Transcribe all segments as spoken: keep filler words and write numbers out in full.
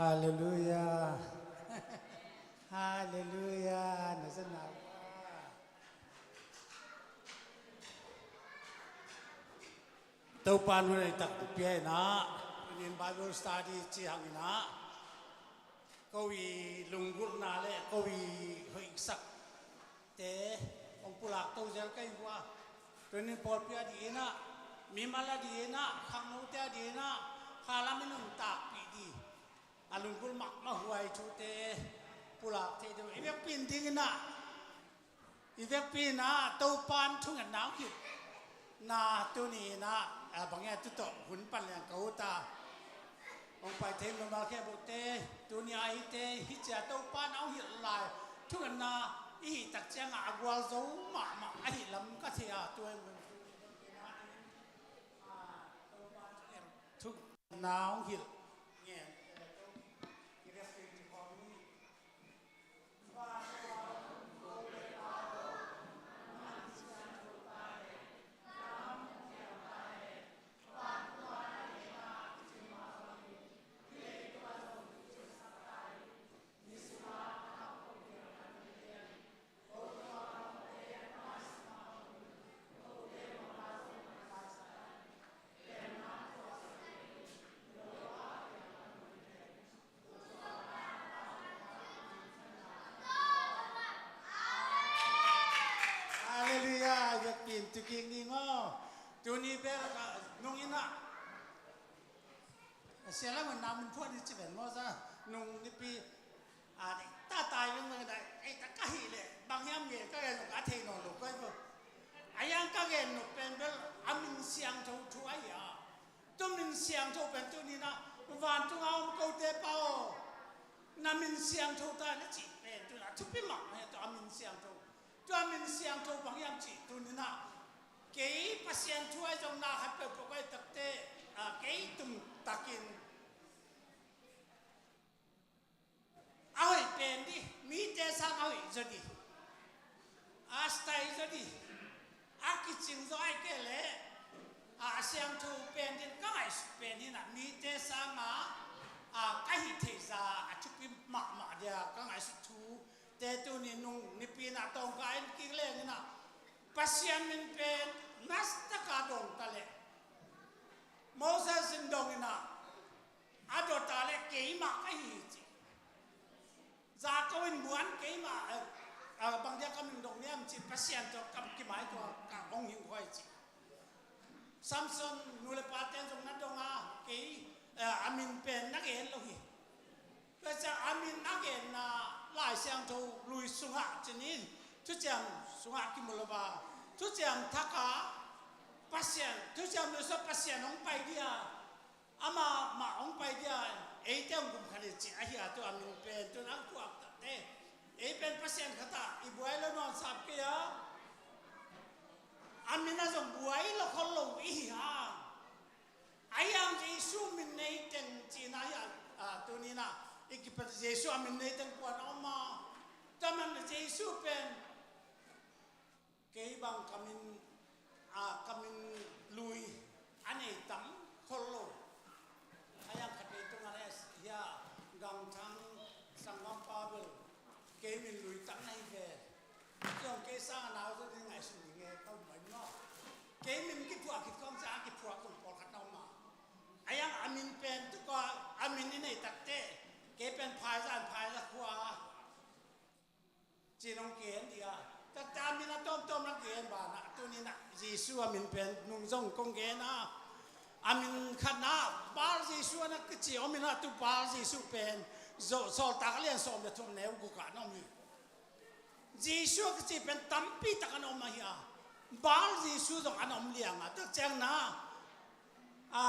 Halleluia. Halleluia. Na za nau a. Topa in hun hoih tak pia in ah, tuni in Bible study ci hang in ah, ko i lunggulhna le ko i hoihsak te hong pulak to zel ka hi uh a. Tuni in pawlpi a ding in ah, mimal a ding in ah, khangnote a ding in ah, khalam in hong takpih ding a lunggulh mahmah huai thute pulak thei ding. I vekpi in ding in ah, i vekpi in ah Topa in thungetna hong hilh na, tuni in ah, a, bang hiam, tu tawh hun pan leng ka ut a. Hong pai thei mimal khempeuhte, tuni a hite, hih ci a Topa in hong hilh lai thungetna i hih tak ciangah a gualzo mahmah ahih lam ka thei a, tua in, a, Topa in thungetna hong hilh ngen Halleluia. Vekpi in tu kik ni maw. Tuni bel, a, nung in ah, a, sia lam in na mun phuan ni ci ven maw za, nung nipi, a, ta tai veng veng dai, ei ta ka hih leh bang hiam nge ka gen nop a thei nawn lo koi ko. A yang ka gen nop pen bel a min siangtho thu ahi a. Tu min siangtho pen tuni in ah, vantung a om kote pa aw, na min siangtho ta in na cih pen tu in ah thupi mahmah hi. Tu a min siangtho, tu a min siangtho bang hiam cih tuni in ah, kei Pasian thu ahi zong na khat peuhpeuh ka hi takte, a, kei tum takin a hoih pen ding, mite sang a hoih zaw ding, a style zaw ding, a kicing zaw ahih kei leh, a, a siangtho pen ding ka ngaihsut pen hi in ah, mite sangah, a, ka hih theih zah a thupi mahmah ding a ka ngaihsut thute tuni nung nipi in ah tawngka in kik leng in ah, Pasian min pen nasa taka dawng ta leh, Moses in dong in ah, a dawt a leh keimah ka hi ci. Za ko in muan keimah, eh, ah, bang dia ka min dong niam ci, Pasian tawh ka kimai tua ka hong hing huai ci. Samson nu le pa ten zong na dong a, kei, eh, a min pen na gen lo hi. Tua ciang a min a genna Lai Siangtho lui sungah cin in, Thuciam sungah kimu lo a, Thuciam Thak a Pasian, Thuciam lui sungah Pasian hong pai ding a, amah mah hong pai ding a, eite hong gum kha ni cih ahi a, tua a min pen tu in a thuak takte. Ei pen Pasian khat ah i buai lo nawn sam kei a, a min ah zong buai lo khol lo i hi a. Ahi hang Jesu min nei teng cihna hi a, a, tuni in a, i kipat Jesu a min nei teng kua na om a. Tua man Jesu pen, kei bang ka min, a, ka min lui a nei tam khol lo. Ahi hang khat vei tung a ne, hia, Gangthang sanggampa bel kei min lui tam na hi ve. Ciang kei sang a nau zaw ding ngaihsun ding e, ka um mai maw. Kei min kiphuah khit khawng ciang a kiphuak zong pawlkhat na om a. Ahi hang a min pen tuk a, a min i nei takte, kei pen Phaiza in Phaiza khua a, ci-in hong gen ding a. Takte a min a tawmtawm na gen banah, tuni in a Jesu a min pen nung zong kong gen a. A min khatna Bar Jesu a na kici om in a, tu Bar Jesu pen Zo-, Sawltak a lian sawm le thum neu guk ah na om hi. Jesu a kici pen tampi tak a na om ahi a, Bar Jesu zong a na om liang a, tua ciang na, a,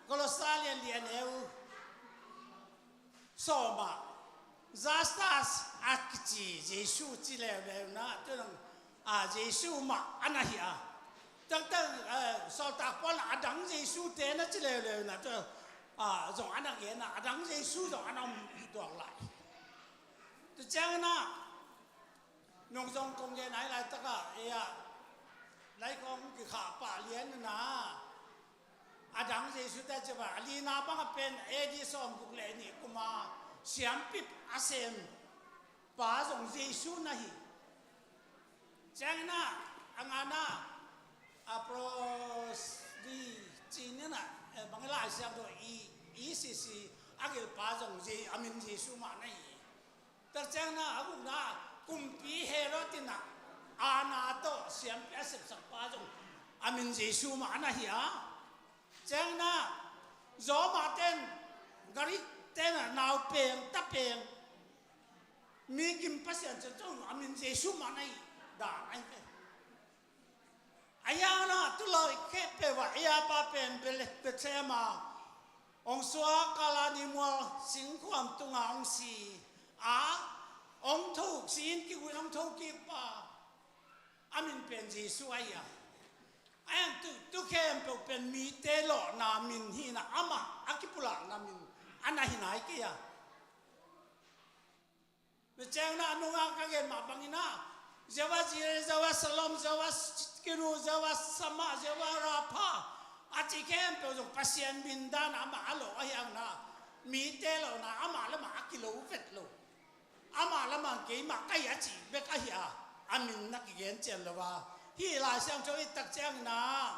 Kolosa lian li a neu sawm ah Justus a kici Jesu ci leuleu na, tua nang, a, Jesu mah a na hi a. Taktak, eh, Sawltak Paul a dang Jesu te na ci leuleu na, tua, a, zong a na gen a, a dang Jesu zong a na om hi tuak lai. Tua ciangin a, nung zong kong gen a, hih laitakah ei a, lai kong kikhah pah lian na, A dang Jesu te ci bang a lina bang a pen A D sawmguk le nih kuma siampi a sem pa zong Jesu na hi. Ciangin a ngana a pros di cinin a bang Lai Siangtho i i sisi a gilpa zong Je- a min Jesu mah na hi. Tak ciangin a gukna kumpi Herod in a ana tawh siampi a sepsak pa zong a min Jesu mah na hi a. Ciangin a Roma ten Greek ten a nau peng ta peng mi gim pasian cun cun a min Jesu mah na hi dan a hi ve. A hiangah tu lawi khempeuh ah ei a pa pen Bethlehem ah hong suak a, Kalvari mual singkhuam tungah hong si a, hong tho, si in kiguin hong thokik pa a min pen Jesu ahi a. A hiang tu, tu khempeuh pen mite lawhna min hi na, amah a kipulakna min a na hi nai kei a. Tua ciangin a nungah ka gen mah bangin a, Jehovah Jireh, Jehovah Shalom, Jehovah Tsidkenu, Jehovah Shammah, Jehovah Rapha a cih khempeuh zong Pasian min dan amah a lawh ahi hangin a, mite lawhna amah le amah a kilo vet lo. Amah le amah keimah ka hi a cih bek ahi a, a min na kigen cian lo a. Hih Lai Siangtho i tak ciangin a,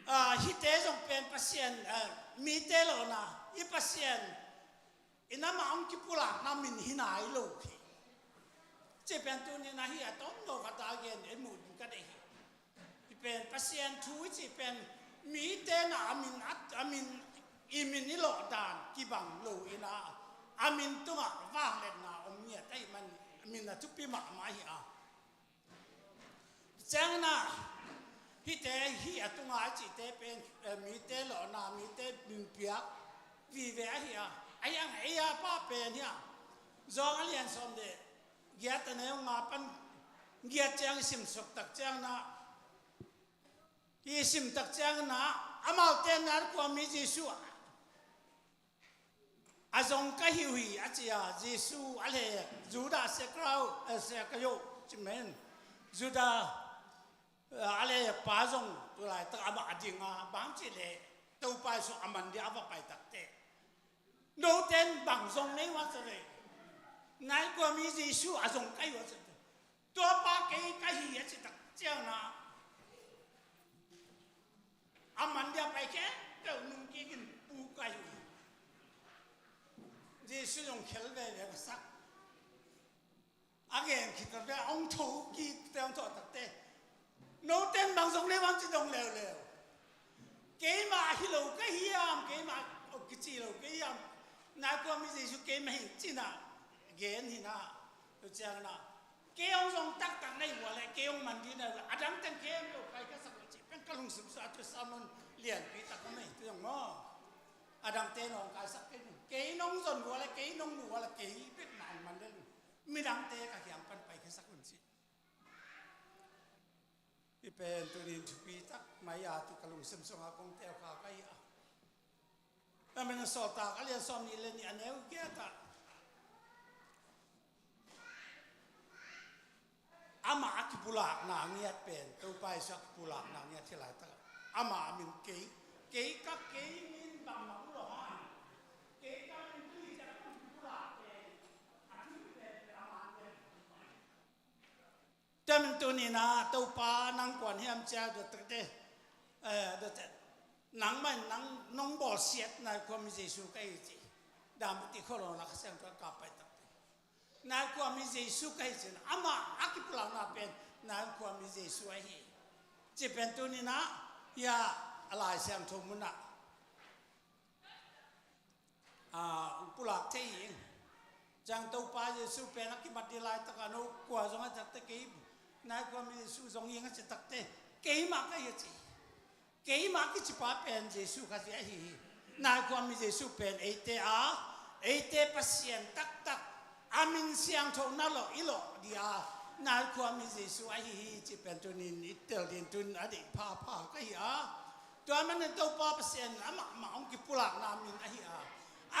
a, hihte zong pen Pasian, a, mite lawhna i Pasian in amah hong kipulakna min hi nai lo hi. Cih pen tuni-in ahi a tomno khat a gen i muh ding ka deih hi. Hih pen Pasian thu i cih pen mite na a min, a, a min, i min i lawh dan kibang lo in a, a min tungah vangliatna om ngiat ahih man min a thupi mahmah hi a. Ciangin a, hihte hih a tunga a cihte pen, eh, mite lawhna, mite minpiak vive ahi a. Ahi hang ei a pa pen hi a. Zawng a lian sawm le giat a neu nga pan giat ciang i simsuk tak ciangin a, i sim tak ciangin a, amaute na kua mi Jesu a a zong ka hi uh hi a ci a, Jesu a lek Judah Iscariot, eh, Iscariot ci men. Judah, eh, a lek pa zong tu laitak amah a ding a, bang ci leh Topa Jesu a man dia a va pai takte, note in bang zong nei uh a ci leh, nai kua mi Jesu a zong ka hi uh a ci leh, tua pa kei ka hi a ci tak ciangin a, a man dia pai khempeuh nungkik in pu ka hi uh hi. Jesu zong khel veve ka sak. A gen khit takte, hong thokik te hong thawh takte, note in bang zong nei uh a ci dong leuleu. Keimah hi lo ka hiam, keimah kici lo ka hiam, nai kua mi Jesu keimah hi ci-in a gen hi na, tua ciangin a, kei hong zong taktak na hi uh a leh, kei hong man ding na hi uh a leh, a dang teng kei hong lo kai ka sak uh cih pen ka lungsim sung ah tua sermon lianpi tak om hi, tua zong maw. A dangte nong kaisak kei un. Kei nong zon uh a leh, kei nong mu uh a leh, kei bek mah hong man lel un. Midangte ka kiang pan pai khe sak un ci. Hih pen tuni-in thupi tak mai a, tu ka lungsim sungah kong teel kha ka hi a. Amen. Sawltak a lian sawmnih le nih a neu giat ah, amah a kipulakna ngiat pen, Topa Jesu a kipulakna ngiat hi laitak ah, amah a min kei, kei ka, kei min bangmah uh lo hang, kei ka min tui ciang kong kipulak pen, a thu pen, pen amah ngiat. Tua min tuni-in ah, Topa nang kuan hiam ci-a, tua takte, eh, tua te, nangmah in nang nong bawlsiat nai khuami Jesu ka hi ci. Dam ti kholona Kha Siangtho ka pai takte, nai khuami Jesu ka hi ci-in, amah a kipulakna pen nai khuami Jesu ahi. Ci pen tuni-in ah, hia a Lai Siangtho mun ah, ah, hong pulak thei hi ing. Ciang Topa Jesu pen a kimat ding laitak ah, no kua zong a takte kei nai khuami Jesu zong hi ing a ci takte, keimah ka hi a ci. Keimah kicipa pen Jesu Khazih ahi hi. Nai khuami Jesu pen eite a, eite Pasian taktak, a min siangtho na lawh i lawh ding a, nai khuami Jesu ahi hi ci pen tuni-in i tel ding tun a deih phapha ka hi a. Tua manin Topa Pasian amah mah hong kipulakna min ahi a,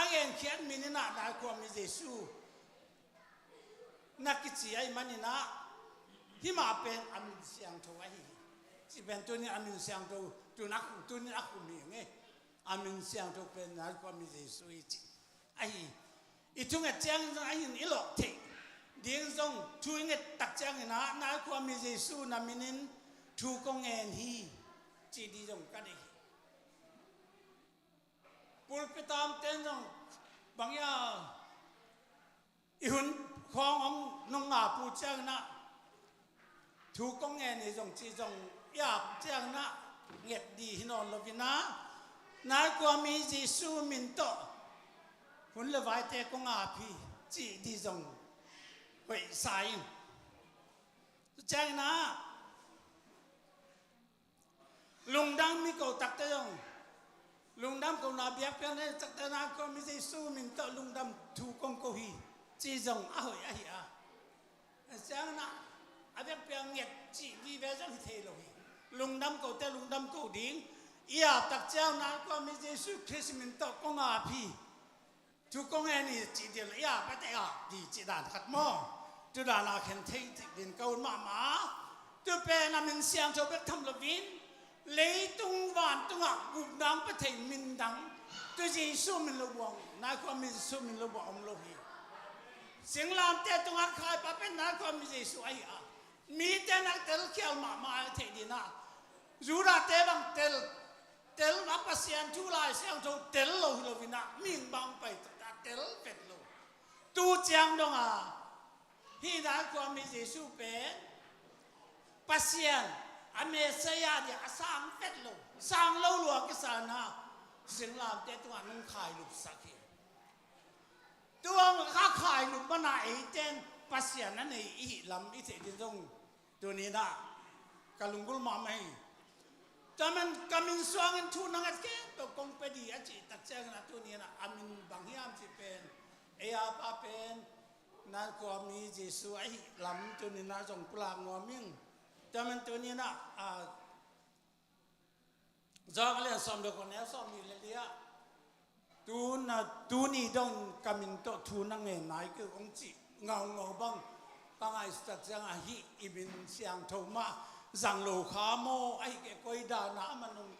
a genkhiat min in ah nai khuami Jesu na kici ahih manin ah, hih mah pen a min siangtho ahi hi. Ci pen tuni a min siangtho Tun a khum, tunin a khum hi ing e. A min siangtho pen Nai Khuami Jesu hi ci. Ahi, i thunget ciangin zong ahi in i lawh theih ding zong thu i nget tak ciangin ah Nai Khuami Jesu na minin thu kong ngen hi ci ding zong ka deih hi. Pulpit a omten zong bang hia, i hun khawng hong nong ngap uh ciangin ah thu kong ngen hi zong ci zong i ap ciangin ah nget ding hi nawn lo in ah Nai Khuami Jesu min tawh hun le vaite kong ap hi ci ding zong hoih sa ing. Tua ciangin ah lungdam mi ko takte zong, lungdam ko na biakpiak ne takte Nai Khuami Jesu min tawh lungdam thu kong ko hi ci zong a hoih ahi a. A ciangin ah a biakpiak nget cih vive zong hi thei lo hi. Lungdam kote lungdam ko ding, i ap tak ciang Nai Khuami Jesu Khrist min tawh kong ap hi. Thu kong ngen hi cih ding, i ap a te ap ding cih dan khat maw? Tua dan a khen thei cih ding ka ut mahmah. Tua pen a min siangtho bek tham loin leitung vantung ah gupna hong pia thei min dang, tua Jesu min lo buang, Nai Khuami Jesu min lo buang om lo hi. Singlamteh tungah khaipa pen Nai Khuami Jesu ahi a, mite nak telkhial mahmah a theih ding a, Judahte bang tel, tel a Pasian thu Lai Siangtho tel lo hi lo in ah, mihing bang pai tak a tel vet lo. Tu ciang dong a hih Nai Khuami Jesu pen Pasian a Messiah ding a sang vet lo, sang lo lua kisa in ah singlamteh tungah nong khailupsak hi. Tua hong kha khailup man a eite in Pasian a nei i hih lam i theih ding zong tuni in ah ka lunggulh mahmah hi. Tua man ka min suangin thu na nget khempeuh kong pia ding a cih tak ciangin ah tuni in ah a min bang hiam cih pen, ei a pa pen Nai Khuami Jesu ahih lam tuni in ah zong pulak nuam ing. Tua man tuni in ah, a, John a lian sawm le kua, neu sawmnih le li ah, tun a, tuni dong ka min tawh thu na ngen nai kei uh hong cih ngaungau bang ka ngaihsut tak ciang, ahi, i min siangtho mah zang lo kha maw, ahi kei koi dan a amah nong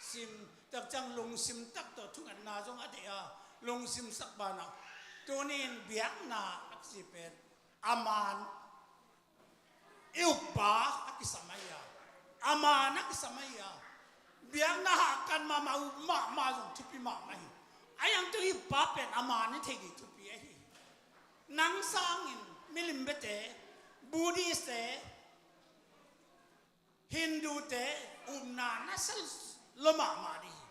sim tak ciang lungsim tak tawh thungetna zong a deih a, lungsim sak banah tuni in biakna a kici pen a man i uppa a kisam ahi a, a man a kisam ahi a, biakna hahkat mahmah, up mahmah zong thupi mahmah hi. A iang tu i uppa pen a man i thei ding thupi ahi. Nang sangin milim biate, Buddhist te, Hindu te upna na sel lo mahmah ding hi.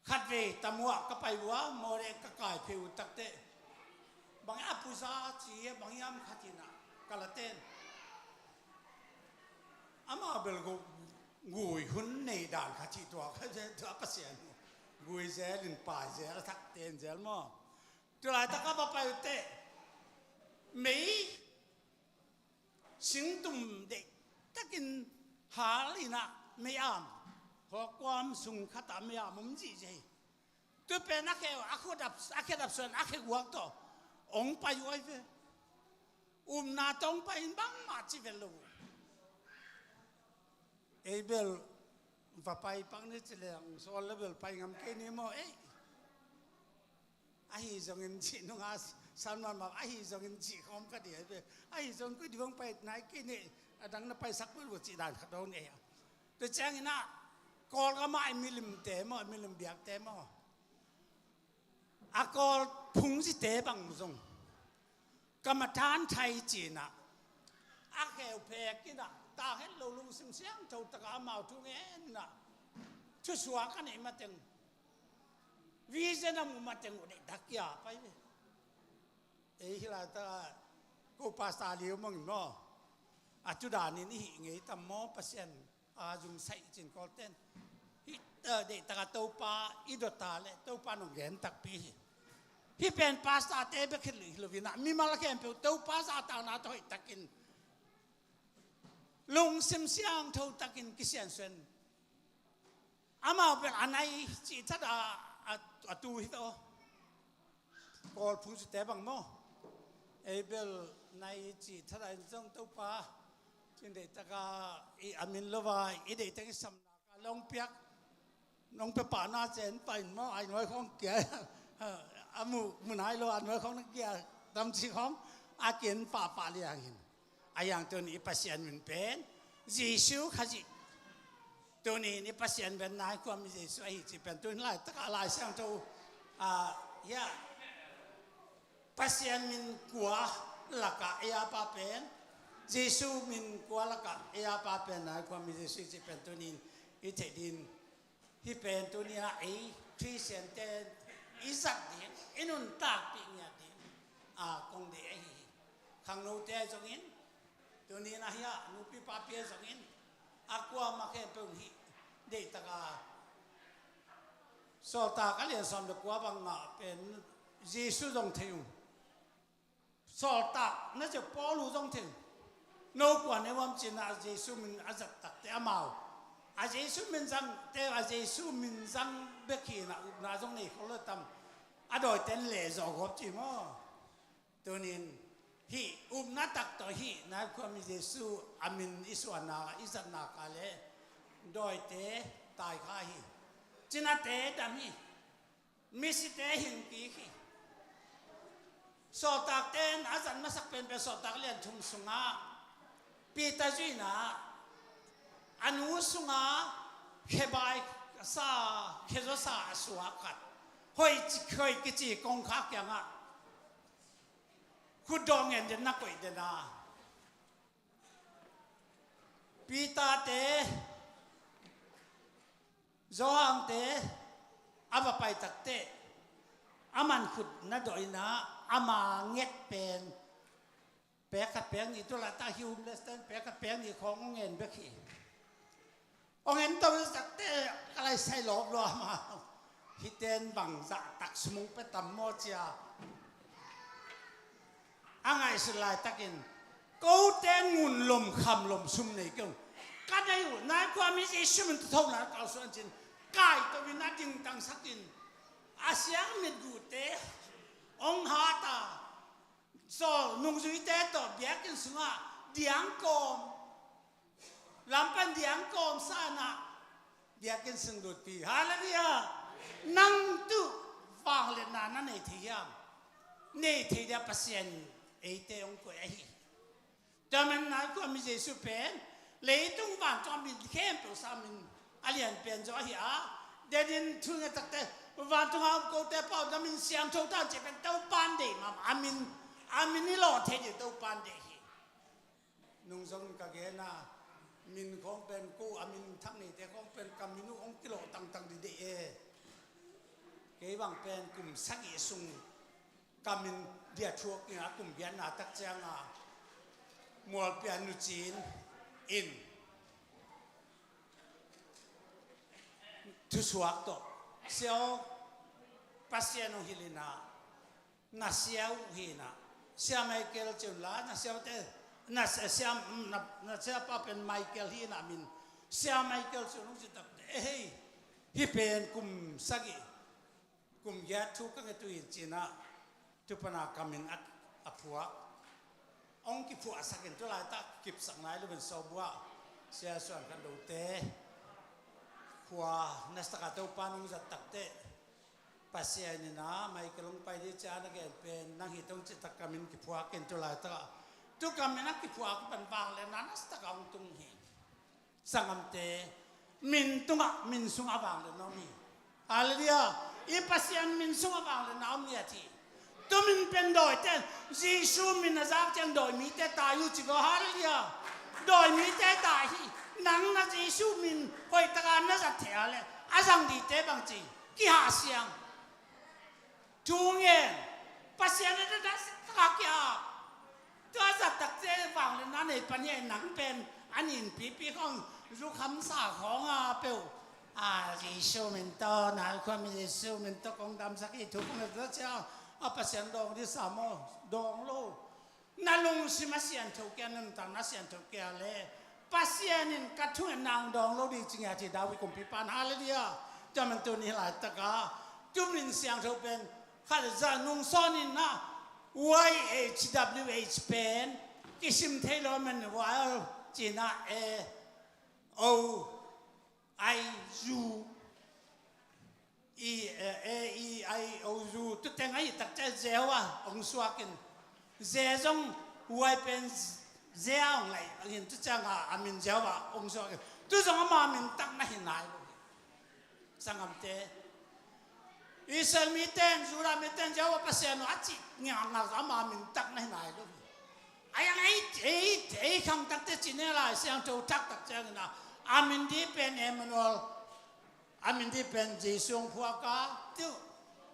Khatvei tamu ah ka pai uh a, Moreh ka kai phei uh takteh, bang a pusa ci, bang hiam khat in ah ka la ten. Amau bel gui hun nei dan khat hi tua, ka tua Pasian gui zel in pai zel, a thak ten zel maw. Tua laitak a va pai uh teh mei singtum deih takin hal in ah mei-am, hawkuam sung khat ah mei-am om zihziah hi. Tua pen a khe, a khuadap, a khe dap suan a khe guak tawh hong pai uh ahi ve. Upna tawh hong pai in bangmah ci vet lo uh. Ei bel va pai pak ni ci leng sawl le bel pai ngam kei ni maw ei. Ahi zongin cih nungah san mahmah, ahi zongin cih khawm ka dih ahi ve. Ahi zong koi dih hong pai nai kei ni, a dang na paisak bel uh cih dan khat hong nei a. Tua ciangin ah Kawlgam ah i milimte maw, i milim biakte maw, a Kawl phungzite bang zong ka mathan thai ci-in ah a kheu phek in ah, ta het lo lungsim siangtho takah amau thu ngen in ah, thusuak a neih mateng, vision a muh mateng uh deihtak kia pai ve. Ei hih laitak ah ko pastor liu mangin maw, a tu danin i hih ngei tam maw, Pasian a zum saih cin Kawlten. Hih, eh, deihtak a Topa i dot a leh Topa nong gen takpi hi. Hih pen pastor te bek hi lo in ah, mimal khempeuh Topa zahtakna tawh hoih takin lungsim siangtho takin kisiansuan. Amau bel a nai cih that a, a, a tu hi tawh. Kawl phungzite bang maw, ei bel nai cih that a in zong Topa, I deihtak a i a min lo a i deihtak i samnak a long piak nong pia pahna cen pain maw, ai nuai khawng kia a mu mu nai lo a nuai khawng na kia tamci khawng a kin pahpah liangin a yang tuni i Pasian min pen Jesu Khazih. Tuni in i Pasian pen nai khuam i Jesu ahi ci pen tuni laitak a Lai Siangtho a hia Pasian min kua lakah ei a pa pen Jesu min kua lakah ei a pa pen nai khuam i Jesu ci pen tuni in i theih din. Hih pen tuni a ei Khristian te i zat ding i nuntakpih ngiat ding a kong deih ahi hi. Khangnote ahi zongin tuni in a hia nupi papi ahi zongin a kuamah khempeuh in hih deihtak a Sawltak a lian sawm le kua bangah pen Jesu zong thei uh. Sawltak na ceu Paul uh zong thei uh. No kua ne uam cinah a Jesu min a zat takte amau a Jesu min zangte a Jesu min zang bek hinah upna zong nei khol lo tam. A dawiten lehzawh gawp ci maw? Tunin hih upna tak tawh hih nai khuam i Jesu a min i suahnak a i zatnak a le dawite taikha hi. Cinate dam hi. Misite hing kik hi. Sawltakte in a zat masak penpen Sawltak lian thum sungah Peter zuihna a nu sungah khebai sa khezaw sa a suak khat hoih ci- hoih kici kongkhak kiangah khutdawh ngen den na koih den a Peter te Johan te a va pai takteh a mankhut na dawh inah ama nget pen pek khat pek nih tu laitak hi homeless ten pek khat pek nih khawng hong ngen bek hi. Hong en to takteh ka lai sai lawp lua ma hiten bang zahtak sumung pe tam maw cia. A ngaihsut laitakin kote ngun lom kham lom sum nei keu ka nei uh nai khuami Jesu min tutho na kau suan cin kai to in a dingtang sakin a siang mit gute ong hata so nungzuite tawh biakin sungah diangkawm lampan diangkawm sanah biakin sung lutpi. Halleluiah. Nang tu vangliatna na nei thei hiam? Nei thei dia Pasian eite hong koih ahi. Tua man nai khuami Jesu pen leitung vantung a min khempeuh sa min a lian pen zaw ahi a denin thu nge takte vantung a om kote pau na min siangtho tan ci pen Topan deih mam a min a min i lawh thei dih Topan deih hi. Nung zong ka gen a min khawng pen ko a min thak neite khawng pen ka min uh hong kilawh tangtang dih deih e. Kei bang pen kum sagih sung ka min dia thuak in a kum giatna tak cianga mualpian nucin in thusuak tawh siau Pasian hong hilh inah na siau hinah sia Michael ciun la na siaute na sia na siapa pen Michael hinah min sia Michael ciun hong citak ehei hih pen kum sagih kum giat thu ka nget uh hi cinah tupana ka min a phuak hong kiphuahsakin tu laitak kipsak nai lo in sawbuah sia suan khat lote khua nasataka Topan hong zat takteh Pasian inah Michael hong pai dih cia na gen pen nang hi tong citak ka min kiphuakin tu laitakah tu ka min a kiphuak pan vangliatna nasataka hong tung hi. Sanggamte min tungah min sungah vangliatna om hi. Halleluiah. I Pasian min sungah vangliatna om hi a ti. Tu min pen dawite Jesu min a zak ciang dawi mite tai uh ci go. Halleluiah. Dawi mite tai hi. Nang na Jesu min hoihtaka na zat thei a le a zang dite bang ci kihah siang. Thu ngen Pasian a dada taka kia tua zat takte vangliatna nei pan hi a nang pen a nin pipi khawng zu khamsa khawng a peuh a Jesu min tawh nai khuami Jesu min tawh kong damsak hi thu kong nget cia a Pasian dawng dih sa maw dawng lo. Na lungsim a siangtho kia na nuntakna a siangtho kia le Pasian in ka thungetna hong dawng lo dih ci ngiat hi David kumpipa in. Halleluiah. Tua man tuni laitaka tu min siangtho pen khat za nung sawn in na Y H W H pen kisim thei lo man while Cina e, o, ai, zu, i, e, e, i, ai, o, zu, tu teng a hi tak ciang Jehovah hong suak in. Ze zong huai pen Ze a hong laih in, tu ciang a, a min Jehovah hong suak in. Tu zong ama min tak na hi nai lo hi. Sanggamte, Israel mite in, Judah mite in Jehovah Pasian uh a cih ngakngak zong ama min tak na hi nai lo hi. A yang ei, ei, ei khangtakte cih ne Lai Siangtho thak tak ciangin a, a min ding pen Emmanuel, a min ding pen Jesu hong phuak a, tu,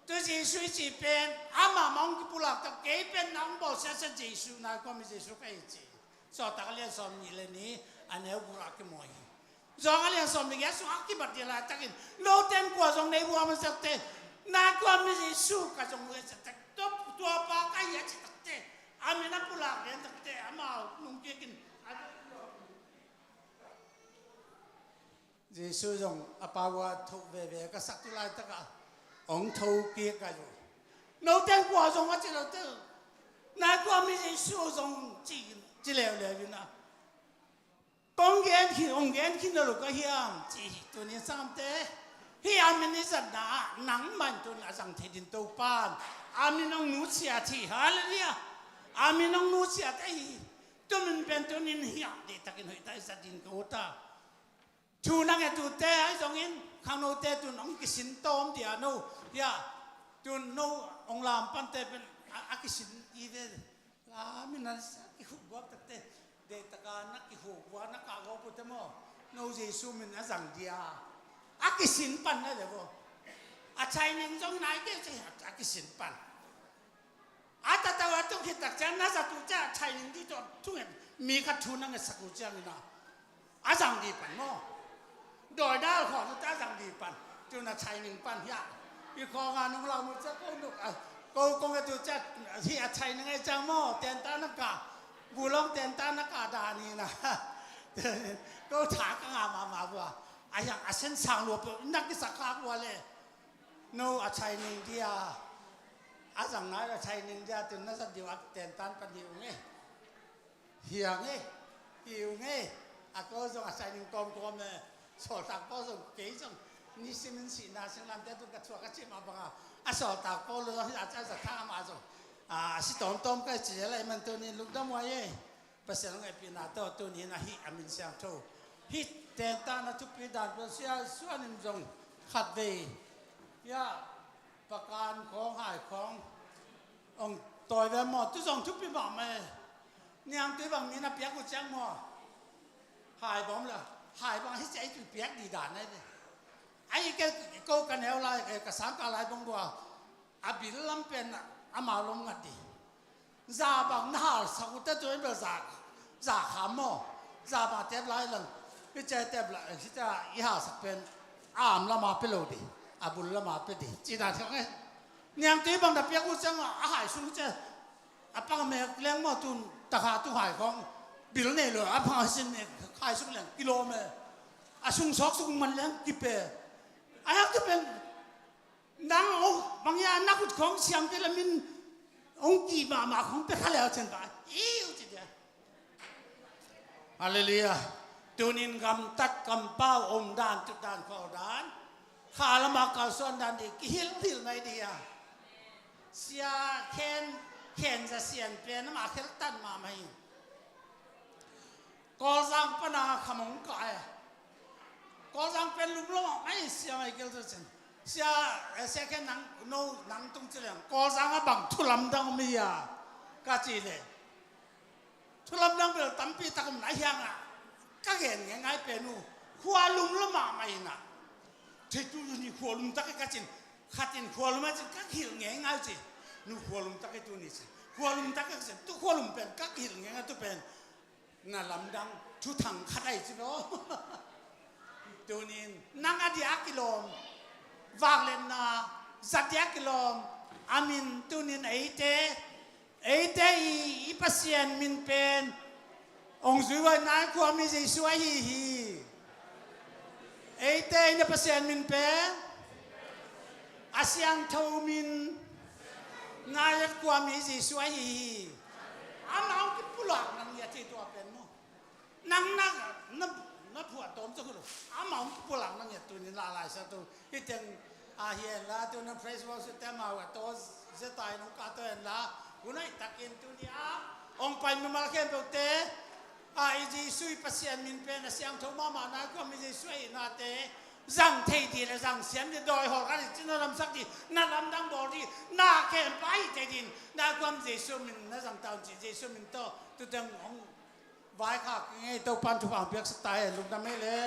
tu Jesu i cih pen amah mah hong kipulak tak, kei pen na hong bawlsiasa Jesu, nai kua mi Jesu ka hi ci. Sawltak a lian sawm nih le nih, a neu guk ah kimu hi. Johan a lian sawm le giat sungah a kibat ding laitakin, note in kua zong nei vuah masa takte, nai kua mi Jesu ka zong uh hi a ci takte, tua, tua pa ka hi a ci takte, a min a pulak lian takte, amau nungkik in, a Jesu zong a pa uh a thoh veve ka sak tu laitakah hong thokik ka hi uh. Note in kua zong a ci lote, nai kua mi Jesu zong ci, ci leuleu in a, kong gen khin, hong gen khin lo ka hiam ci hi. Tuni in sanggamte, hih a min i zatna ah nangmah in tuni a zang thei ding Topa in a min hong nusiat hi. Halleluiah. A min hong nusiat ahi hi. Tu min pen tuni in hiah dihtakin hoihtak i zat ding ka ut a. Thu na nget ute ahi zongin khangnote tun hong kisin tawm dia no, hiah tun no hong lam pante pen a, a kisin i ve. Lam in a kihuh guak takte, deitaka na kihuh guak na kah guak pute maw, no Jesu min a zang dia a kisin pan na le vo. A chai ning zong nai kei ci a kisin pan. A tatau a tuk khit tak ciang na zat uh ciang a chai ning dih tawh thunget mi khat thu na ngetsak uh ciangin a, a zang dih pan maw. Dawi dal khawng uh ciang a zang dih pan. Tun a chai ning pan hiah. I khawng a nung lau mu ciang ko nuk a, ko kong a tu ciang hi a chai ning a ciang maw. Tenta na ka. Bulong tenta na ka dan hi na. Ko tha ka ngah mahmah uh a. A hiang a sen sang lua peuh na kisak khak uh a le. No a chai ning dia, a zang nai a chai ning dia tun na zat dih uh a tentan pan hi ung e. Hiang e, hi ung e. A ko zong a chai ning kawmkawm e. Sawltak Paul zong kei zong nisimin sihna singlamteh tun ka thuak ka cih mah banga, a sawltak Paul zong hi a cai zat thang amah zong a si tawmtawm ka hi ci lel a, i man tuni lungdam huai e. Pasian hong hehpihna tawh tuni in a hih a min siangtho, hih tentana thupi dan peuh sia suan in zong khatvei, hiah pakan khawng hai khawng hong tawi ve maw. Tu zong thupi mahmah e. Niangtui bang mi na piak uh ciang maw, hai bawm le hai bang hi ciah i tui piak dih dan ahi ve. Ahi ke ko ka neu lai, ka sangkah lai bang bua. A bil lam pen amau lom ngat dih. Za bang na halsak uh te tu in bel za, za kham maw. Za bang tep lai lang, hi cia tep lai, hi cia i halsak pen a am lama pe lo dih, a bul lama pe dih. Ci dan thiang e. Niangtui bang na piak uh ciang a hai sung cia a pang mek leng maw, tun takha tu hai khawng bil nei lo, a pang sin mek hai sung leng kilawm e. A sung sawk sung man leng kipe. A hak tu pen Nang, oh, bang hiam na khut khawng siam kei lamin hong kih mahmah khawng pia kha leu cin ta. Iu ci dia. Halleluiah. Tunin gamtat kampau om dan, tut dan, khua dan, kha lama kalsuan dan dih kihilhhilh mai dih a. Sia Khen, Khen Za Sian pen amah kheltan mahmah hi. Kawlzang pana kham hong kah e. Kawlzang pen lum lo mah mai sia mai gel tu cin. Sia, eh, sia khen nang, no, nang tung ci leng Kawlzang a bang thu lamdang om hi a, ka ci le. Thu lamdang bel tampi tak om na hiang a, ka gen ngeingai pen uh, khua lum lo mah mai na. Thei tu ni khua lum tak e ka cin. Khat in khua lum a cin ka hilh ngeingai ci. Nu khua lum tak e tu ni ci. Khua lum tak e ka cin. Tu khua lum pen ka hilh ngeingai tu pen. Na lamdang thuthang khat ahi ci lo. Tunin nang a dia kilawm, vakletna zat dia kilawm, a min tunin eite, eite i, i Pasian min pen hong zui huai nai khuami Jesu ahi hi. Eite i na Pasian min pen a siangtho min Nazareth khuami Jesu ahi hi. Amah hong kipulak nang i a thei tua pen maw. Nang na, na, na phuah tawm cak uh lo. Amah hong pulak nang ia tuni la lai sa tu. Hih teng a hi en la, tu na praise worship te amau a taw zia tai nong ka taw en la. Hun hoih takin tuni a hong pai mimal khempeuh te a i Jesu i Pasian min pen a siangtho mahmah nai kuam i Jesu a ihnate zang thei dih le zang siam dih dawi hawl khat i cin na lamsak dih na lamdang bawl dih na khempeuh a hi thei dih nai kuam Jesu min na zang ta un ci Jesu min tawh tu teng hong vaikhak ngei Topan thupha piaksak ta hen lungdam ei le.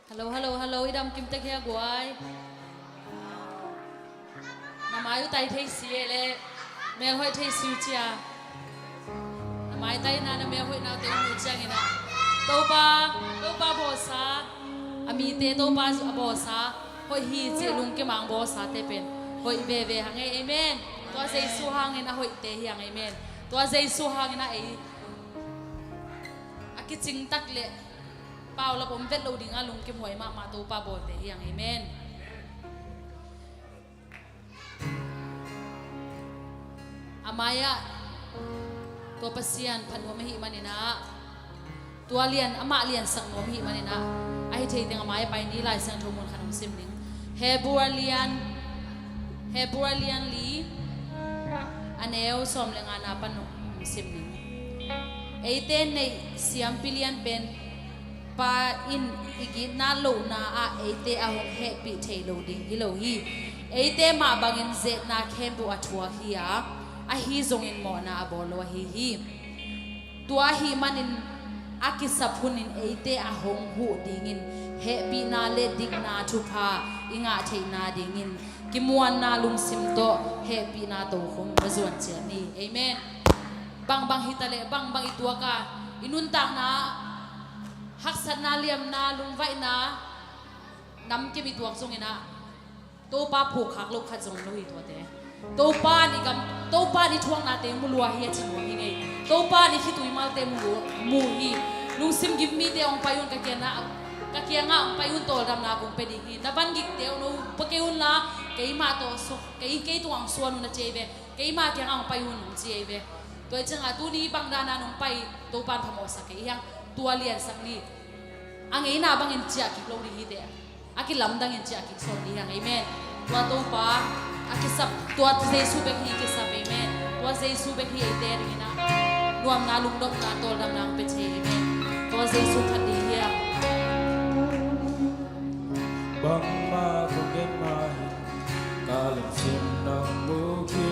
Hello, hello, hello. I dam kim tek hia guai. Na mai uh tai thei si e le mel hoih thei si uh cia. Na mai tai na na mel hoih na te uh ciangin a Topa, Topa bawlsa a mite Topa a bawlsa hoih hi ci lungkim ang bawlsa te pen hoih veve hang e. Amen. Tua Jesu hangin a hoihte hi hang. Amen. Tua Jesu hangin a ei a kicing tak le paulap om vet lo dinga lungkim huai mahmah Topa bawlte hi hang. Amen. A mai-ah tua Pasian phat nuam ahih maninah tua lian amah liansak nuam ahih maninah a hi thei teng a mai-ah pai ni. Lai Siangtho mun khat hong sim ning. Hebru a lian Hebru a lian li a neu sawm le ngana pan hong sim ning. Eite neih siampi lian pen Pa in i gitna lohna ah eite a hong hehpih thei lo ding hi lo hi. Eite mah bangin zetna khempeuh a thuak hi a, ahi zongin mawhna a bawl lo ahi hi. Tua ahih manin a kisap hunin eite a hong huh dingin hehpihna le dikna thupha i ngah theihna dingin kimuanna lungsim tawh hehpihna tokhom va zuan ciat ni. Amen. Bangbang hita leh bangbang i tuak a, i nuntakna haksatna, liamna, lungvaihna namkim i tuak zongin ah Topa phukkhak lo khat zong lo hi tuate. Topa in i gam, Topa in i thuaknate mu lua hi a ci nuam hi ngei. Topa in i khitui malte mu lua, mu hi. Lungsim gim mite hong pai un, ka kiangah, ka kiangah hong pai un, tawldamna kong pia ding hi. Na van gikte uh no pua kei unla keimah tawh suk, kei, kei tungah hong suan un a ci ei ve. Keimah kiangah hong pai un hong ci ei ve. Tua hi ciangah tuni bang dana nong pai Topa in phamawhsak kei hiang. Tua liansak ni. A ngeina bangin ciah kik lo ding hi teh. A kilamdangin ciah kik sawn ding hiang. Amen. Tua Topa a kisap, tua Jesu bek hi kisap. Amen. Tua Jesu bek hi eite dingin ah nuamna, lungdamna, tawldamna hong pia thei. Amen. Tua Jesu khat ding hiang. Bangmah kong gen mah hi. Ka lungsim nong mu hi.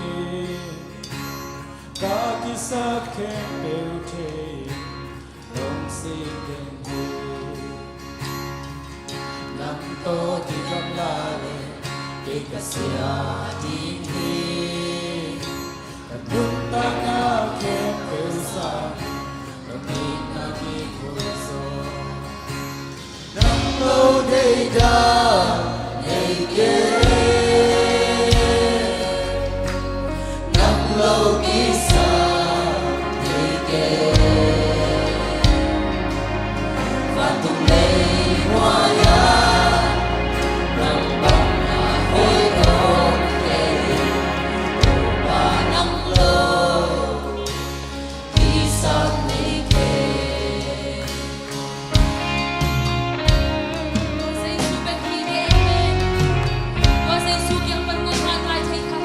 Ka kisap khempeuh thei nong sik den hi. Nang tawh kigamla le Kei ka sia ding hi, ka nuntakna khempeuh sang, ka itna kikhol zaw. Nang lo deihdan nei kei, nang lo kisam nei kei. Vantung leinuai-ah nang bang a hoih om kei, Topa nang lo kisam nei kei. Tua Jesu bek hi ve, amen. Tua Jesu kiang pan nong mah tai thei kha.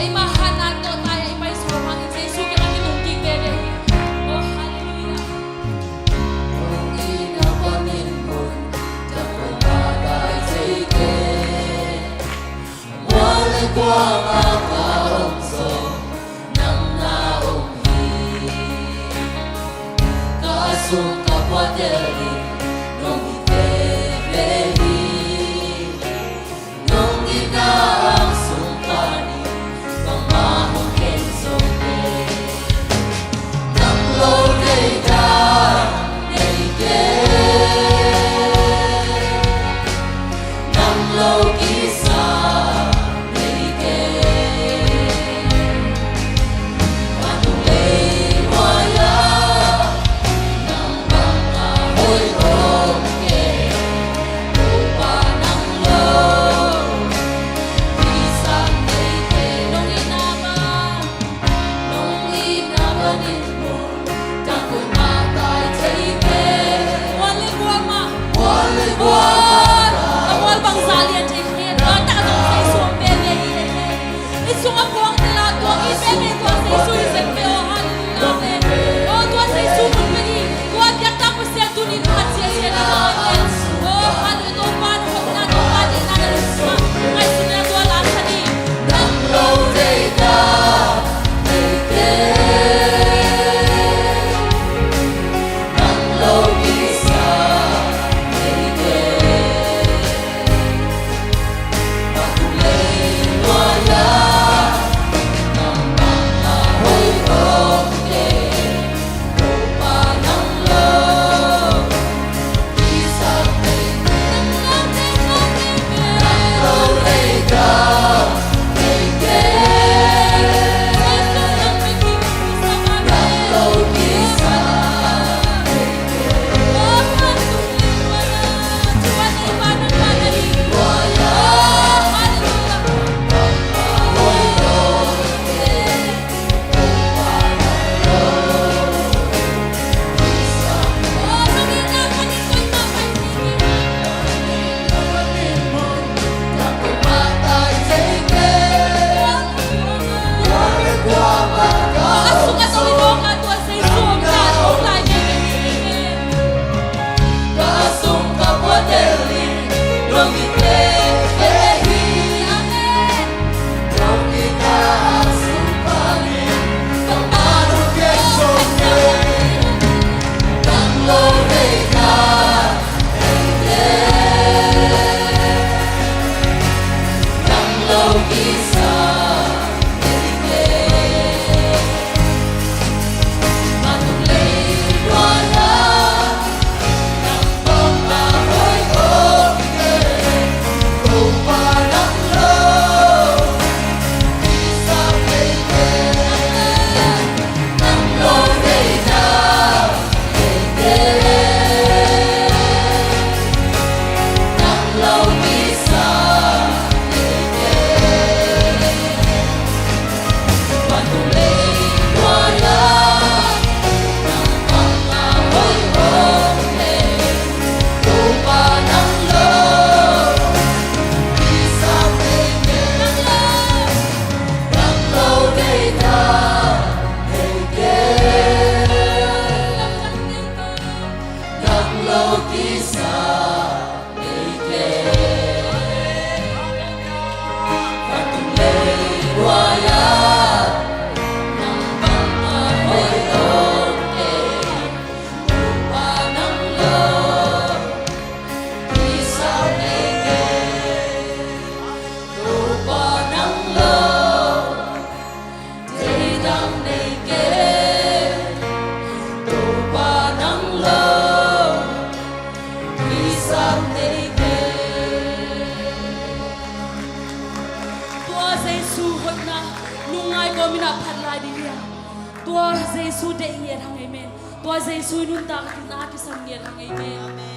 Eima hatna tawh tai a i pai suak hangin Jesu kiang a kinung kik veve hi. Oh, hallelujah. Nong itna panin mun, tua koima tai thei kei. Mual le kuamah ka om zong nang na om hi. Ka sung ka puatel in nong it veve hi. Nong itna hang sung panin bangmah hong khen zong kei. Nang lo deihdan nei kei, nang lo kisam nei kei. Vantung leinuai-ah nang bang a hoih om kei, Topa nang lo kisam nei kei. Nong itna bang Nong itna panin mun, tua koima tai thei kei. Mual le kuamah. Mual le kuamah. Ka mual bangzah lian thei kei. Tua tak zong Jesu om veve hi leh. I sungah puang te la tua i veve tua Jesu i zek ve aw. Hallelujah. Amen. Aw, tua Jesu mun ve hi. Tua biaktak Pasian tuni in phat siasia ni. Amen. Aw, hallelujah. Topa na hopna, Topa deihna na lungsim ah ngaihsun in tua lamsa ni. Nang lo deihdan nei kei, nang lo kisam nei kei. Vantung leinuai-ah nang bang a hoih om kei. Ina phat lai ding hi a. Tua Jesu deih ngiat hang, amen. Tua Jesu i nuntak a kisam ngiat hang, amen.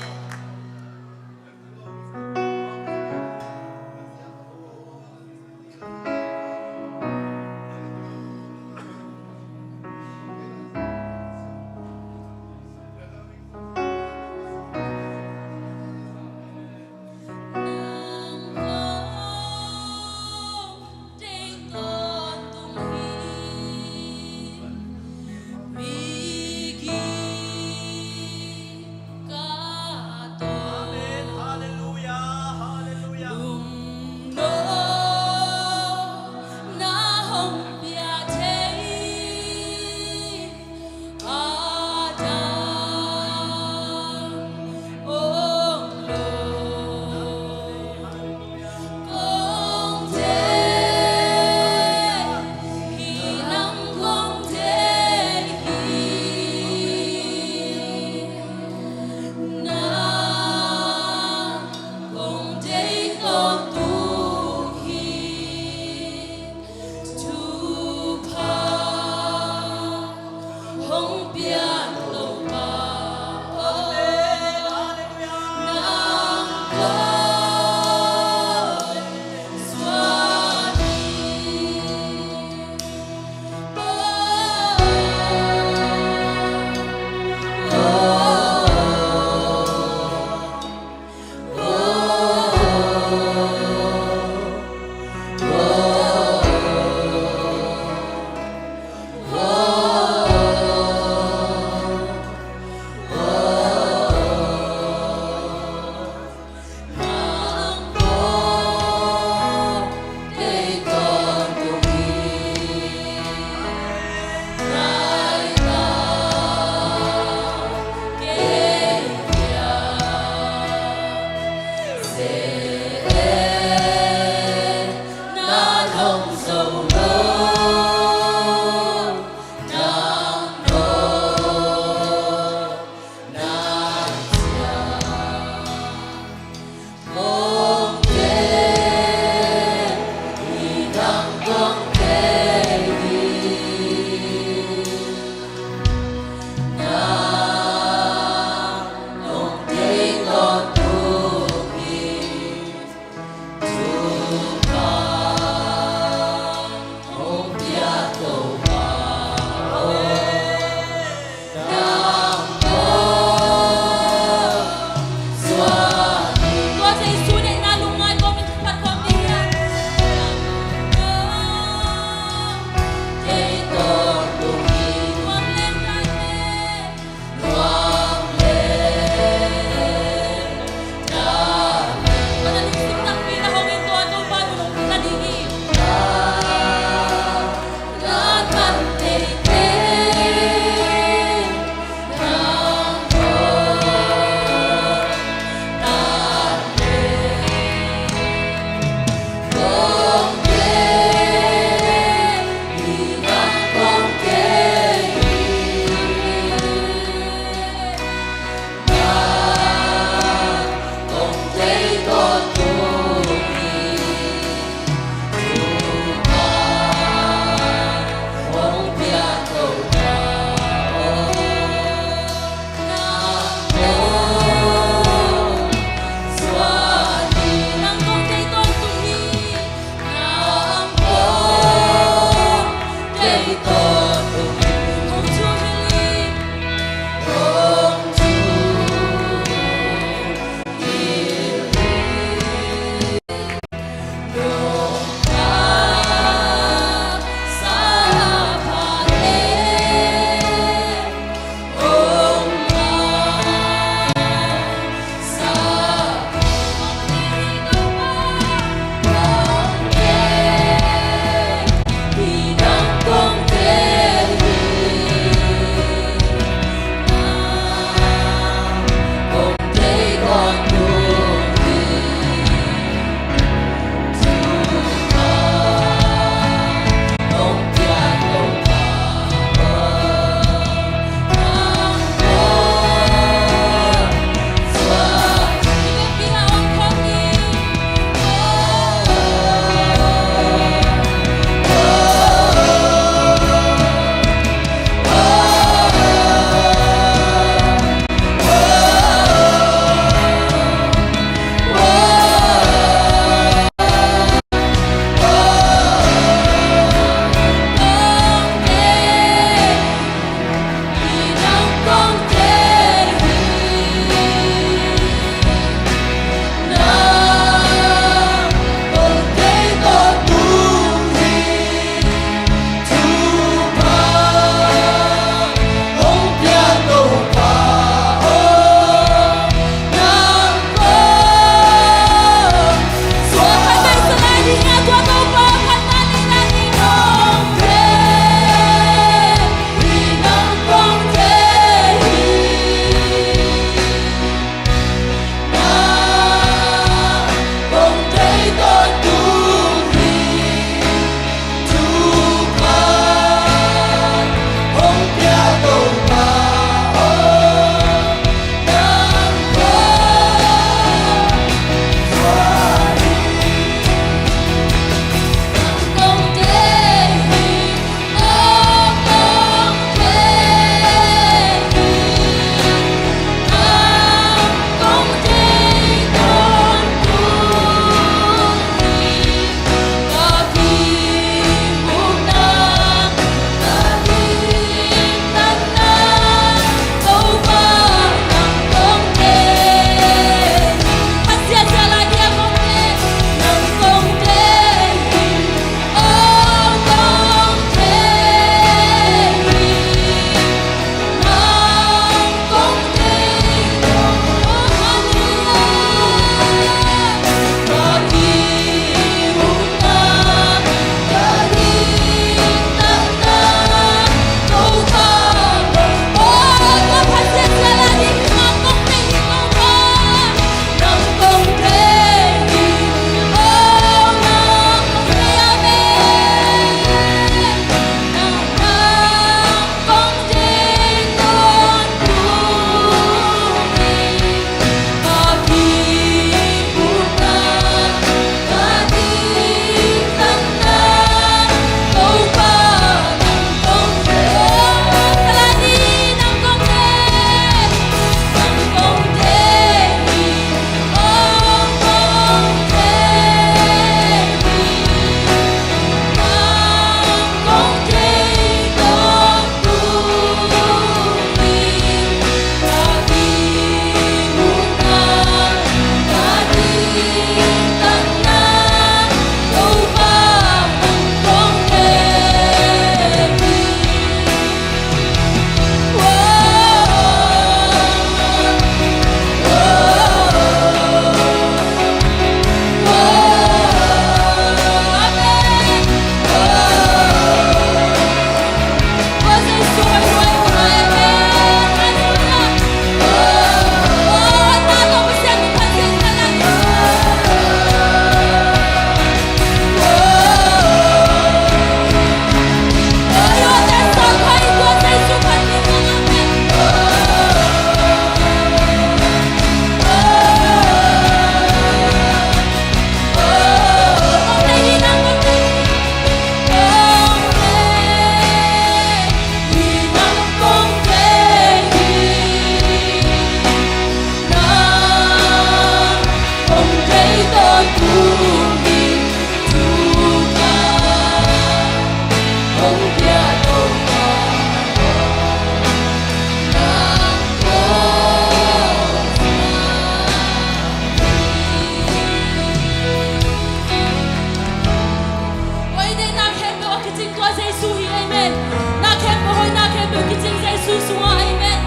Na khempeuh hoih, na khempeuh kicing Jesu sungah. Amen.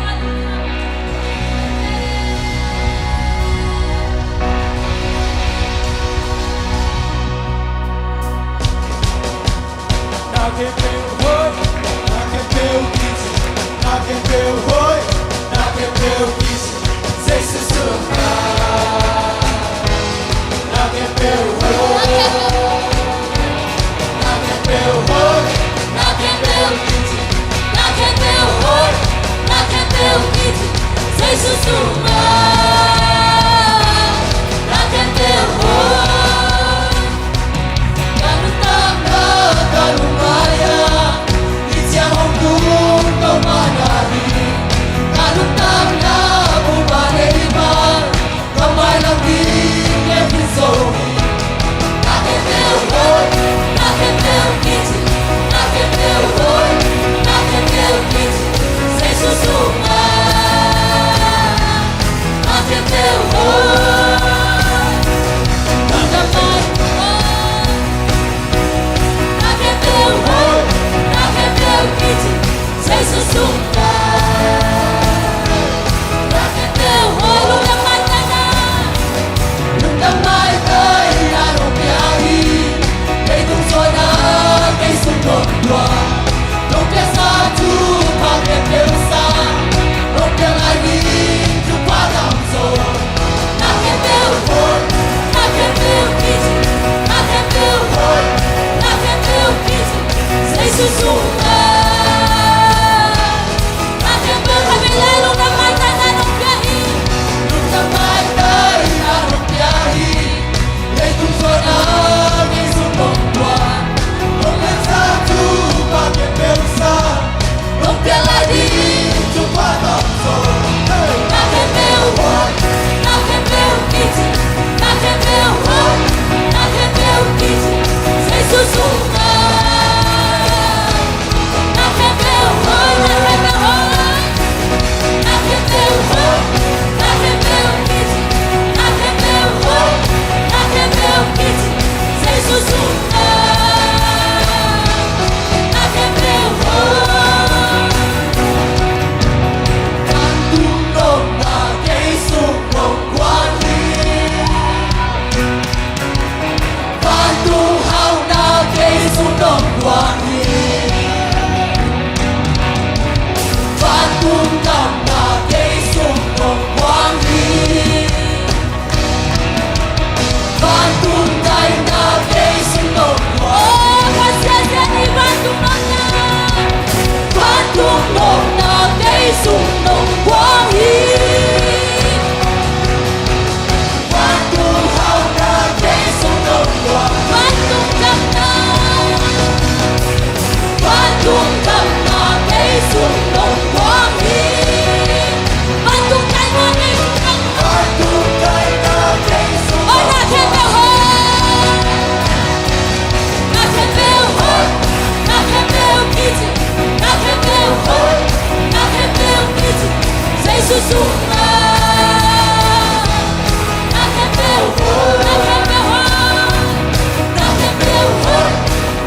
Na khempeuh hoih, na khempeuh kicing, na khempeuh hoih, na khempeuh kicing Jesu sungah. Na khempeuh hoih, na khempeuh hoih, na khempeuh kicing, na khempeuh hoih, na khempeuh kicing Jesu sungah. Na khempeuh hoih. Ka nuntakna ka lungngai a, i ciang hong tung ko mah na hi. Ka nuntakna buhman ei mah, ka mailam ding leh khin zo hi. Na khempeuh hoih, na khempeuh kicing, na khempeuh hoih, na khempeuh kicing Jesu sungah. Na khempeuh hoih. Lungdam maitai. Na khempeuh hoih, na khempeuh kicing Jesu sungah. Na khempeuh hoih, lungdam maitai na. Lungdam maitai na nong pia hi. Leitung zuan a kei sung nong tua. Nong piaksa thupha khempeuh sang, nong piak lai ding thupha tamzaw. Na khempeuh hoih, na khempeuh kicing, na khempeuh hoih, na khempeuh kicing Jesu sungah. Na khempeuh kha vei lai lo, na maitai na nong pia hi. Lungdam maitai na nong pia hi. Leitung zuan a kei sung nong tua. Nong piaksa thupha khempeuh sang, nong piak lai ding thupha tamzaw. Na khempeuh hoih, na khempeuh kicing, na khempeuh hoih, na khempeuh kicing Jesu sungah. Na khempeuh hoih, na khempeuh hoih. Na khempeuh hoih, na khempeuh kicing, na khempeuh hoih, na khempeuh kicing Jesu sungah. Na khempeuh hoih. Vantung nopna kei sung nong guan hi. Vantung hauhna kei sung nong guan hi. Vantung damna kei sung nong guan hi. Vantung taina kei sung nong guan hi. Oh, Pasian, Pasian, i vantung nopna. Vantung nopna kei sung nong guan hi. Vantung hauhna kei sung nong guan. Vantung damna. Vantung damna kei sung nong guan hi. Vantung taina kei sung nong guan. Vantung taina kei sung nong guan. Oi, na khempeuh hoih. Na khempeuh hoih. Na khempeuh kicing. Na khempeuh hoih. Na khempeuh kicing Jesu sungah. Na khempeuh hoih, na khempeuh hoih, na khempeuh hoih,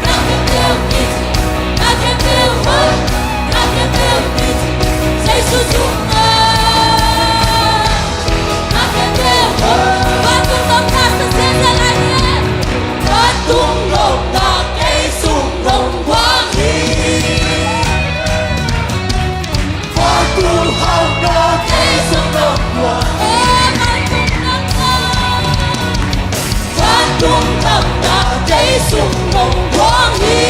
na khempeuh kicing, na khempeuh hoih, na khempeuh kicing Jesu sungah. Na khempeuh hoih, vantung nopna sa zenzen lai ni. Vantung nopna kei sung nong guan hi. Vantung hauhna kei sung nong guan. Vantung damna kei sung nong guan hi.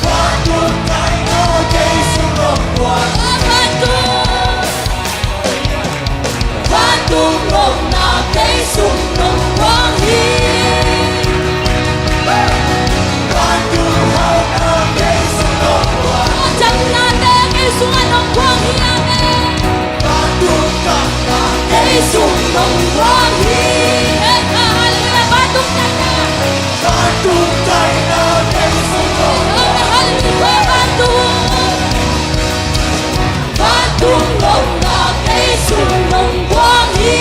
Vantung taina kei sung nong guan. Vantung Vantung nopna kei sung nong guan hi. Vantung hauhna kei sung nong guan. Vantung damna kei sung nong guan hi. Amen. Vantung damna kei sung nong guan hi. Amen. Hallelujah. Vantung taina. Vantung taina kei sung nong guan. Amen. Hallelujah. Vantung. Vantung nopna kei sung nong guan hi.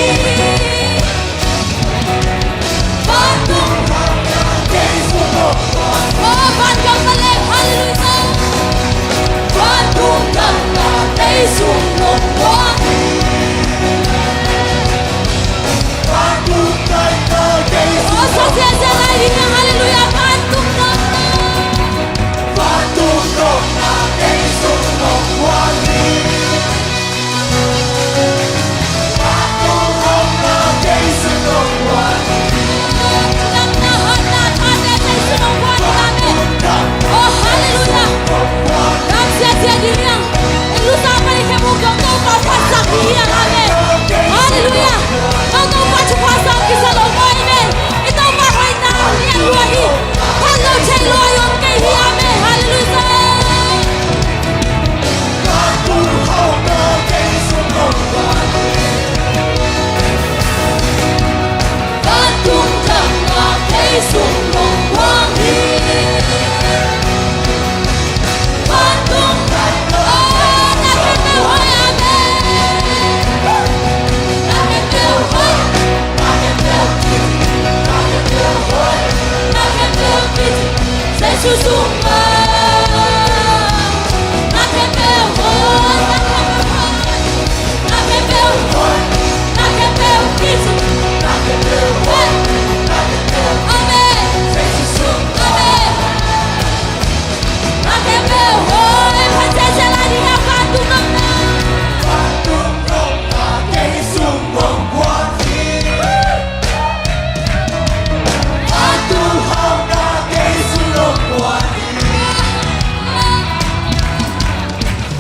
Vantung nopna kei sung nong guan. Oh, vantung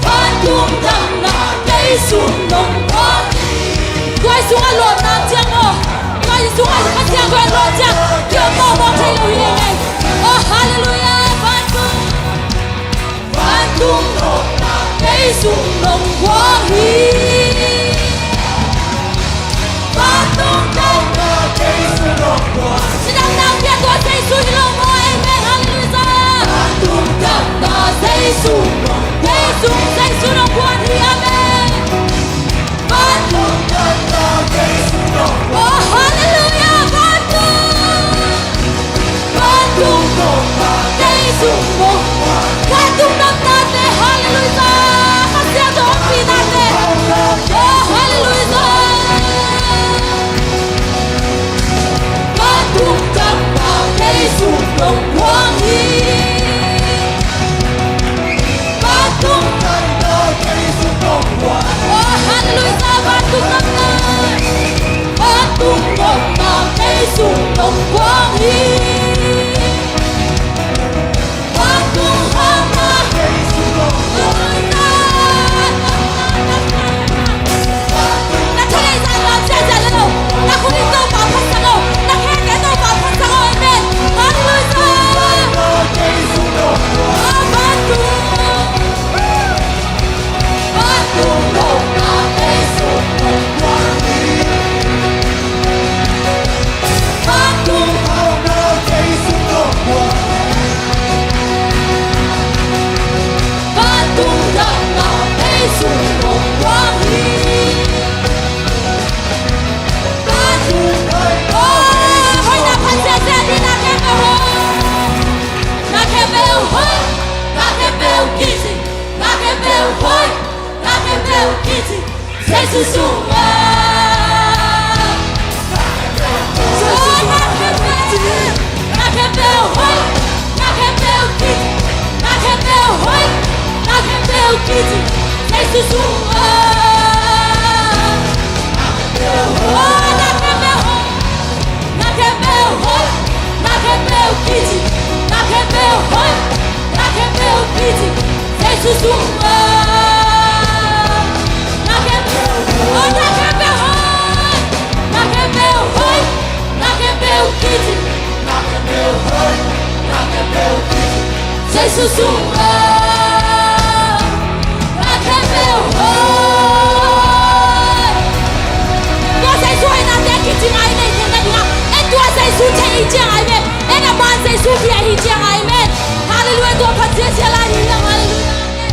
Vantung damna kei sung nong guan hi. Tua sungah lawmna ciang maw. Tua sungah Kha Siangtho in lawm ciang kiom mawkmawk thei lo hi lel ei. Oh, halleluiah, vantung. Vantung nong guan hi. Kei sung nong guan hi. Vantung damna kei sung nong guan hi. Cidamna pia tua Jesu hi lo maw, amen, halleluiah. Vantung damna Jesu nong guan hi. Kei sung Jesu nong guan hi, amen. Vantung damna kei sung nong guan hi. Oh, halleluiah, vantung. Vantung nong guan hi. Kei sung nong guan hi. Vantung damna te, halleluiah. Kha Siangtho ompihna te. Oh, halleluiah. Vantung damna kei sung nong guan hi. Vantung damna kei sung nong guan hi. Oh, halleluiah, vantung damna. Vantung damna kei sung nong guan hi. Jesu sungah. Oh, na khempeuh hoih, na khempeuh hoih, na khempeuh hoih, na khempeuh kici. Jesu sungah. Oh, na khempeuh hoih, na khempeuh hoih, na khempeuh kici, na khempeuh hoih, na khempeuh kici. Jesu sungah. Na khempeuh hoih, na khempeuh hoih, na khempeuh hoih, na khempeuh kici, na khempeuh hoih, na khempeuh kici. Jesu sungah. Na khempeuh hoih. Tua Jesu hoihnate kici ngai nei theihna dingah, en tua Jesu thei hi ciang a, amen. En a ban Jesu bia hi ciang a, amen. Halleluiah, tua Pasian sia lai hi hiam, halleluiah, amen.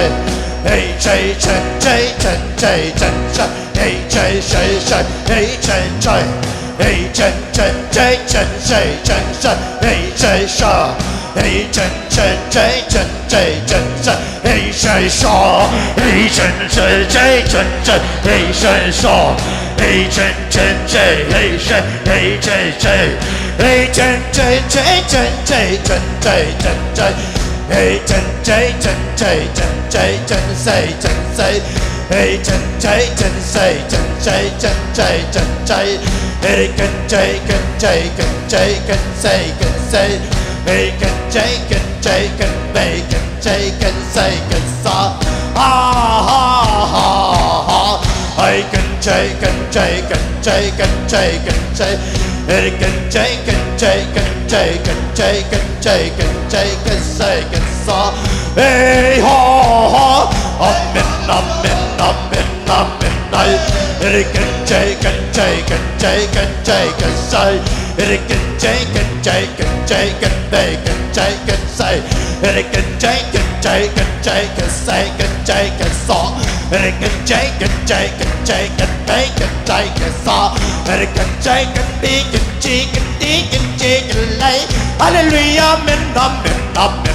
Halleluia, amen, amen, amen.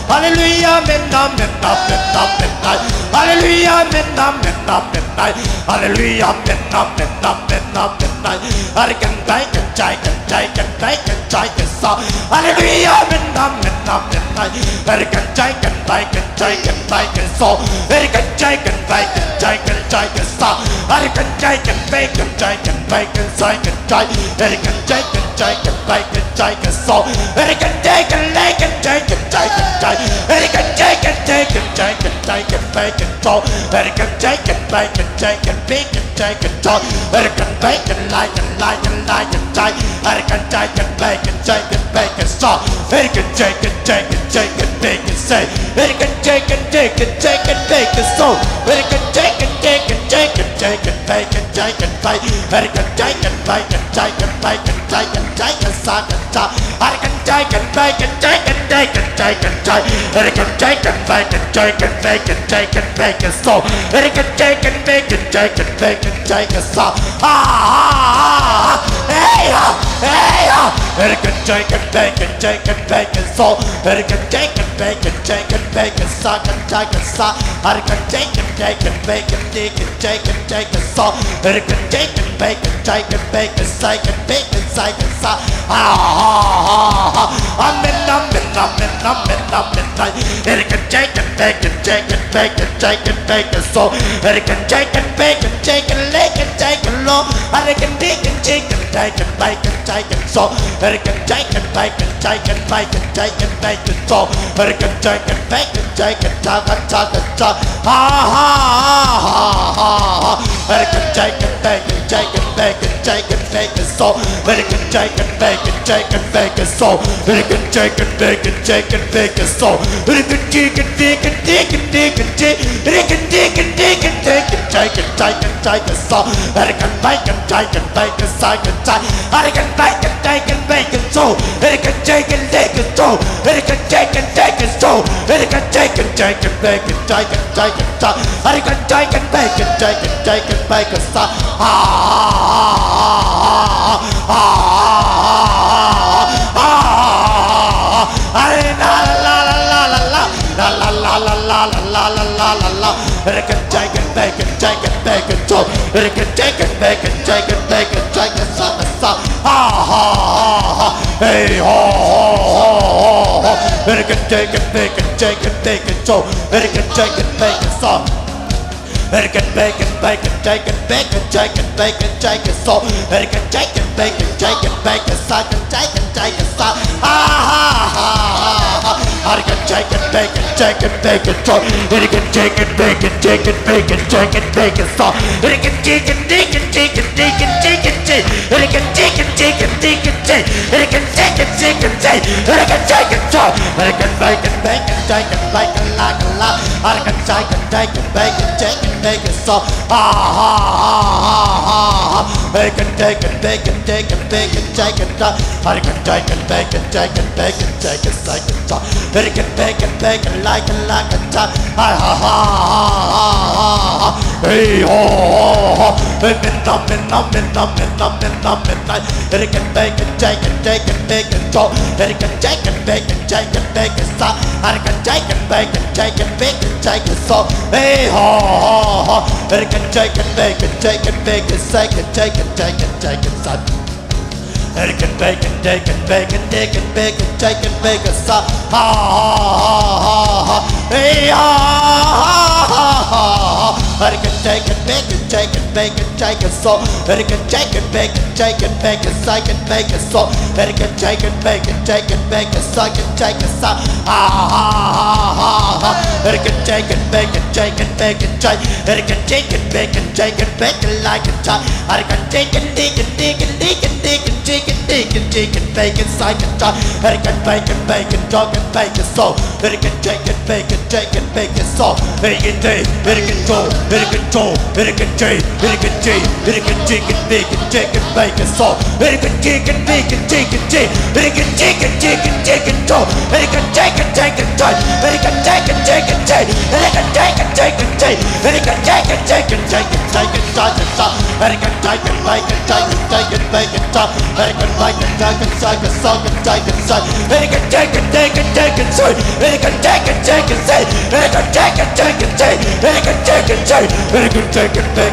Halleluia, amen, amen, amen, amen. Halleluia, amen, amen, amen, amen. Halleluia, amen, amen, amen, amen. Hallelujah, amen, amen, amen. Hallelujah, amen, amen, amen. Amen, amen, amen, amen, amen.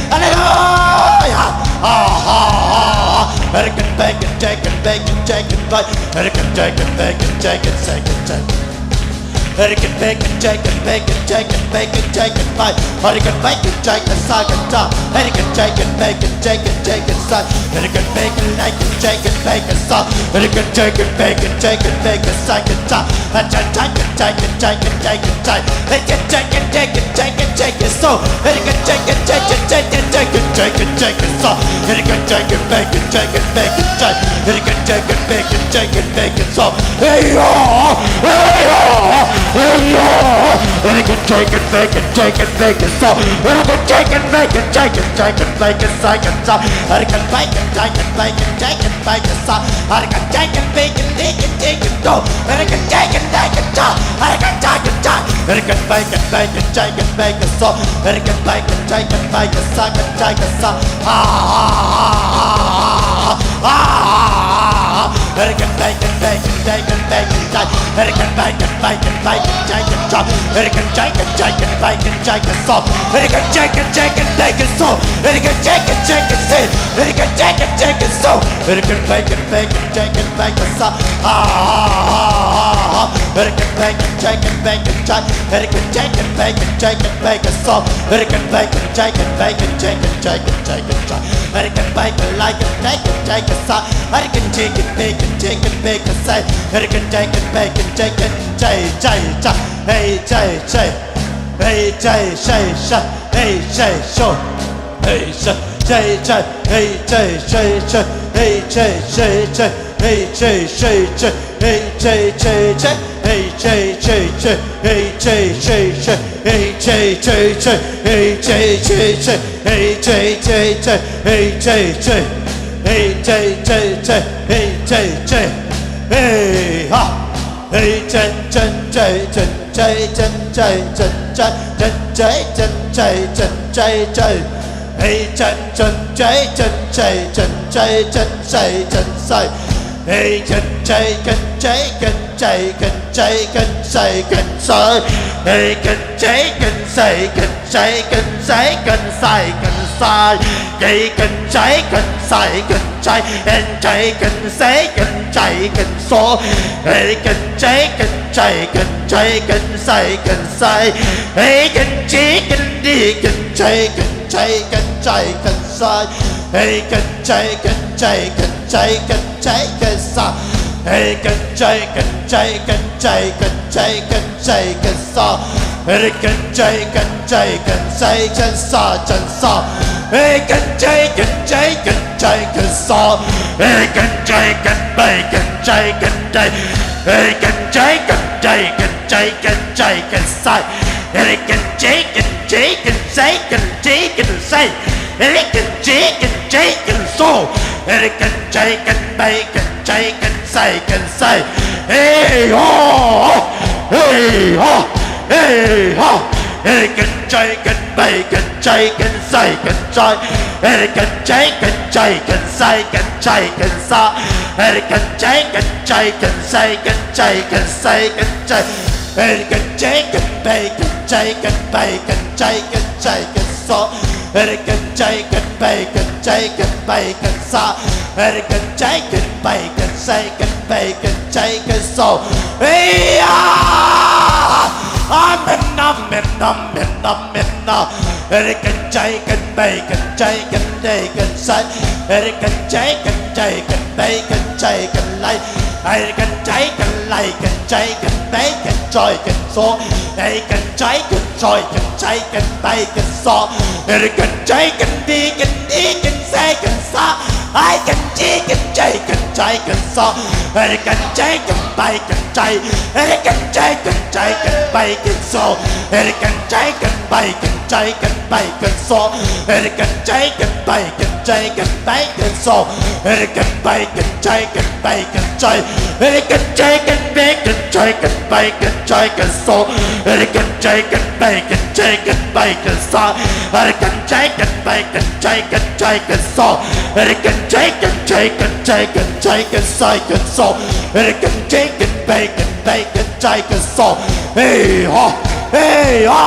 Hallelujah! Ah, ah, ah, ah. Hurricane, bacon, Jacob, bacon, Jacob, bacon. Hurricane, bacon, Jacob, bacon, Jacob, bacon. Hurricane, bacon, Jacob, bacon, Jacob, bacon, Jacob, bacon. Hurricane, bacon, Jacob, Jacob, Jacob. Hurricane, Jacob, bacon, Jacob, Jacob, Jacob. Hurricane, bacon, Jacob, bacon, Jacob, bacon, Jacob, bacon. Hurricane, Jacob, Jacob, Jacob, Jacob, Jacob. Hurricane, Jacob, bacon, Jacob, Jacob, Jacob, Jacob. Hurricane, Jacob, bacon, Jacob, bacon, Jacob, Jacob. Hurricane, Jacob, bacon, Jacob, bacon, Jacob. Hey, yo! Hey, yo! Hey, yo! Hurricane, Jacob, bacon, Jacob, bacon, Jacob. Hurricane, Jacob, bacon, Jacob, Jacob, bacon, Jacob, Jacob. Hurricane, bacon, Jacob, bacon, Jacob, bacon, Jacob. Hurricane, Jacob, bacon, Jacob, Jacob, Jacob. Hurricane, Jacob, bacon, Jacob, bacon, Jacob, Jacob. Hurricane, bacon, bacon, Jacob, bacon, Jacob, Jacob. Hurricane, bacon, Jacob, bacon, Jacob, Jacob, Jacob. Ah, ah, ah, ah, ah, ah. Hurricane, bacon, bacon, bacon, bacon, Jacob. Hurricane, bacon, bacon, bacon, Jacob, Jacob. Hurricane, Jacob, Jacob, bacon, Jacob, Jacob. Hurricane, Jacob, Jacob, bacon, Jacob, Jacob, Jacob. Hurricane, Jacob, Jacob, Jacob, Jacob, Jacob. Hurricane, bacon, bacon, Jacob, bacon, Jacob. Ah, ah, ah, ah, ah. Hurricane, bacon, Jacob, bacon, Jacob. Hurricane, Jacob, bacon, Jacob, bacon, Jacob. Hurricane, bacon, Jacob, bacon, Jacob, Jacob, Jacob, Jacob. Hurricane, bacon, bacon, Jacob, Jacob, Jacob. Hurricane, Jacob, bacon, Jacob, bacon, Jacob. Hurricane, Jacob, bacon, Jacob, Jacob, Jacob. Hey, Jacob, Jacob. Hey, Jacob, Jacob, Jacob. Hey, Jacob, Jacob. Hey, Jacob, Jacob, Jacob. Hey, Jacob, Jacob, Jacob. Hey, Jacob, Jacob, Jacob. Hey, Jacob, Jacob, Jacob. Hey, Jacob, Jacob, Jacob. Hey, Jacob, Jacob, Jacob. Hey, Jacob, Jacob, Jacob. Hey, Jacob, Jacob, Jacob. Hey, Jacob, Jacob, Jacob. Hey, Jacob, Jacob, Jacob. Hey, Jacob, Jacob, Jacob. Hey, Jacob, Jacob. Hey, ha. Hey, Jacob, Jacob, Jacob. Jai, jan, jai, jan, jai, jan, jai, jan, jai, jan, jai, jai. Hey, jan, jan, jai, jan, jai, jan, jai, jan, jai, jan, sai. Hey, jan, jai, kan, jai, kan, jai, kan, jai, kan, sai, kan, sai. Hey, kan, jai, kan, sai, kan, jai, kan, sai, kan, sai, kan, sai. Hey, kan, jai, kan, sai, kan, jai, kan, jai, kan, sai, kan, jai, kan, so. Hey, kan, jai, kan, jai, kan, jai, kan, sai, kan, sai. Hey, kan, ji, kan, di, kan, jai, kan, jai, kan, jai, kan, sai. Hey, kan, jai, kan, jai, kan, jai, kan, jai, kan, sai. Hey, kan, jai, kan, jai, kan, jai, kan, jai, kan, jai, kan, sa. Hey, kan, jai, kan, jai, kan, sai, kan, sa, kan, sa. Hey, kan, jai, kan, jai, kan, jai, kan, sa. Hey, kan, jai, kan, bai, kan, jai, kan, dai. Hey, kan, jai, kan, dai, kan, jai, kan, jai, kan, sai. Hey, kan, jai, kan, jai, kan, sai, kan, jai, kan, sai. Hey, kan, jai, kan, jai, kan, so. Hey, kan, jai, kan, bai, kan, jai, kan, sai, kan, sai. Hey, ho! Hey, ho! Hey, ho! Hey, kan, jai, kan, bai, kan, jai, kan, sai, kan, sai. Hey, kan, jai, kan, jai, kan, sai, kan, jai, kan, sa. Hey, kan, jai, kan, jai, kan, sai, kan, jai, kan, sai, kan, jai. Hey, kan, jai, kan, bai, kan, jai, kan, bai, kan, jai, kan, sai, kan, so. Hey, kan, jai, kan, bai, kan, jai, kan, bai, kan, sa. Hey, kan, jai, kan, bai, kan, sai, kan, bai, kan, jai, kan, so. Hey, ah! Amen, amen, amen, amen, ah. Hey, kan, jai, kan, bai, kan, jai, kan, dai, kan, sai. Hey, kan, jai, kan, jai, kan, bai, kan, jai, kan, lai. Hey, kan, jai, kan, lai, kan, jai, kan, bai, kan, jai, kan, so. Hey, kan, jai, kan, Enjoy, kan enjoy, kan play, kan sawh. Eri kan enjoy, kan bi, kan di, kan se, kan sa. Ai kan enjoy, kan enjoy, kan play, kan sawh. Eri kan enjoy, kan play, kan enjoy. Eri kan enjoy, kan enjoy, kan play, kan sawh. Eri kan enjoy, kan play, kan enjoy, kan play, kan sawh. Eri kan enjoy, kan play, kan enjoy, kan play, kan sawh. Eri kan enjoy, kan enjoy, kan play, kan enjoy. Eri kan enjoy, kan bi, kan enjoy, kan play, kan enjoy, kan sawh. Eri kan enjoy, kan play, kan enjoy, kan play, kan sa. Eri kan enjoy, kan play, kan enjoy, kan enjoy, kan sawh. Eri kan enjoy, kan enjoy, kan enjoy, kan enjoy, kan play, kan sawh. Eri kan enjoy, kan play, kan play, kan enjoy, kan sawh. Hey ha, hey ha.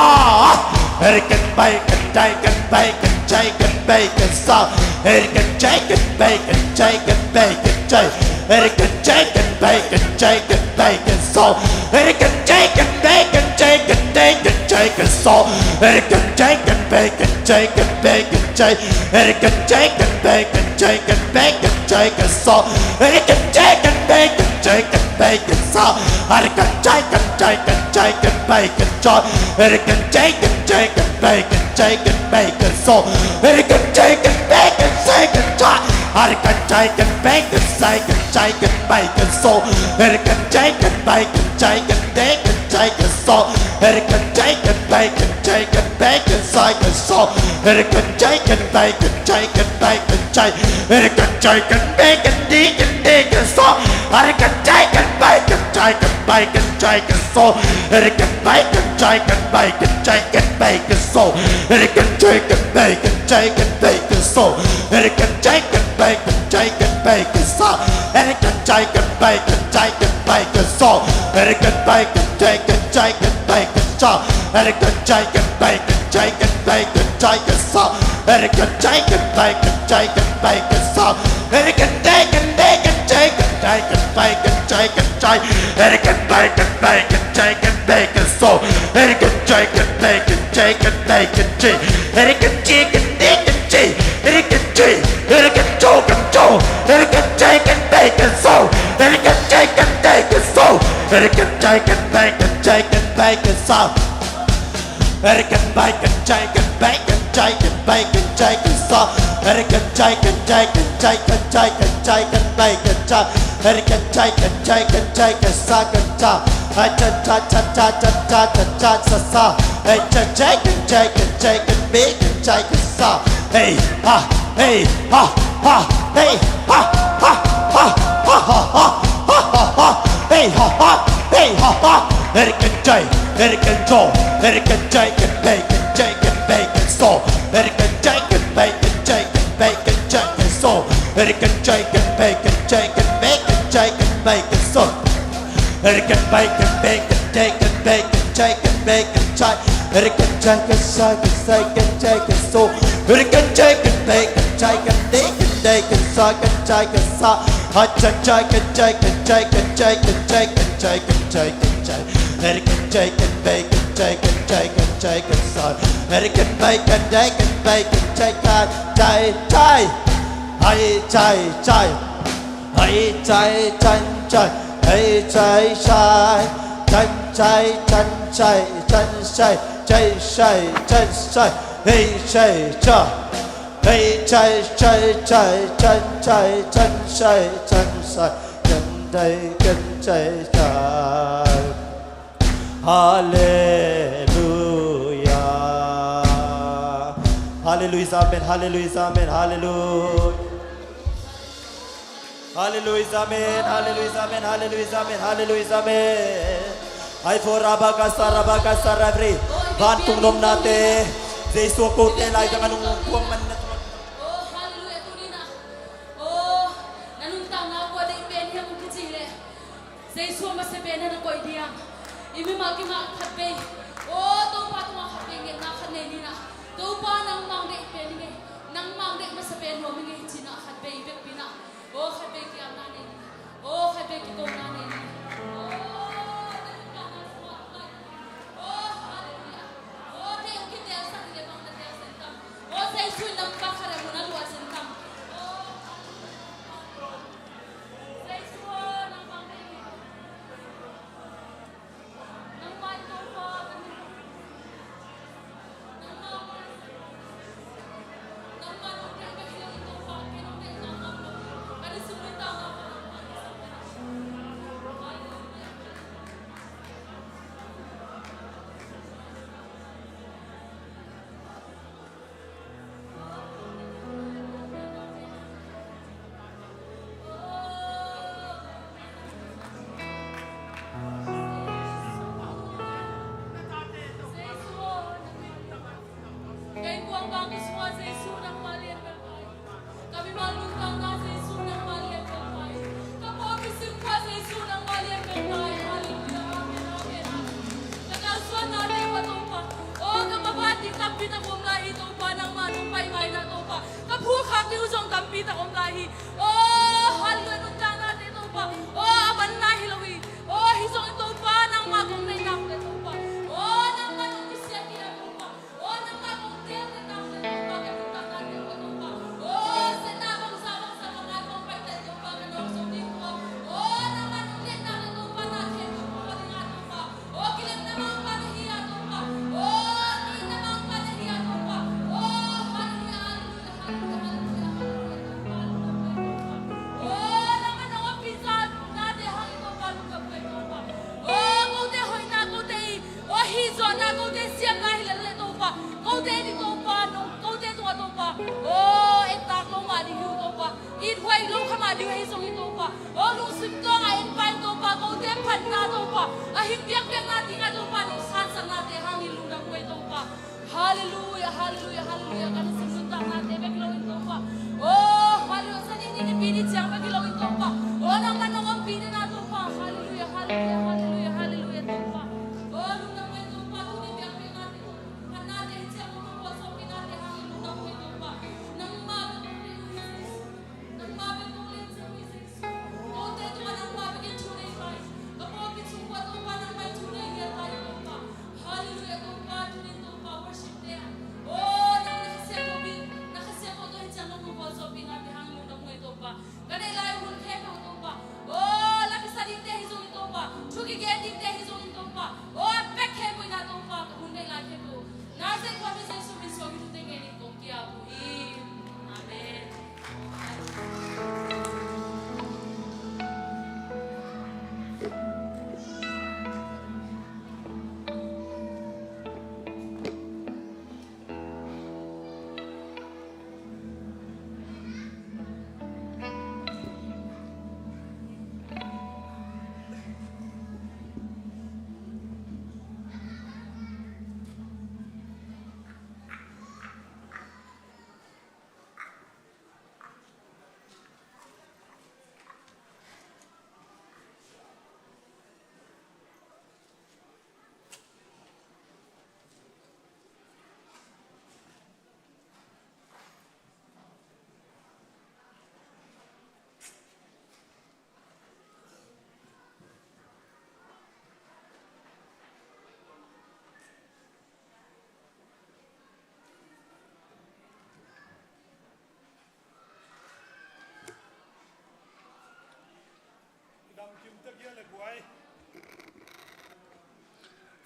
Eri kan enjoy, kan enjoy, kan play, kan enjoy, kan play, kan sawh. Eri kan enjoy, kan play, kan enjoy, kan play, kan enjoy. Eri kan enjoy, kan play, kan enjoy, kan play, kan sawh. Eri kan enjoy, kan play, kan enjoy, kan play, kan enjoy, kan sawh. Eri kan enjoy, kan play, kan enjoy, kan play, kan enjoy. Eri kan enjoy, kan play, kan enjoy, kan play, kan enjoy, kan sawh. Eri kan enjoy, kan play, kan enjoy, kan play, kan sawh. Eri kan enjoy, kan enjoy, kan enjoy, kan play, kan enjoy. Eri kan enjoy, kan enjoy, kan play, kan enjoy, kan play, kan sawh. Eri kan enjoy, kan play, kan enjoy, kan enjoy. Eri kan enjoy, kan play, kan enjoy, kan enjoy, kan play, kan sawh. Eri kan enjoy, kan play, kan enjoy, kan play, kan enjoy, kan sawh. Eri kan enjoy, kan play, kan enjoy, kan play, kan enjoy, kan sawh. Eri kan enjoy, kan play, kan enjoy, kan play, kan enjoy. Eri kan enjoy, kan bi, kan di, kan di, kan sawh. Eri kan enjoy, kan play, kan enjoy, kan play, kan enjoy, kan sawh. Eri kan play, kan enjoy, kan play, kan enjoy, kan play, kan sawh. Eri kan enjoy, kan play, kan enjoy, kan play, kan sawh. Eri kan enjoy, kan play, kan enjoy, kan play, kan sawh. Eri kan enjoy, kan play, kan enjoy, kan play, kan sawh. Eri kan play, kan enjoy, kan enjoy, kan play, kan sawh. Eri kan enjoy, kan play, kan enjoy, kan play, kan enjoy, kan sawh. Eri kan enjoy, kan play, kan enjoy, kan play, kan sawh. Eri kan enjoy, kan play, kan enjoy, kan enjoy, kan play, kan enjoy, kan enjoy. Eri kan play, kan play, kan enjoy, kan play, kan sawh. Eri kan enjoy, kan play, kan enjoy, kan play, kan enjoy. Eri kan enjoy, kan play, kan enjoy. Eri kan enjoy, eri kan enjoy, kan enjoy. Eri kan enjoy, kan play, kan sawh. Eri kan enjoy, kan play, kan sawh. Eri kan enjoy, kan play, kan enjoy, kan play, kan sawh. Eri kan enjoy, kan enjoy, kan play, kan enjoy, kan play, kan enjoy, kan sawh. Eri kan enjoy, kan enjoy, kan enjoy, kan enjoy, kan enjoy, kan play, kan enjoy. Eri kan enjoy, kan enjoy, kan enjoy, kan sawh, kan enjoy. Ai cha cha cha cha cha cha cha cha cha cha. Ai cha cha kan enjoy, kan enjoy, kan play, kan enjoy, kan sawh. Hey ha, hey ha ha, hey ha ha ha ha ha ha ha ha ha. Hey ha ha, hey ha ha. Eri kan enjoy, eri kan enjoy, eri kan enjoy, kan play, kan enjoy, kan play, kan sawh. Eri kan enjoy, kan play, kan enjoy, kan play, kan enjoy, kan sawh. Eri kan enjoy, kan play, kan enjoy, kan play, kan enjoy, kan play, kan sawh. Eri kan enjoy, kan play, kan enjoy, kan play, kan enjoy, kan play, kan enjoy. Eri kan enjoy, kan sawh, kan enjoy, kan enjoy, kan sawh. Eri kan enjoy, kan play, kan enjoy, kan play, kan enjoy, kan sawh, kan enjoy, kan sawh. Ai cha cha kan enjoy, kan enjoy, kan enjoy, kan enjoy, kan enjoy, kan enjoy, kan enjoy. Eri kan enjoy, kan play, kan enjoy, kan enjoy, kan enjoy, kan sawh. Eri kan play, kan enjoy, kan play, kan enjoy, kan enjoy, enjoy. Ai cha cha. Ai cha cha enjoy, ai cha cha, cha cha cha cha cha cha cha cha cha cha, ai cha cha. Ai cha cha cha cha cha cha cha cha cha cha. Halleluia. Halleluia, amen. Halleluia, amen. Halleluia. Halleluia, amen. Halleluia, amen. Halleluia, amen. Halleluia, amen. Hai fo rabakasa, rabakasa, rabri. Vantung nopnate Jesu a kote laizang a nungkuang man na. Oh, halleluia, tuni na. Oh, na nuntakna kua deih pen hiam, hong kici leh Jesu a masa pen na koih diam. I mimal kingah khat vei. Oh, Topa tungah khat vei ngetna khat nei ni na. Topa nangmah hong deih pen hi ngei. Nangmah hong deih masa pen nuam hi ngei ci na khat vei bek pi na. Oh, khat vei kiamna nei ni. Oh, khat vei kikona nei ni. Oh, na nuntakna sungah. Oh, halleluia. Oh, teh hong kitelsak hi leh bang na telsen tam. Oh, Jesu in nang bang khat a mun a luah sen tam. Oh, Jesu, nang bang nei ni. Nang mai Topa ka ni. Liu ahi zongin Topa, o lungsim tawng a en pa in Topa, kote phatna Topa, a hing biakpiakna dingah Topa, nong sansaknate hangin lungdam uh ei Topa. Halleluia, halleluia, halleluia. Kan sung nuntaknate bek lo in Topa, o halleluia, sa ni ni ni pi ni ciang bek lo in Topa, o nangmah nong ompih dena Topa. Halleluia, halleluia, halleluia, halleluia Topa. O lungdam uh ei Topa, tuni biakpiaknate, phatnate hi ciang nong puakzawhpihnate hangin lungdam uh ei Topa. Nangmah bek kong leng uh hi Jesu. Nangmah bek kong leng uh hi Jesu. Kote tungah nangmah bek in thu nei lai. Ka pawlpi sung uah Topa nangmah in thu nei lian lai Topa. Halleluia Topa, tuni Topa worship te ah, o nang na kha siangtho pi, na kha siangtho tawh hi ciang nong puakzawhpihnate hangin lungdam uh ei Topa. Ka neih lai hun khempeuh Topa, o la kisa dingte hi zongin Topa, thu kigen dingte hi zongin Topa, o a bek khempeuh in ah Topa, ka hun neih lai khempeuh Nazareth khua min Jesu min suang in thute ngen in kong ki-ap uh hi. Amen.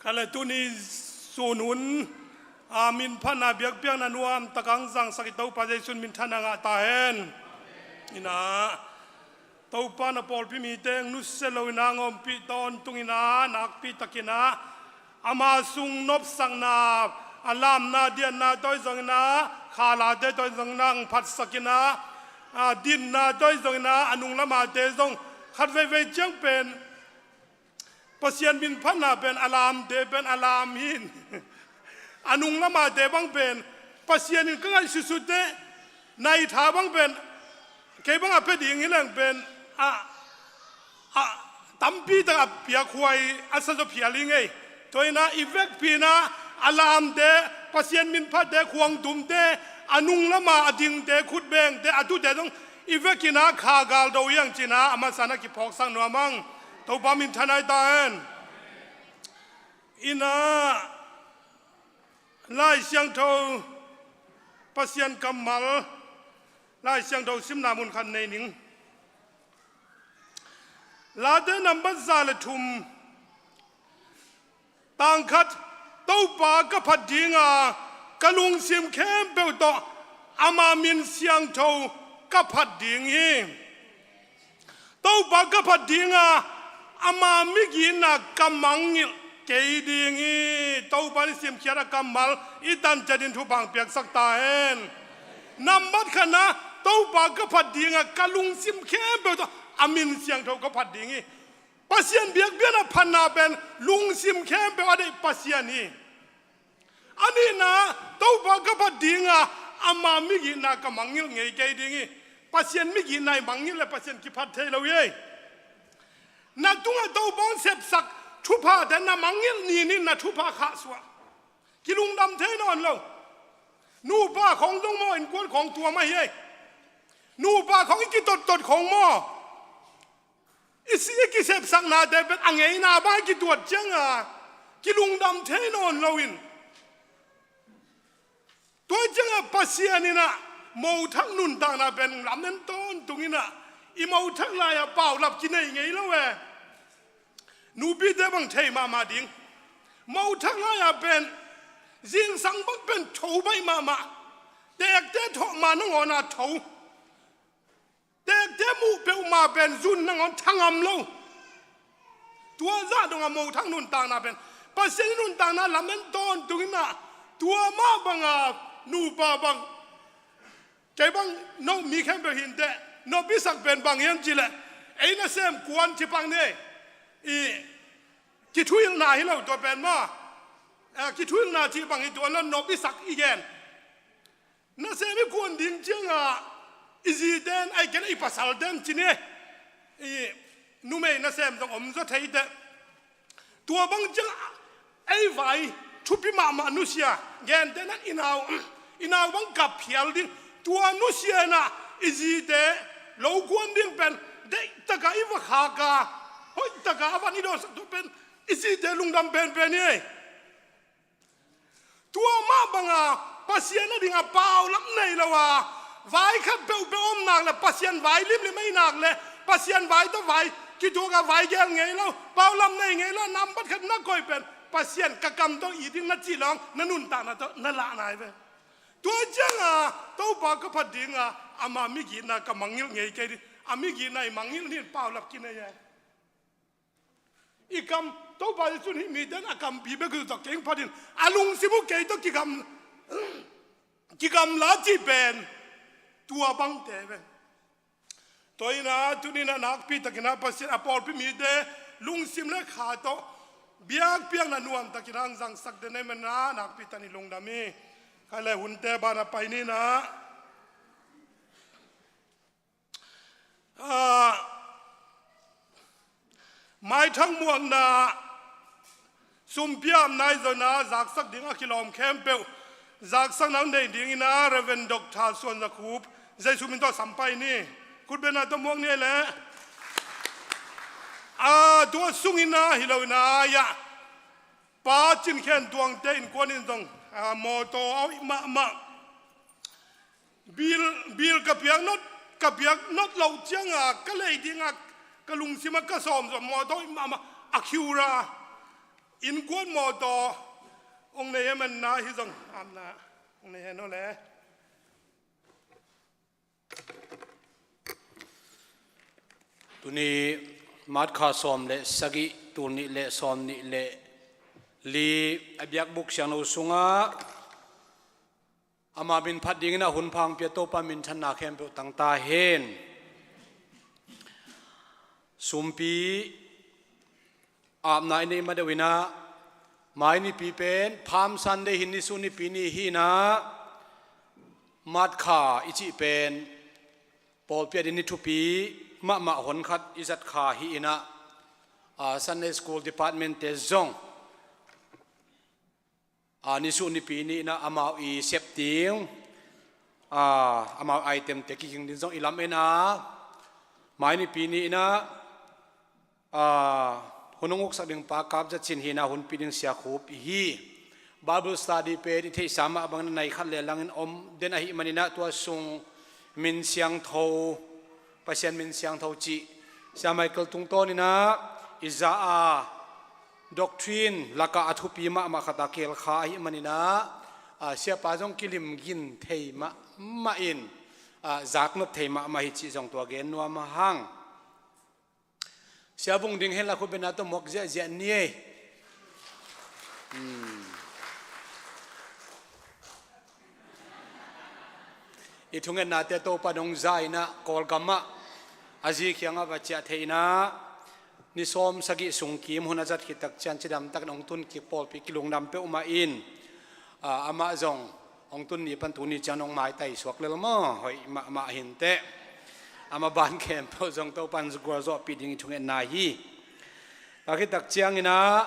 Ka le tuni sun hun a min phatna biakpiakna nuam takin zangsak i Topa Jesu min thanna ngah ta hen. Ina Topa na pawlpi mite nusia lo ina, ompih tawntung ina, nakpi tak ina, ama sung nopsakna, a lamna dianna tawh zong ina, khalate tawh zong ina, ang phatsak ina, a dinna tawh zong ina, a nung lamate zong khat veivei ciang pen Pasian min phatna pen a lamte pen a lam hi in. A nung lamate bang pen Pasian in ka ngaihsutsut teh, na i tha bang pen kei bang a pia ding hi leng pen a, a tampi tak a piakhuai a sa zaw phial hi ngei. Tua ina i vekpi ina a lamte, Pasian min phatte, khuangtumte, a nung lama a dingte, khutbengte, a tute zong i vek ina kha galdo hiang ci ina a masa na kiphawksak nuam ang. Topa min thanna hi ta hen. Ina Lai Siangtho, Pasian kammal, Lai Siangtho simna mun khat nei ning. Late nambat za le thum, tang khat, Topa ka phat dinga ka lungsim khempeuh tawh ama min siangtho ka phat ding hi. Topa ka phat dinga ama migitna ka mangngilh kei ding hi. Topa in simkhiat a kammal i tan ciatin thupha piaksak ta hen. Nambat khatna, Topa ka phat dinga ka lungsim khempeuh tawh a min siangtho ka phat ding hi. Pasian biakpiakna phatna pen lungsim khempeuh a deih Pasian hi. A nihna, Topa ka phat dinga ama migitna ka mangngilh ngei kei ding hi. Pasian migitna i mangngilh le Pasian kiphat thei lo hi. Na tungah Topa hong sepsak thuphate na mangngilh ni in na thupha khahsuah. Kilungdam thei nawn lo. Nupa khawng zong maw, innkuan khawng tuam ahi ei. Nupa khawng i kitottot khawng maw, i si i kisepsaknate pen a ngeina bang i kituat cianga kilungdam thei nawn loin, tua cianga Pasian ina mothak nuntakna pen lamen tawntung ina i mothak lai-a paulap kinei ngei lo e. Nupite bang thei mahmah ding. Mothak lai-a pen zingsang bang pen tho baih mahmah. Tekte thawh ma nangawn a tho. Tekte muh peuhmah pen zun nangawn thangam lo. Tua zah dongah mothak nuntakna pen Pasian i nuntakna lamen tawntung ina, tua mah banga nupa bang, kei bang no mi khempeuh hinteh, Nop i sak pen bang hiam cih leh, ei nasem kuan cih bang ni. I kithuhilhna hi lo tua pen maw. Eh, kithuhilhna cih bang hi tua lo, nop i sak i gen. Nasem i kuan ding ciangah i zite in, ahih kei leh i pasalte in ci ni. I numei nasem zong om zaw thei teh. Tua bang ciang ei vai thupi mahmah nusia, gentehna in i nau, i nau bang kap phial ding. Tua nusia in ah i zite lo kuan ding pen deihtak a i va khak a, hoihtak a a van i dawnsak, tua pen i zite lungdam penpen hi. Tua mah bang a Pasian a ding a paulap nei lo a, vai khat peuhpeuh om nak leh, Pasian vai limlim ahih nak leh, Pasian vai tawh vai kituak a vai gel ngei lo, paulap nei ngei lo, nambat khat na koih pen Pasian ka kam tawh it ing na cih lawng, na nuntakna tawh na lahna hi ve. Tua ciang a Topa ka phat ding a, ama migitna ka mangngilh ngei kei ding, a migitna i mangngilh ni in paulap kinei e. I kam, Topa Jesu in hih mite in a kampi bek uh tawh kei hong phat in, a lungsim uh kei tawh kigam, kigamla cih pen tua bangte ve. Tua in ah tuni in ah nakpi takin ah Pasian a pawlpi mite lungsim le kha tawh biakpiakna nuam takin ah hong zangsak den ahih manin ah nakpi takin i lungdam hi. Khaile, hunte ban ah pai ni in ah. Ah, maithang muakna, sumpi apna i zonna zaksak ding a kilawm khempeuh zaksakna hong nei dingin ah Reverend Doctor Suan Za Khup, Jesu min tawh sam pai ni. Khutbetna tawh muak ni leh. Ah, tua sungin ah hi lo in ah, ya. Pa Cin Khen Tuangte innkuan in zong, ah, mawtaw a hoih mahmah. Bill, bill ka piak not, ka piak not loh ciang a, ka lei ding a, ka lungsim a ka sawm zong mawtaw a hoih mahmah. Acura innkuan mawtaw hong nei ahih manin ah hih zong apna hong nei hen aw le. Tuni March kha sawm le sagih, tul nih le sawm nih le li a biakbuk siangtho sungah ama min phat dingin ah hun pha hong pia Topa minthanna khempeuh tang ta hen. Sumpi apna i neih ma deuh in ah, mai nipi pen Palm Sunday hi in, nisu nipi ni hi in ah, March kha i cih pen pawlpi adingin ni thupi mahmah hon khat i zat kha hi in ah, ah, Sunday School Department te zong, ah, nisu nipi ni in ah amau i sep ding, ah, amau item te kiging ding zong i lamen a, mai nipi ni in ah, ah, hun hong uksak ding pa Kap Za Cin hi in ah hunpi ding Sia Khup i hi. Bible study pen i theihsa mah bangin a nai khat le langin om den ahih manin ah tua sung min siangtho, Pasian min siangtho cih Sia Michael tungtawn in ah i za a doctrine lakah a thupi mahmah khat a kihel kha ahih manin ah, ah, siapa zong kilim gin thei mahmah in, ah, zaknop thei mahmah hi cih zong tua gen nuam hang. Sia Vung ding hen la, khutbetna tawh muak ziahziah ni ei. Hmm. I thungetnate Topa in hong za in ah Kawlgam ah a zi kiangah va ciah thei in ah, ni sawm sagih sung kim hun a zat khit tak ciang cidam takin hong tun kik pawlpi kilungdam peuhmah in, ah, amah zong hong tun ni pan tuni ciang hong maitai suak lel maw, hoih mahmah hi inteh. Amah ban khempeuh zong Topa in gualzawhpih ding i thungetna hi. Tua khit tak ciangin ah,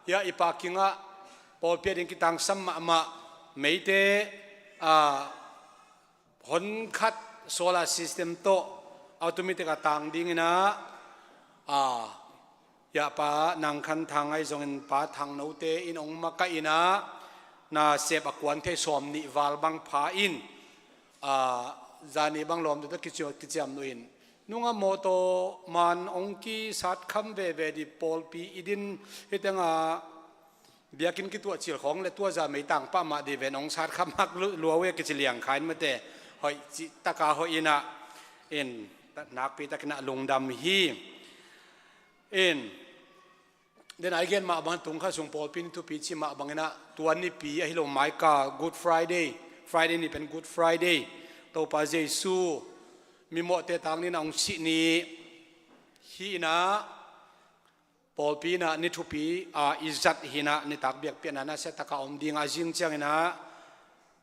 ya, i pa kiangah pawlpi ading kitangsam mahmah meite, ah, hon khat solar system tawh automatic a tang dingin ah, ah, ya pa Nang Khan Thang ahi zongin pa Thang Note in hong makaih in ah, nasep a kuan thei sawm nih val bang pha in, ah, zani bang lawmte tawh kici-, kiciamnuh in, nungah mawtaw man hong kisat kham veve dih, pawlpi i din hi teng ah, biakinn kituah cil khawng le tua za meitang pah mah dih ven hong sat kham hak lu-, lua uh e, kici liang kha in mate, hoih cih taka hoih in ah, in, nakpi takin ah lungdam hi. In, den a i gen mah bang tung kha sung pawlpi ni thupi cih mah bangin ah tua nipi ahi lo, mai ka Good Friday, Friday ni pen Good Friday, Topa Jesu mimawhte tang ni-in ah hong sih ni hi-in ah, pawlpi in ah ni thupi a i zat hi-in ah nitak biakpiakna nasia takin om ding a, zing ciangin ah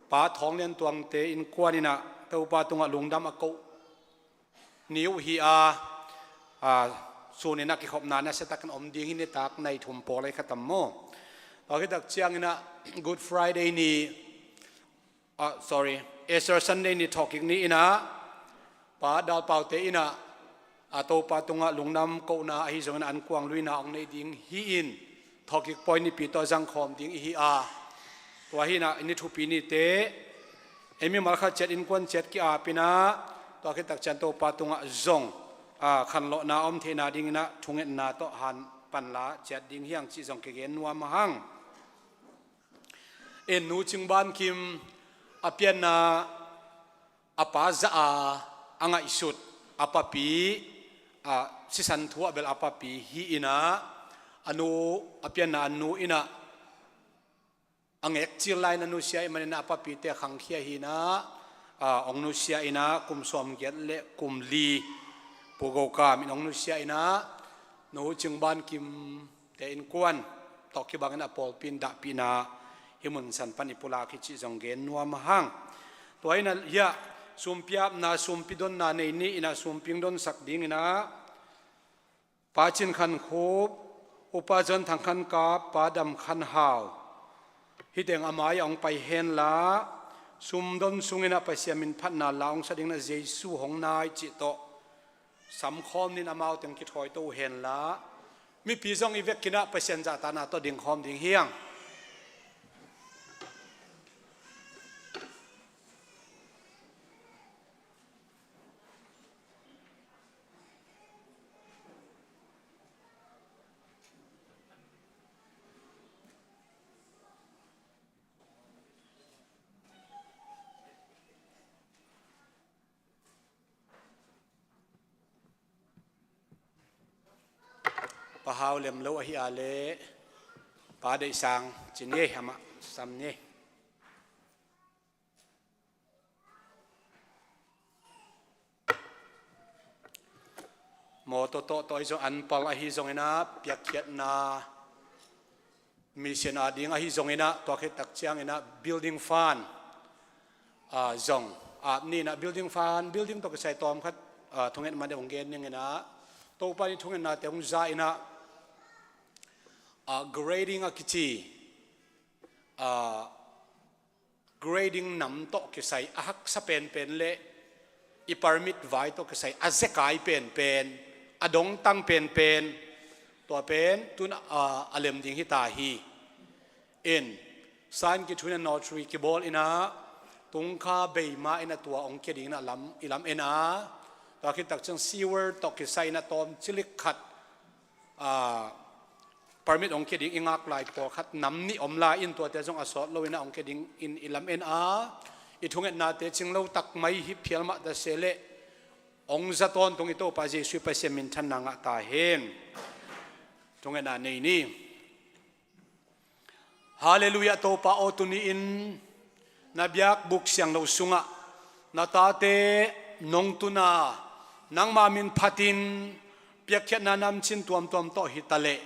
Pa Thawng Lian Tuangte innkuan in ah Topa tungah lungdam a koh ni uh hi a, a, sun in ah kikhopna nasia takin om ding hi. Nitak nai thum pawl ahi kha tam maw? Tua khit tak ciangin ah Good Friday ni, ah, sorry, Easter Sunday ni thawhkik ni-in ah Pa Dal Paute in ah, a, Topa tungah lungdam kohna ahi zongin ankuang luina hong nei ding hi-in, thawhkik pawi nipi tawh zangkhawm ding i hi a, tua hi-in ah ni thupi nite ei mimal khat ciat innkuan ciat ki-ap-in ah, tua khit tak ciang Topa tungah zong, a, khanlawhna om theihna dingin ah thungetna tawh han panla ciat ding hi hang cih zong kigen nuam hang. In Nu Cing Ban Kim a pianna a pa za a, a ngaihsut a papi, a, sisan thu ah bel a papi hi-in ah, a nu, a pianna a nu in ah a ngekcil lai-in a nusia ahih manin ah a papite khangkhia hi-in ah, a, hong nusia in ah kum sawmgiat le kum li Pu Go Kam in hong nusia in ah, Nu Cing Ban Kim te innkuan tawh kibangin a pawlpi in dahpihna hih mun san pan i pulak hi cih zong gen nuam hang. Tua hi-in ah hiah sumpi apna, sumpi donna nei ni-in ah sumpi hong donsak dingin ah Pa Cin Khan Khup, Upa John Thang Khan Kap, Pa Dam Khan Hau, hih teng a mai-ah hong pai henla, sum don sungin ah Pasian min phatna la hong sa dingin ah Jesu hong nai cih tawh samkhawm ni-in amau teng kithawi to uh henla, mipi zong i vekin ah Pasian zahtakna tawh dingkhawm ding hi hang. Pa Hau Lem Lo ahi a leh Pa Deih Sang cin ngei, amah sam ni. Mawtaw tawh tawh ahi zong, an pal ahi zongin ah, piakkhiatna mission a ding ahi zongin ah, tua khit tak ciangin ah building fund, ah, zong ap ni-in ah, building fund, building tawh kisai tawm khat, ah, thunget mah deuh hong gen ning in ah, Topa in thungetnate hong za in ah, ah, grading a kici, ah, grading nam tawh kisai a haksa penpen le i permit vai tawh kisai a zekai penpen, a dongtang penpen, tua pen tu-in a, a lem ding hi ta hi. In, sign kithua in ah, notary kibawl in ah, tungkha bei ma-in ah tua hong kia dingin ah lam, i lam en a, tua khit tak ciang sewer tawh kisai in ah tawm cilik khat, ah, permit hong kia ding i ngak lai pawlkhat nam nih om lai in, tuate zong a sawt lo-in ah hong kia dingin i lam en a, i thungetnate cing lo tak mai hi phial mah ta se leh, hong za tawntung i Topa Jesu Pasian minthanna ngah ta hen. Thungetna nei ni. Halleluiah, Topa aw, tuni-in na biakbuk siangtho sungah na tate nong tun a, nangma min phatin piakkhiatna namcin tuamtuam tawh hi ta leh,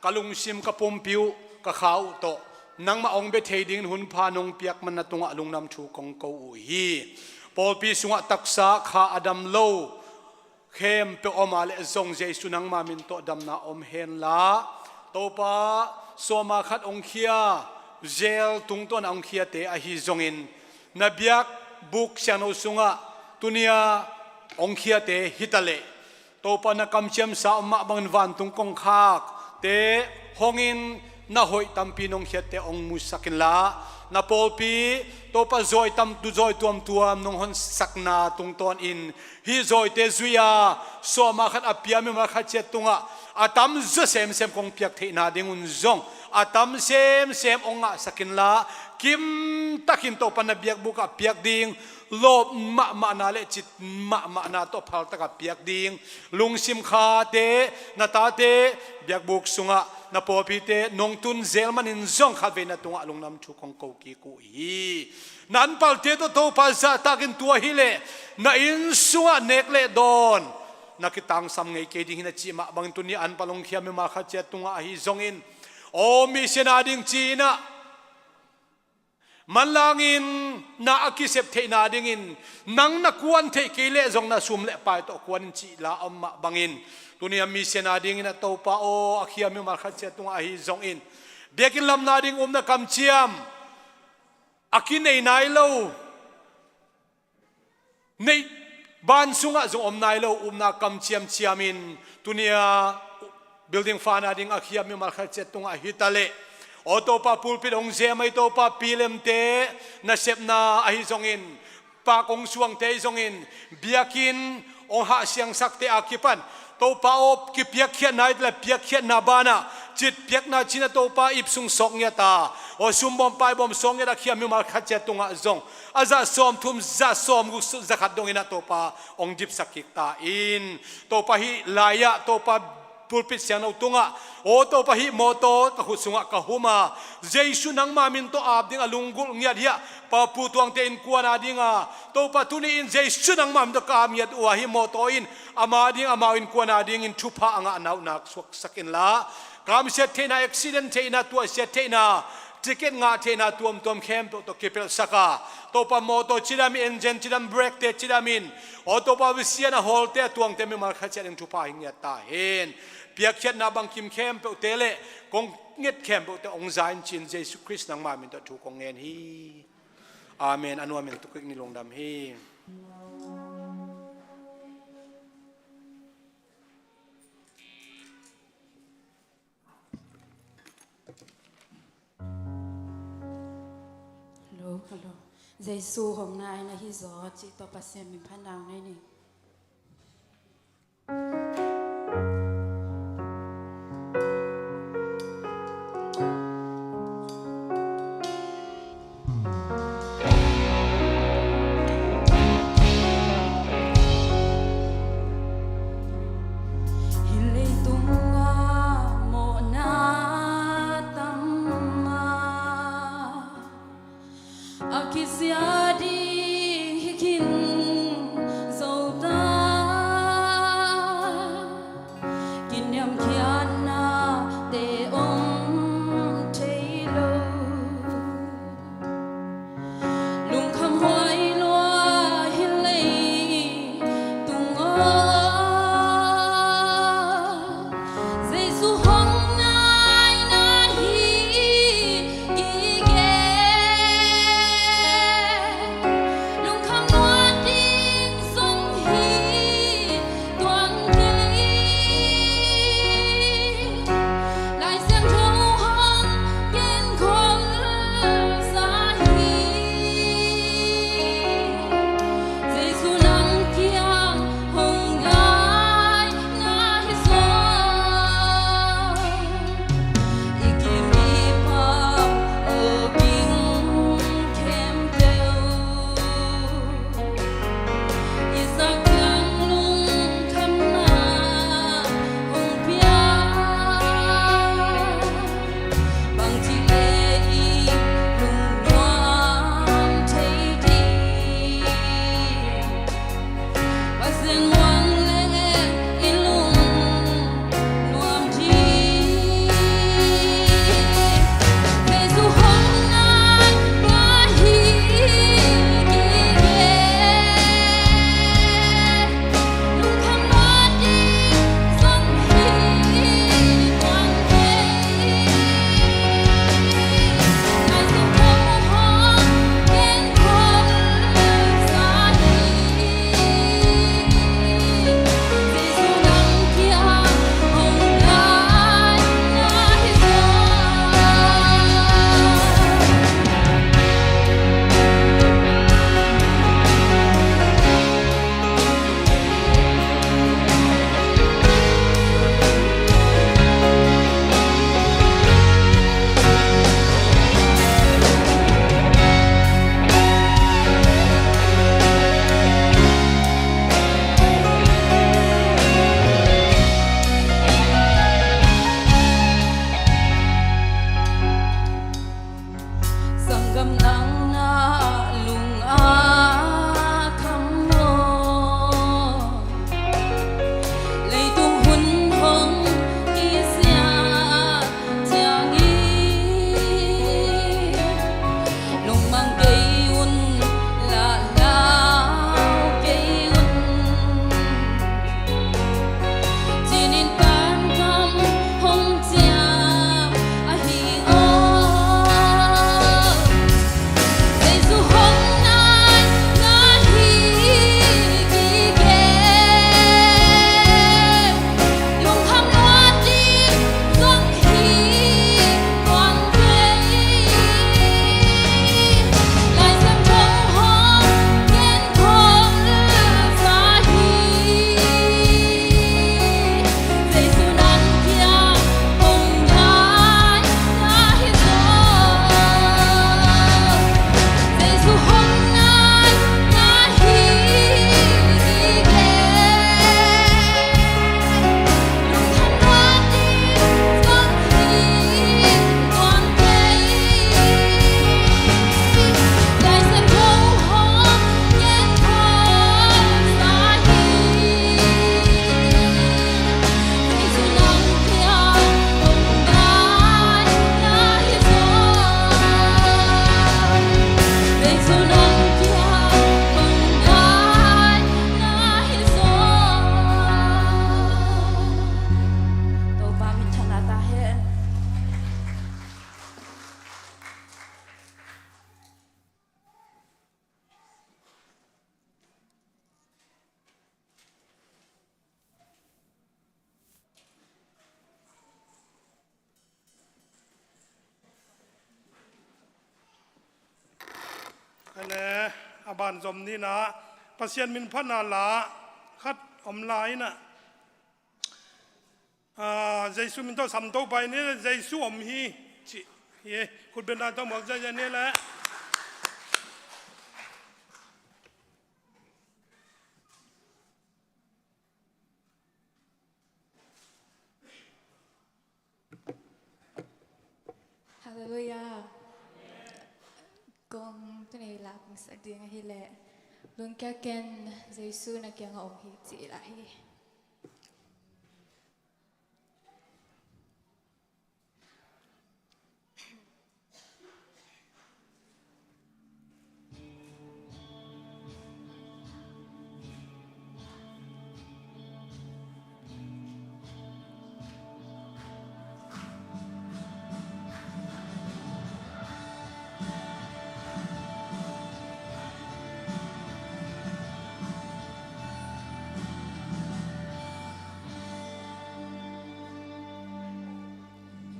ka lungsim, ka pumpi uh, ka kha uh tawh nangmah hong bia thei dingin hun pha nong piak man na tungah lungdam thu kong ko uh hi. Pawlpi sungah taksa kha a dam lo khempeuh om a leh zong Jesu nangma min tawh damna om henla. Topa, sawma khat hong khia, jail tungtawn a hong khiate ahi zongin, na biakbuk siangtho sungah tuni-a hong khiate hi ta leh, Topa, na kamciamsa om mah bangin vantung kongkhakte hongin na hoih tampi nong khiatte hong musak inla, na pawlpi, Topa, zawi tam, zawi tuamtuam nong honsakna tungtawnin hih zawite zui-a, sawma khat a pia mimal khat ciat tungah a tam zaw semsem kong piak theihna dingun zong a tam semsem hong ngahsak inla, kimtakin Topa na biakbukah piak ding lawp mahmahna le cit mahmahna tawh phaltakah piak ding. Lungsim khate, na tate biakbuk sungah, na pawlpite nong tun zel manin zong khatvei na tungah lungdam thu kong ko kik uh hi. Na anpalte tawh Topa zahtakin tua hileh na inn sungah nek le dawn na kitangsam ngei kei ding hi na cih mah bangin tuni anpal hong khia mimal khat ciat tungah ahi zongin, aw, mission a ding ci-in ah manlangin na a kisep theihna dingin, nang na kuan theih kei leh zong na sum le pai tawh kuan in cih la a om mah bangin, tuni a mission a dingin a Topa aw, a khia mimal khat ciat tungah ahi zongin, biakinn lamna ding upna kamciam a kinei nai lo, neih ban sungah zong om nai lo upna kamciam ciamin, tuni a building fund a ding a khia mimal khat ciat tungah hi ta leh, aw Topa, pulpit hong zem ahi Topa, pilemte nasepna ahi zongin, pak hong suangte ahi zongin, biakinn hong hahsiangsakte a kipan, Topa aw, kipiakkhiatna hi ta leh piakkhiatna banah cit piakna cina Topa ip sung sawk ngiat a, aw, sumbawm paibawm sawk ngiat a khia mimal khat ciat tungah zong a za sawmthum, za sawmguk, za khat dongin ah Topa hong dipsak kik ta in. Topa, hih lai-ah Topa, pulpit siangtho tungah, aw Topa, hih mawtaw ka khut sungah ka hum a, Jesu nangma min tawh ap ding a lunggulh ngiat hi a, Pa Pu Tuangte innkuan a ding a, Topa, tuni in Jesu nangma min tawh ka ap ngiat uh a, hih mawtaw in ama ding, amau innkuan a dingin thupha a ngahna uh nak suaksak inla, kamsiat theihna, accident theihna, tuahsiat theihna, ticket ngah theihna tuamtuam khempeuh tawh kipelhsak a, Topa, mawtaw cidam in, engine cidam, brake te cidam in, aw Topa, visia na hawlte a tuangte mimal khat ciat in thupha hi ngiat ta hen. Piakkhiatna bangkim khempeuhte le kong nget khempeuhte hong za in ci-in Jesu Khrist nangma min tawh thu kong ngen hi. Amen. A nuam in tukik ni, lungdam hi. Hello, hello. Jesu hong nai na hi zaw cih tawh Pasian min phat nang nai ni. Hih leitungah mawhna tam a, a kisia ding hi khin zo ta. Kiniamkhiatnate om thei lo, lungkham huai lua hi leitung aw. Jesu hong nai na hi gige, lungkham lua ding zong hi tuan kei. Lai Siangtho hong genkhol sa hi. Jesu nang kiang hong nai na hi zaw. I kim i pau, aw, ging khempeuh. I sak kiang lungkhamna hong pia. Bangci le i lungnuam thei ding. Pasian muang le i lungnuam ding. Jesu hong nai na hi gige. Lungkham lua ding zong hi tuan kei. Lai Siangtho hong genkhol sa hi. Banzom ni in ah, Pasian min phatna la khat om lai in ah, ah, Jesu min tawh sam to pah ni, Jesu om hi, ci hi. Khut beng na tawh muak ziahziah ni leh. Halleluiah. Kong tuni la kong sak ding ahih leh, lungkia ken, Jesu na kiangah om hi, cih la hi.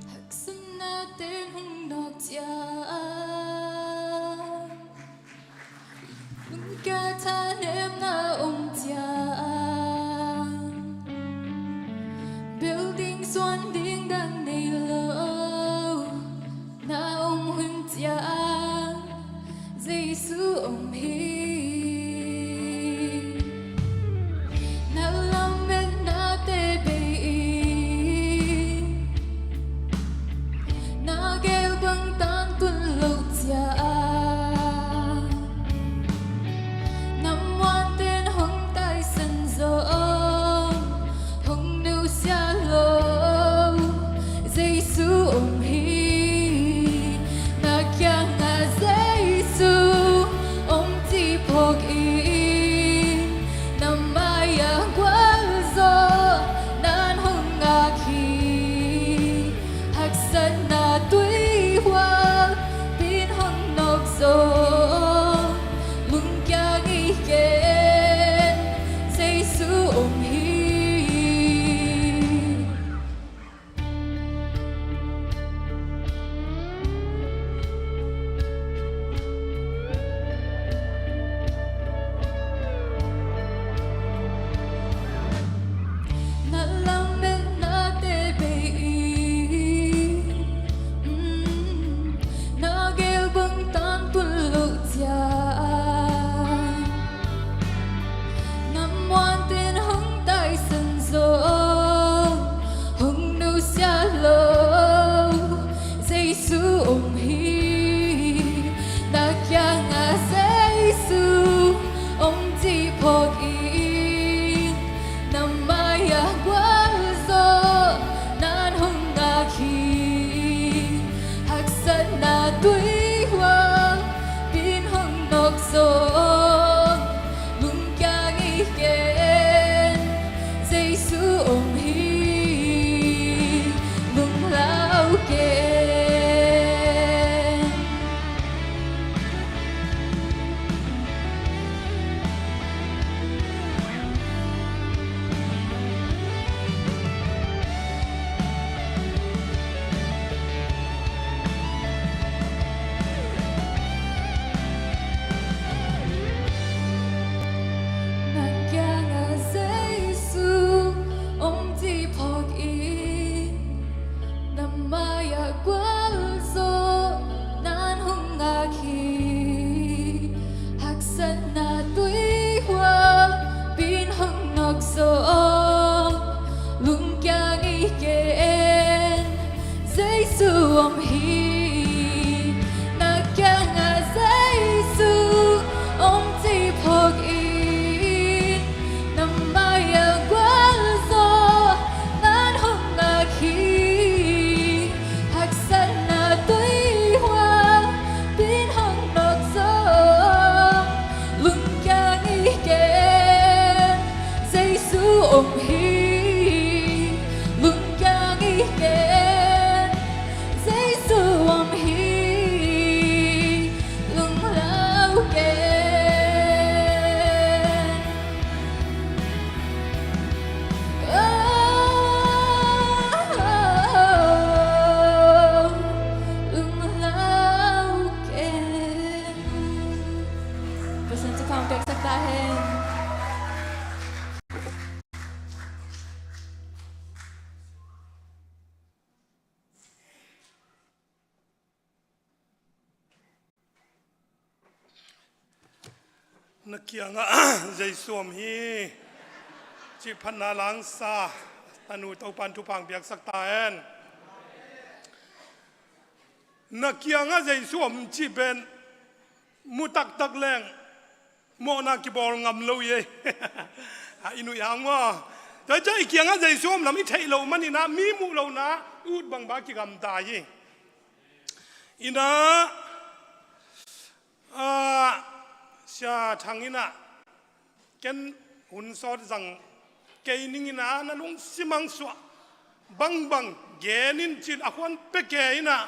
Haksatna ten hong nawk ciang, lungkia thanemna om ciang, building suan ding dan nei lo na om hun ciang, Jesu om hi. Na lametnate bei-in, na gel bang tangtun loh ciang, na Na kiangah Jesu om hi cih phatna la hong sa, tanu Topan thupha hong piaksak ta hen. Na kiangah Jesu om cih pen mu taktak leng mawhna kibawl ngam lo hi ei. A, i nuih hang maw? Tua ciang i kiangah Jesu om lam i theih loh manin ah mi muh lohna i ut bangbang kigamta hi. Inah, ah, Sia Thang inah ken hun sawt zang kei ning inah na lungsim hong suah bangbang gen in cin a khuan pia kei inah,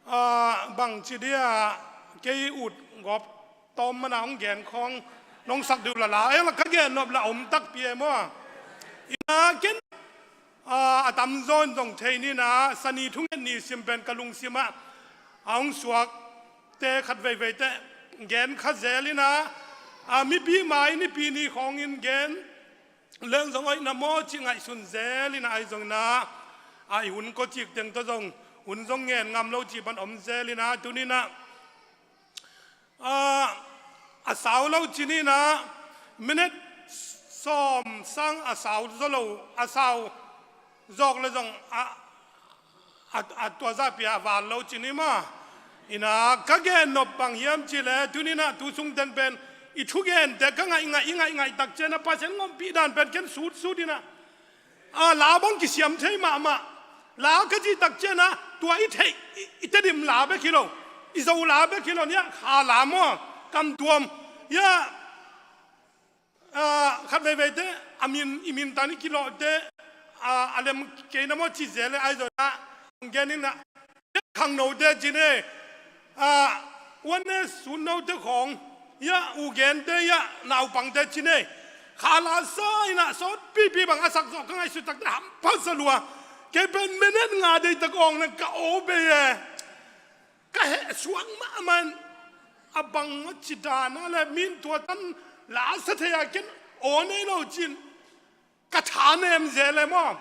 ah, bangci dia kei ut gawp tawm mana hong gen khawng nong sak diu lala. Ei la ka gen nop la om takpi e maw? Inah ken, ah, a tamzaw in zong thei ninah Sani thungen ni sim pen ka lungsim ah a hong suakte khat veivei teh gen kha zel inah, ah, mipi mai Nipi ni khawngin gen leng zong hoih na maw cih ngaihsun zel inah, ahi zong inah, ah, i hun kawcik teng tawh zong hun zong ngen ngam lo cih pan om zel inah, tuni inah, ah, a sau lo cin inah minute sawm sang a sau zaw lo, a sau zawk le zong a, a, a tua zahpi a val lo cin hi maw? Inah ka gen nop bang hiam cih leh tuni inah tu sung teng pen i thugente ka ngaih ngaih, i ngaih ngaih tak ciang ah Pasian hong ompih dan pen ken sut sut inah, ah, la bang kisiam thei mahmah. La ka cih tak ciang ah tua i theih, i, i Tedim la bek hi lo, i Zo la bek hi lo, niah kha la maw, kamtuam, ya, ah, khat veivei teh a min, i min tan i kilawh teh, ah, a lem kei na maw ci zel e, ahi zong inah gen inah, khangnote cin e, ah, uan ne sun note khawng, ya, u gente, ya, naupangte cin e, kha la sa inah sawtpipi bang a sak zawh ka ngaihsut tak teh hampha sa lua. Kei pen minute nga deitak awng leng ka aw bei e. Ka heh suak mahmah in, a bang a ci dan a le min tua tan la sa thei a ken aw nei lo cin ka tha nem zel e maw?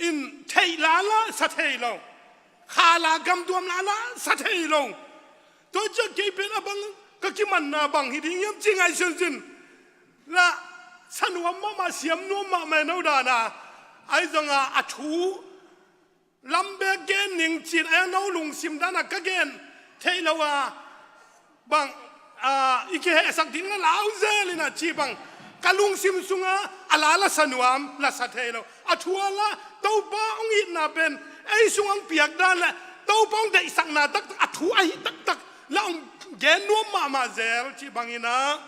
In theih la la sa thei lo, kha la kamtuam la la sa thei lo. Tua ciang kei pen a bang ka kimanna bang hi ding hiam ci ngaihsun cin la sa nuam mahmah, siam nuam mahmah e no dan a. Ahi zong a, a thu lam bek gen ning cin a, no lungsim dan a ka gen theih lo a bang, ah, i kihehsak ding la lau zel inah ci bang ka lungsim sungah a la la sa nuam, la sa thei lo. A thu a la Topa hong itna pen ei sung hong piak dan le Topa hong deihsakna taktak, a thu ahi taktak la hong gen nuam mahmah zel cih bang inah,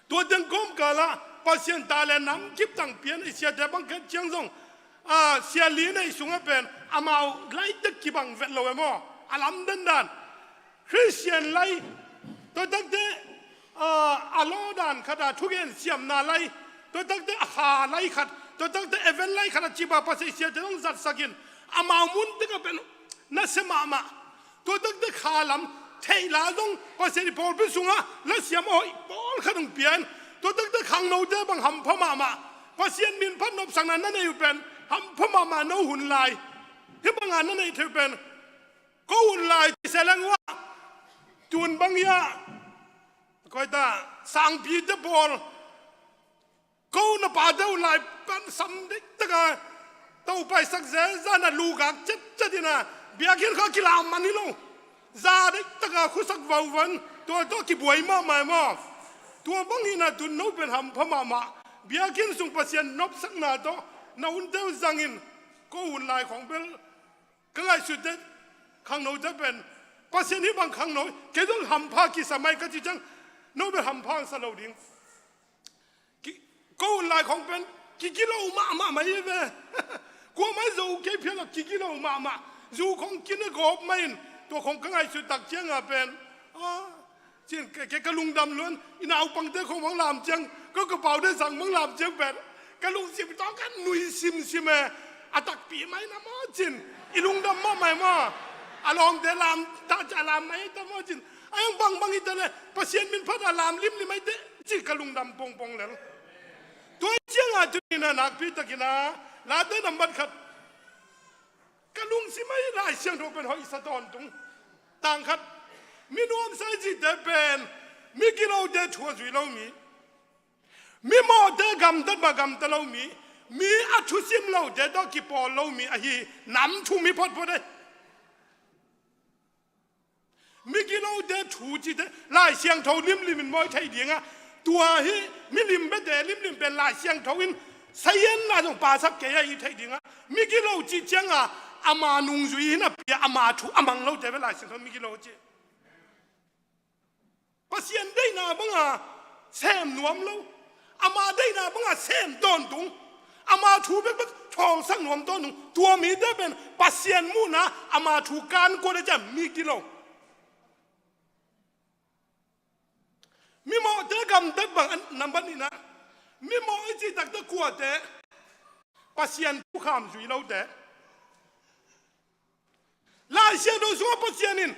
tua teng kawmkal ah Pasian ta le nam kip tang pian i siate bang khat ciang zong, ah, sia li nei sungah pen amau laitak kibang vet lo e maw? A lam dandan Khristian lai, tua takte, ah, a lawdan khat a thugen siamna lai, tua takte a kha lai khat, tua takte event lai khat a cih bang Pasian i siate zong zatsak in amau mun tekah pen nasia mahmah. Tua takte kha lam theih la zong Pasian i pawlpi sungah la siam a hoih pawlkhat hong pia in, tua takte khangnote bang hampha mahmah. Pasian min phat nopsakna na neih uh pen hampha mahmah, no hun lai hih banga na neih theih uh pen. Ko hun lai ci se leng uh ah tun bang hiah koi ta sangpite pawl, ko na pate uh lai pan sam deihtaka Topa i sak zelzan a lugak cetcet inah biakinn kha kilam man hi lo. Za deihtaka khuasak vauvan, tua tawh kibuai mahmah e maw? Tua bang hinah tun no pen hampha mahmah. Biakinn sung Pasian nopsakna tawh na hunte uh zangin ko hun lai khawng bel ka ngaihsut teh khangnote pen Pasian hih bang khangno kei zong hampha kisa mai ka cih ciang no bel hampha sa lo ding. Ki, ko hun lai khawng pen kigilo mahmah mai hi ve. Kuamah zo kei phial a kigilo mahmah. Zu khawng kine gawp mai in tua khawng ka ngaihsut tak cianga pen, ah, cin kei, kei ka lungdam luan, i naupangte khawng bang lam ciang, ko ka paute zang bang lam ciang pen ka lungsim tawh ka nui simsim e. A takpi mai na maw cin i lungdam mahmah e maw? A lawmte lam ta ca lam mai ta maw cin, a yang bangbang hi ta le Pasian min phat a lam limlim mai teh ci ka lungdam pongpong lel. Tua cianga tuni inah nakpi takin ah Late nambat khat ka lungsim ah Lai Siangtho pen hoih sa tawntung. Tang khat, mi nuamsa i cihte pen Migilote thu a zui lo mi, mimawhte gamtat mah gamta lo mi, mi a thusim lote tawh kipawl lo mi ahi nam thum hi photphot e. Migilote thu cite Lai Siangtho limlim in mawi thei ding a, tua hi milim bete limlim pen Lai Siangtho in sayanna zong pasak kei a i theih ding a, migilo cih cianga ama nungzui hi napi a ama thu a mang lote ve Lai Siangtho migilo cih. Pasian deihna banga sem nuam lo, ama deihna banga sem tawntung, ama thu bekbek thawngsak nuam tawntung, tua mite pen Pasian muhna ama thu kan kuate ciah migilo. Mimawhte gamtat bang a nambat nihna, mimawh i cih takte kuate, Pasian thukham zui lote. Lai Siangtho sungah Pasian in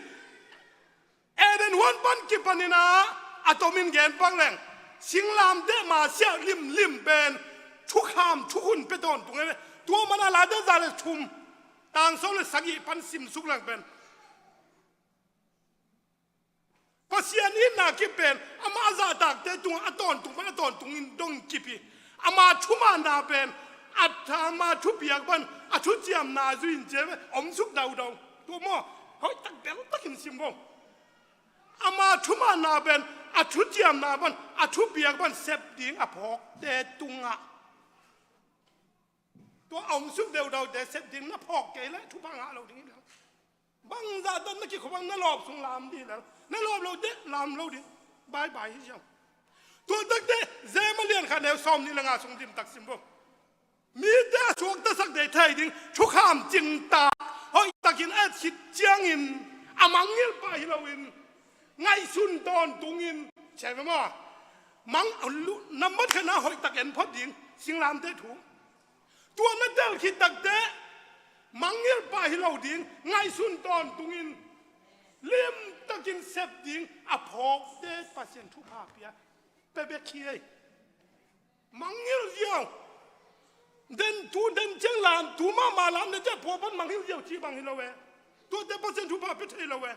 Eden huan pan kipanin a, a tomin gen pak leng, singlamteh masiah limlim pen thukham thukhun pia tawntung e. Tua mana Late za le thum, tang sawm le sagih pan simsuk leng pen Pasian itna kip pen ama zahtakte tungah a tawntung pan a tawntung in dong kip hi. Ama thumanna pen a tha, ama thupiak pan a thuciamna zui in cia ve, omsuk daudau. Tua maw, hoih tak bel takin sim ko. Ama thumanna pen a thuciamna pan a thupiak pan sep ding a phawkte tungah, tua a omsuk deudaute sep ding na phawk kei leh thupha ngah lo ding hi lel. Bangzah tan na kikhop bang na lawp sung lam dih lel. Na lawp lo deh lam lo ding. Bye bye hi siang. Tua takte Jem a lian khat neu sawm nih le nga sung dim tak sim bo. Mite a suaktasak dei thei ding thukham cingtak hoih takin a et khit ciangin a mangngilh pah hi loin ngaihsun tawntungin, cia ve maw? Mang, nambat khatna hoih tak en phot ding singlamteh thu. Tua na tel khit takte mangngilh pah hi lo ding, ngaihsun tawntungin limtakin sep ding a phawkte Pasian thupha pia pia bek hi ei. Mangngilh ziau. Den tu den ciang lam, tu mahmah lam ne ciang pua pan mangngilh ziau ci bang hi lo e. Tuate Pasian thupha pia thei lo e.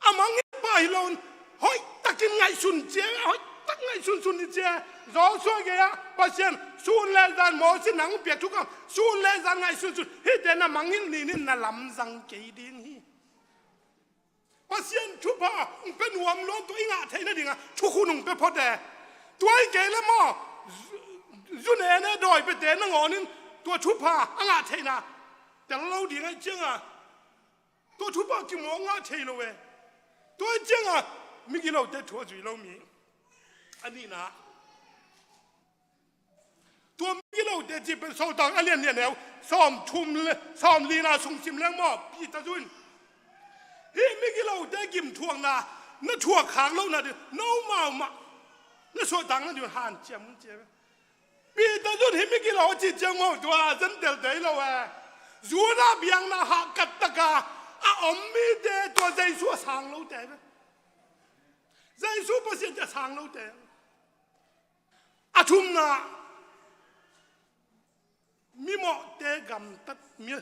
A mangngilh pah hi lo in hoih takin ngaihsun cia, hoih tak ngaihsunsun hi cia. Joshua gei-ah Pasian sun le zan Moses nang piak thukham sun le zan ngaihsunsun hihte na mangngilh nin in na lamzang kei ding hi. Pasian thupha hong pia nuam luan tua i ngah theih nadingah thukhun hong pia phot e. Tua hi kei le maw, zu, zu nene dawi piate nangawn in tua thupha a ngah theihna tel lo ding ahi cianga, tua thupha kimawh ngah thei lo e. Tua ahi cianga migilote thu a zui lo mi. A nihna, tua migilote cih pen Sawltak a lian nih a neu sawm thum le sawm lina sung sim leng maw, Peter zun. Hih migilote gimthuakna na thuak khak lohna ding no mau mah na suahtak nading hanciam un cia ve. Peter zun hih migilo a cih ciang maw, tua Gentile te hi lo e. Judah biakna hahkat taka a om mite tua Jesu a sang lote ve. Jesu Pasian te a sang lote. A thumna, mimawhte gamtat mi,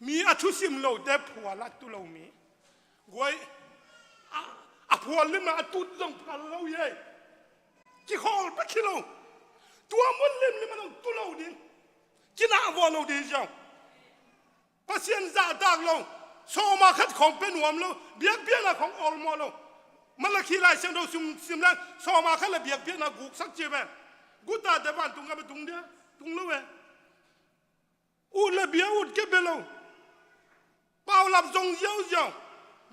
mi a thusim lote phual a tu lo mi. Guai, a, a phual limna a tut zong phal lo hi ei. Kikhawl bek hi lo. Tua mun limlim a zong tu lo ding. Kinah vua lo ding ziau. Pasian zahtak lo, sawma khat khawng pia nuam lo, biakpiakna khawng awlmawh lo. Malakhi Lai Siangtho sim, sim leng sawma khat le biakpiakna guksak ci ve. Gutate vantung ka va tung dia, tung lo ve. Ut le bia ut kei bia lo. Paulap zong ziauziau.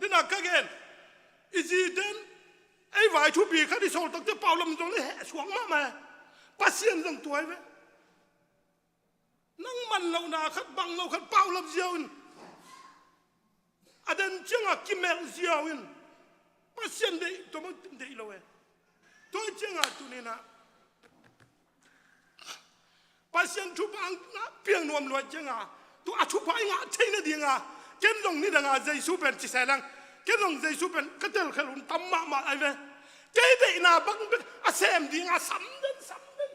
Dina ka gen. I ziten ei vai thupi khat i sawltakte paulap zong le heh suak mahmah. Pasian zong tuai ve. Nang man lohna khat bang lo khat paulap ziau in, a den cianga kimelh ziau in, Pasian deih tua bang deih lo e. Tua cianga tuninah Pasian thupha ang na piang nuam luat cianga tua a thupha i ngah thei nadinga ken zong nidanga Jesu pen ci se lang, ken zong Jesu pen ka telkhelh hun tam mahmah ai ve. Kei deihna bang bek a sem dinga sam den sam den.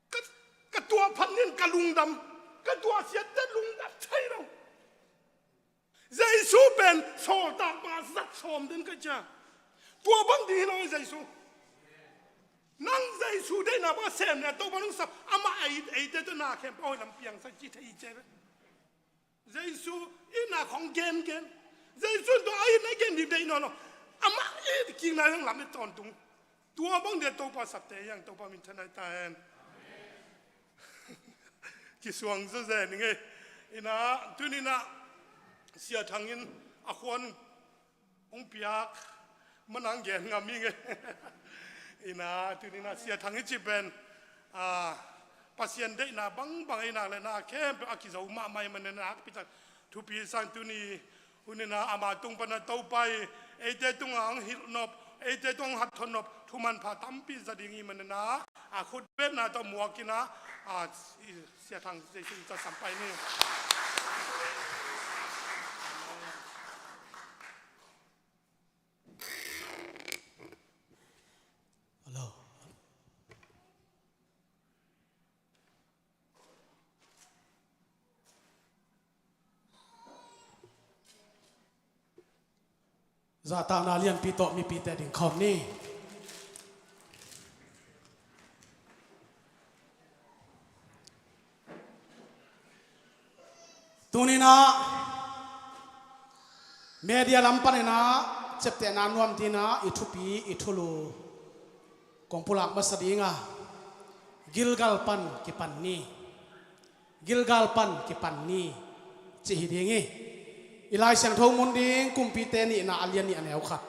Ka, ka tuah phat nin ka lungdam. Ka tuahsiatte lungdam thei lo. Jesu pen sawltak pa zat sawm den ka cia. Tua bang ding hi lo Jesu. Nang Jesu deihna bang sem le Topa nungsap amah ei, eite tawh na khempeuh a hoih lam piangsak ci thei i cia ve. Jesu itna khong gengen. Jesu tawh a itna gen ding deih nawn lo. Amah it kikna hiang lam i tawntung. Tua bang dia Topa sapte hiang Topa min thanai ta hen. Kisuang zawzen ing ei. Ina, tuninah Sia Thang in a khuan hong piak manang gen ngam ing ei. Ina, tuninah Sia Thang i ci pen, a, Pasian deihna bangbang ei nak le na khempeuh a kizo mahmah i manin a nakpi tak thupi sang tuni. Hunina ama tung pana Topa i eite tunga hong hilh nop, eite tung hong hathon nop, thumanpha tampi za ding i manina, a khutbetna tawh muakina, a, i Sia Thang Jesu in tawh sampai ni. Hello. Zahtakna lianpi tawh mipite ding khawm ni. Tuninah media lam paninah ciaptehna nuam dinah i thupi i thulu kong pulak masa dinga Gilgal pan kipan ni. Gilgal pan kipan ni ci hi ding hi. I Lai Siangtho mun ding Kumpite nihna a lian nih a neu khat.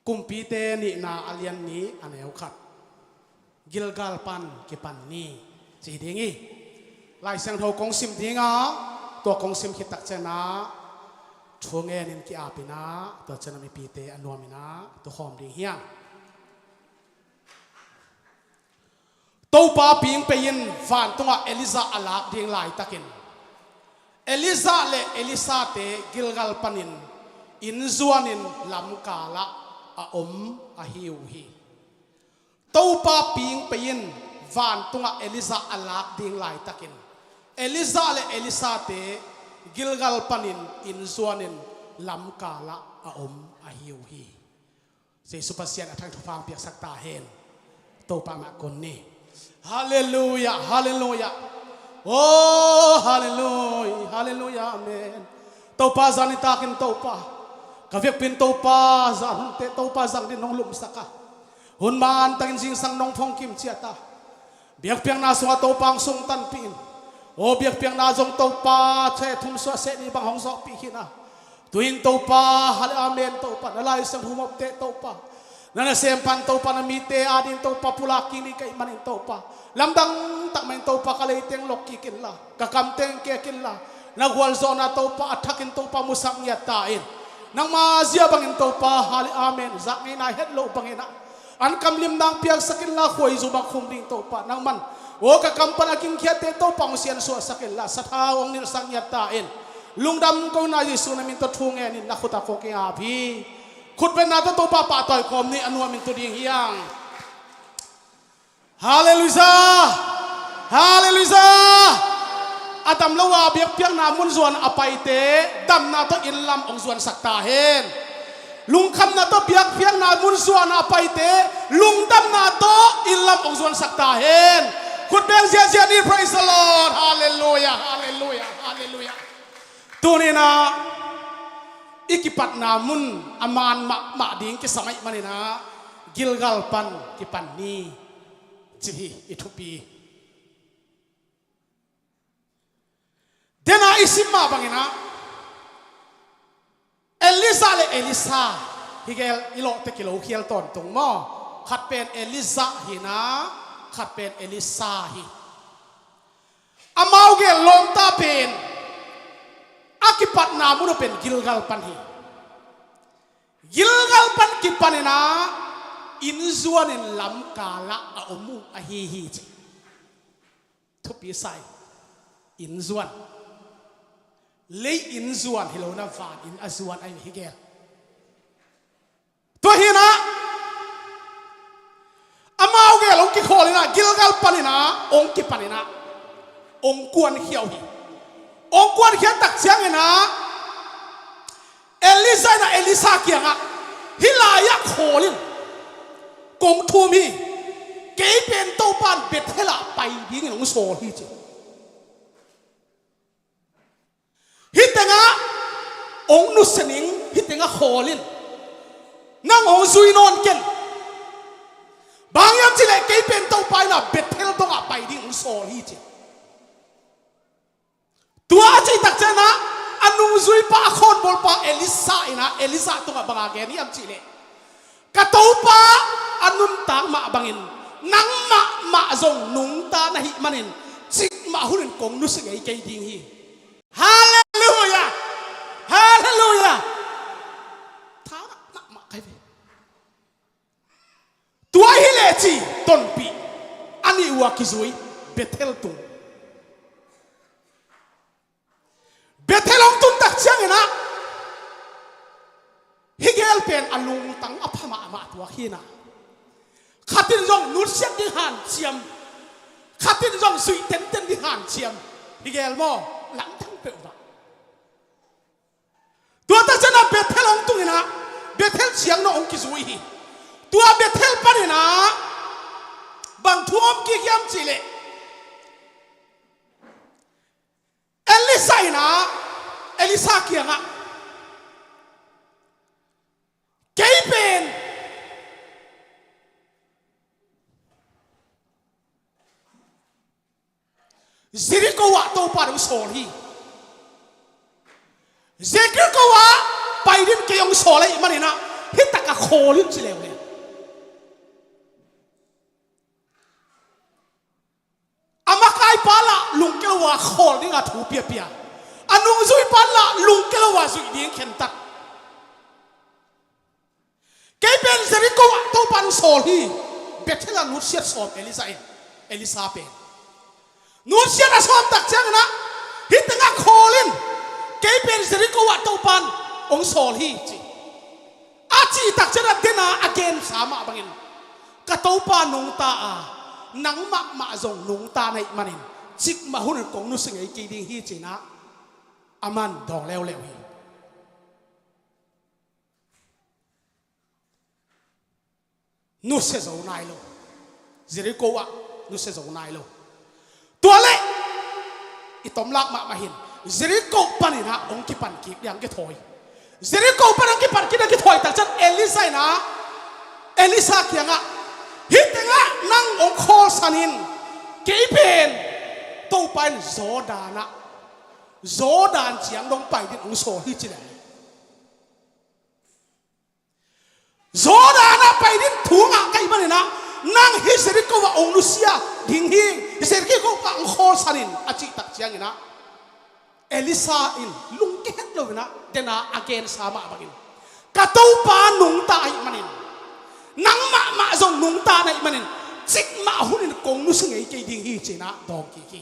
Kumpite nihna a lian nih a neu khat. Gilgal pan kipan ni ci hi ding hi. Lai Siangtho kong sim dinga, tua kong sim khit tak cianah thu ngenin ki-apinah, tua cianah mipite a nuaminah tukhawm ding hiang. Topa ping pei-in vantungah Elijah a lak ding laitakin Elijah le Elisate Gilgal panin inn zuanin lamkalah a om ahi uh hi. Topa ping pei-in vantungah Elijah a lak ding laitakin Elijah le Elisate Gilgal panin inn zuanin lamkalah a om ahi uh hi. Jesu Pasian a thang thupha piaksak ta hen. Topa mah kun ni. Halleluia, halleluia. Oh, halleluia, halleluia, amen. Topa zan i takin Topa, ka vekpin Topa zan hunte Topa zang din nong lumsak a, hun man takin zingsang nong phong kim ciat a, biakpiakna sungah Topa hong sungtanpih in. Aw biakpiakna zong Topa, thum suah seh ni bang hong zawhpih khin a. Tu-in Topa, hal amen Topa, na Lai Siangtho hum opte Topa, na nasem pan Topa, na mite ading Topa, pulak kik ni ka hih manin Topa, lamdang tak mahin Topa, ka leiteng lok kik inla, ka kamteng kek inla, na gualzawhna Topa a thakin Topa musak ngiat ta in. Nangma zia bangin Topa, hal amen, zak ngeina het loh bangin ah an kam limdang piaksak inla, khuaizu bang khum ding Topa nangman. Aw ka kam pan a gingkhiatte Topa hong siansuahsak inla, sathau hong nilhsak ngiat ta in. Lungdam ko na Jesu na min tawh thu ngenin na khut a kong ki-ap hi. Khutbetna tawh Topa pahtawi kawm ni, a nuamin tu ding hiang. Halleluia! Halleluia! A dam lo a biakpiakna mun zuan a paite damna tawh inn lam hong zuansak ta hen. Lungkhamna tawh biakpiakna mun zuan a paite lungdamna tawh inn lam hong zuansak ta hen. Khut beng ziahziah ni, praise the Lord. Halleluia, halleluia, halleluia. Tuninah i kipatna mun a man mahmah ding kisam ahih maninah Gilgal pan kipan ni ci hi i thupi. Dena i sim mah banginah Elijah le Elisha hi gel, i lawhte kilokhial tawntung maw? Khat pen Elijah hinah, khat pen Elisha hi. Amau gel lawmta pen a kipatna mun uh pen Gilgal pan hi. Gilgal pan kipaninah inn zuanin lamkalah a om uh ahi hi ci. Thupi sai. Inn zuan. Lei inn zuan hi lo na, van inn a zuan ahi hi gel. Tua hinah amau gel hong kikhawlinah Gilgal paninah hong kipaninah Ong kuankhia uh hi. Ong kuankhia tak ciangin ah Elijah in ah Elisha kiangah, "Hih lai-ah khawl in, kong thum hi. Kei pen Topa in Bethel ah pai dingin ong sawl hi," ci. "Hih tengah ong nusia ning, hih tengah khawl in. Nang ong zui nawn ken. Bang hiam cih leh kei pen Topa in ah Bethel dongah pai ding ong sawl hi," ci. Tua a cih tak ciangin ah a nungzuipa, a khawnbawlpa Elisha in ah Elijah tungah bang a gen hiam cih leh, "Ka Topa a nuntak mah bangin nang mahmah zong nungta na hih manin cikmah hunin kong nusia ngei kei ding hi." Halleluiah! Halleluiah! Tha mahmah kai ve. Tua hi leh ci tonpih a nih uh a kizui Bethel tung. Bethel hong tun tak ciangin ah hih gel pen a lungtang a pha mahmah tuak hi in ah, khat in zong nusiat ding hanciam, khat in zong zuih tenten ding hanciam. Hih gel maw, langtang peuhmah. Tua tak ciangin ah Bethel hong tung in ah Bethel ciang no hong kizui hi. Tua Bethel panin ah bang thu om kik hiam cih leh, Elisha in ah Elisha kiangah, "Kei pen Jericho ah Topa in ong sawl hi. Jericho ah pai dingin kei ong sawl ahih manin ah hih takah khawl in," ci leuleu. A makaipa lah lungkia lo a khawl dinga thu piapia, a nungzuipa lah lungkia lo a zuih ding khentat. "Kei pen Jericho ah Topa in ong sawl hi." Bethel ah nusiat sawm Elisha in, Elisha pen. Nusiat a sawm tak ciangin ah, "Hih tengah khawl in, kei pen Jericho ah Topa in ong sawl hi," ci. A cih tak ciangin ah, dena a gensa mah bangin, "Ka Topa nungta a, nang mahmah zong nungta na hih manin cikmah hunin kong nusia ngei kei ding hi," ci-in ah aman dawng leuleu hi. Nusia zo nai lo. Jericho ah nusia zo nai lo. Tua leh i tomlak mahmah hi in, Jericho panin ah hong kipan kik ding, hong kithawi. Jericho panin hong kipan kik ding, hong kithawi tak ciang Elisha in ah, Elisha kiangah, "Hih tengah nang hong khawlsan in, kei pen Topa in Jordan ah, Jordan ciang dong pai dingin hong sawl hi," ci leh, "Jordan ah pai dingin thu ngah ka hih manin ah, nang hih Jericho ah hong nusia ding hi, Jericho ah hong khawlsan in," a cih tak ciangin ah, Elisha in lungkia het lo-in ah, dena a gensa mah bangin, "Ka Topa nungta ahih manin, nang mahmah zong nungta na hih manin, cikmah hunin kong nusia ngei kei ding hi," ci-in ah dawng kik hi.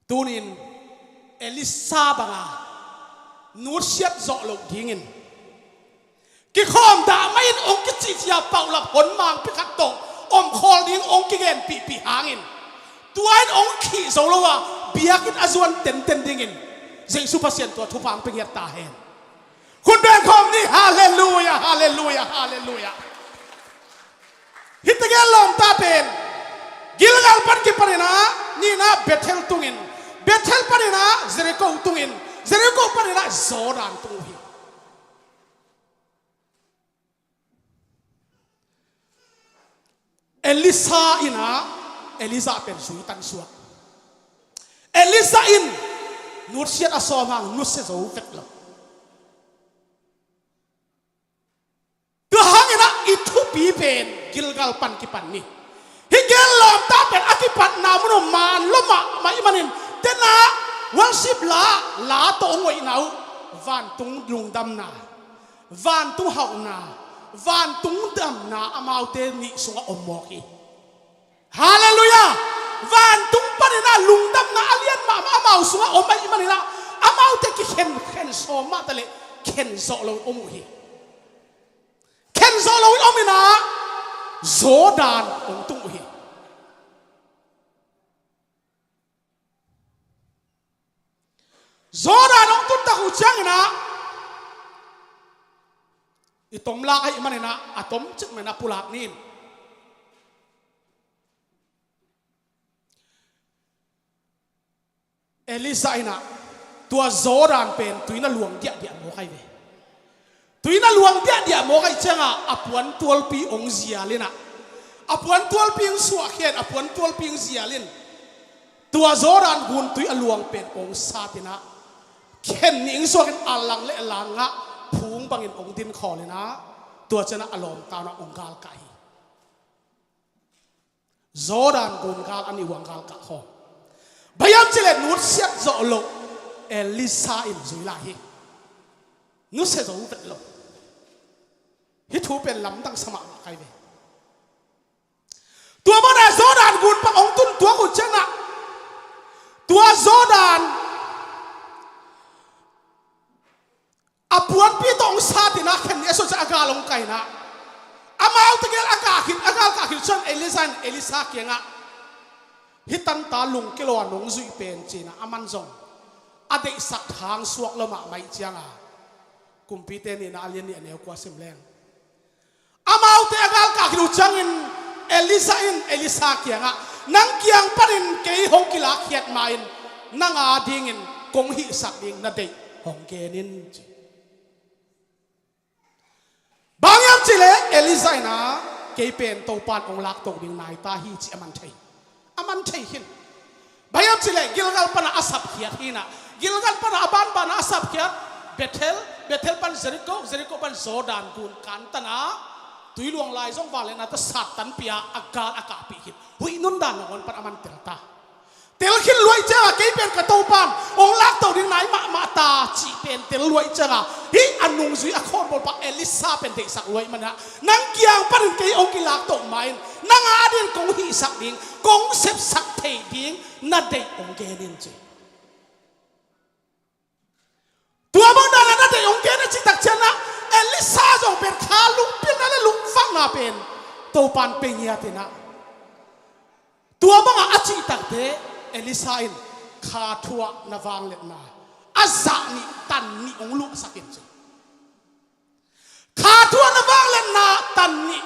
Tuni-in Elisha banga nusiat zawh loh dingin, kikhawm dah mah in hong kicihcih a, paulap hon mangpi khat tawh om khawl ding hong kigenpihpih hangin, tua in hong khih zo lo a, biakinn a zuan tenten dingin Jesu Pasian tua thupha hong pia ngiat ta hen. Khut beng khawm ni. Halleluiah, halleluiah, halleluiah. Hih tegel lawmta pen Gilgal pan kipanin ah, nihna Bethel tungin, Bethel panin ah Jericho tungin, Jericho panin ah Jordan tung uh hi. Elisha in ah Elijah pen zui tan suak. Elisha in nusiat a sawm hang nusia zo vek lo. Tua hangin ah i thupi pen Gilgal pan kipan ni. Hih gel lawmta pen a kipatna mun uh man lua mahmah ahih manin, dena worship la, la tawh hong hoihna uh, vantung lungdamna, vantung hauhna, vantung damna amaute nih sungah om mawk hi. Halleluiah! Vantung panin ah lungdamna a lian mahmah amau sungah om ahih manin ah, amaute kikhen, khen sawm mah taleh khen zawh lo om uh hi. Khen zawh lo in om in ah, Jordan hong tung uh hi. Jordan hong tun tak uh ciangin ah, i tom lak ahih manin ah, a tom cik manin ah pulak ni in. Elisha in ah tua Jordan pen tui na luang diahdiah mawk ahi ve. Tui na luang diahdiah mawk ahih ciangah a puantualpi hong zial in ah, a puantualpi hong suahkhia in, a puantualpi hong zial in, tua Jordan gun tui a luang pen hong sat in ah, khen nih hong suak in a lang le a langah phung bangin hong dinkhawl in ah, tua ciangah a lawmta un ah hong galkah hi. Jordan gun gal a nih uh ah galkah khawm. Bang hiam cih leh nutsiat zawh loh Elisha in zui lai hi. Nusia zo vet lo. Hih thu pen lamdang sa mahmah ka hi ve. Tua bang ah Jordan gun pan hong tun tuak uh ciangah, tua Jordan a puanpi tawh hong sat in ah, khen nih a suah ciang a gal hong kai in ah, amaute gel a kah khin, a galkah khin uh ciang Elisha in Elisha kiangah, hih tanta lungkia lo a nong zuih pen, ci in ah, aman zong a deihsak thang suak lo mahmah ahih ciangah, Kumpite Nihna a lian nih a neu kua sim leng. Amaute a galkah khin uh ciangin Elisha in Elisha kiangah, nang kiang panin kei hong kilakkhiat ma-in nang a dingin kong hihsak ding na deih hong gen in, ci. Bang hiam cih leh Elisha in ah, kei pen Topan hong laktoh ding nai ta hi, ci aman thei. Aman thei khin. Bang hiam cih leh Gilgal pan ah a sapkhiat hi in ah, Gilgal pan ah a banban ah a sapkhiat, Bethel, Bethel pan Jericho, Jericho pan Jordan gun kantan ah, tui luang lai zong vangliatna tawh sattanpih a, a gal a kahpih khin. Huih nundan nangawn pan aman tel ta. Tel khin luai ciangah, kei pen ka Topan hong laktoh ding nai mahmah ta, cih pen tel luai ciangah, hih a nungzui a khawnbawl pa Elisha pen deihsak luai manin ah, nang kiang panin kei hong kilaktoh ma-in nang a dingin kong hihsak ding, kong sepsak theih ding na deih hong gen in, ci. Tua bang dan a na deih hong gen a cih tak ciangah, Elisha zong pen kha lungpilna le lungvanna pen Topan pe ngiat in ah, tua bangah a cih takteh Elisha in kha thu ah na vangliatna a zah nih, tan nih hong luahsak in, ci. Kha thu ah na vangliatna tan nih,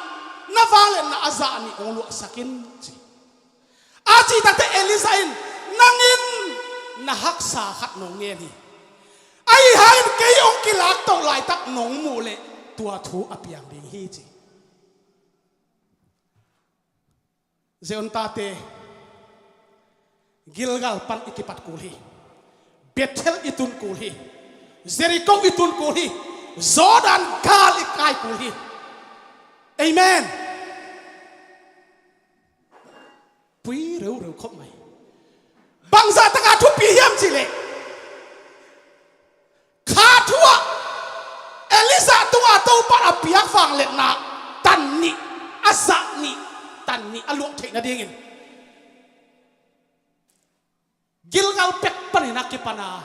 na vangliatna a zah nih hong luahsak in, ci. A cih takteh Elisha in, nang in na haksa khat nong ngen hi. Ahih hangin kei hong kilaktoh laitak nong muh leh tua thu a piang ding hi, ci. Zion tate, Gilgal pan i kipat kul hi. Bethel i tun kul hi. Jericho i tun kul hi. Jordan gal i kai kul hi. Amen. Pui reureu khop mai. Bangzah taka thupi hiam cih leh, kha thu ah Elisha tungah Topan a piak vangliatna tan nih, a zah nih, tan nih a luah theih nadingin Gilgal pek panin a kipan a,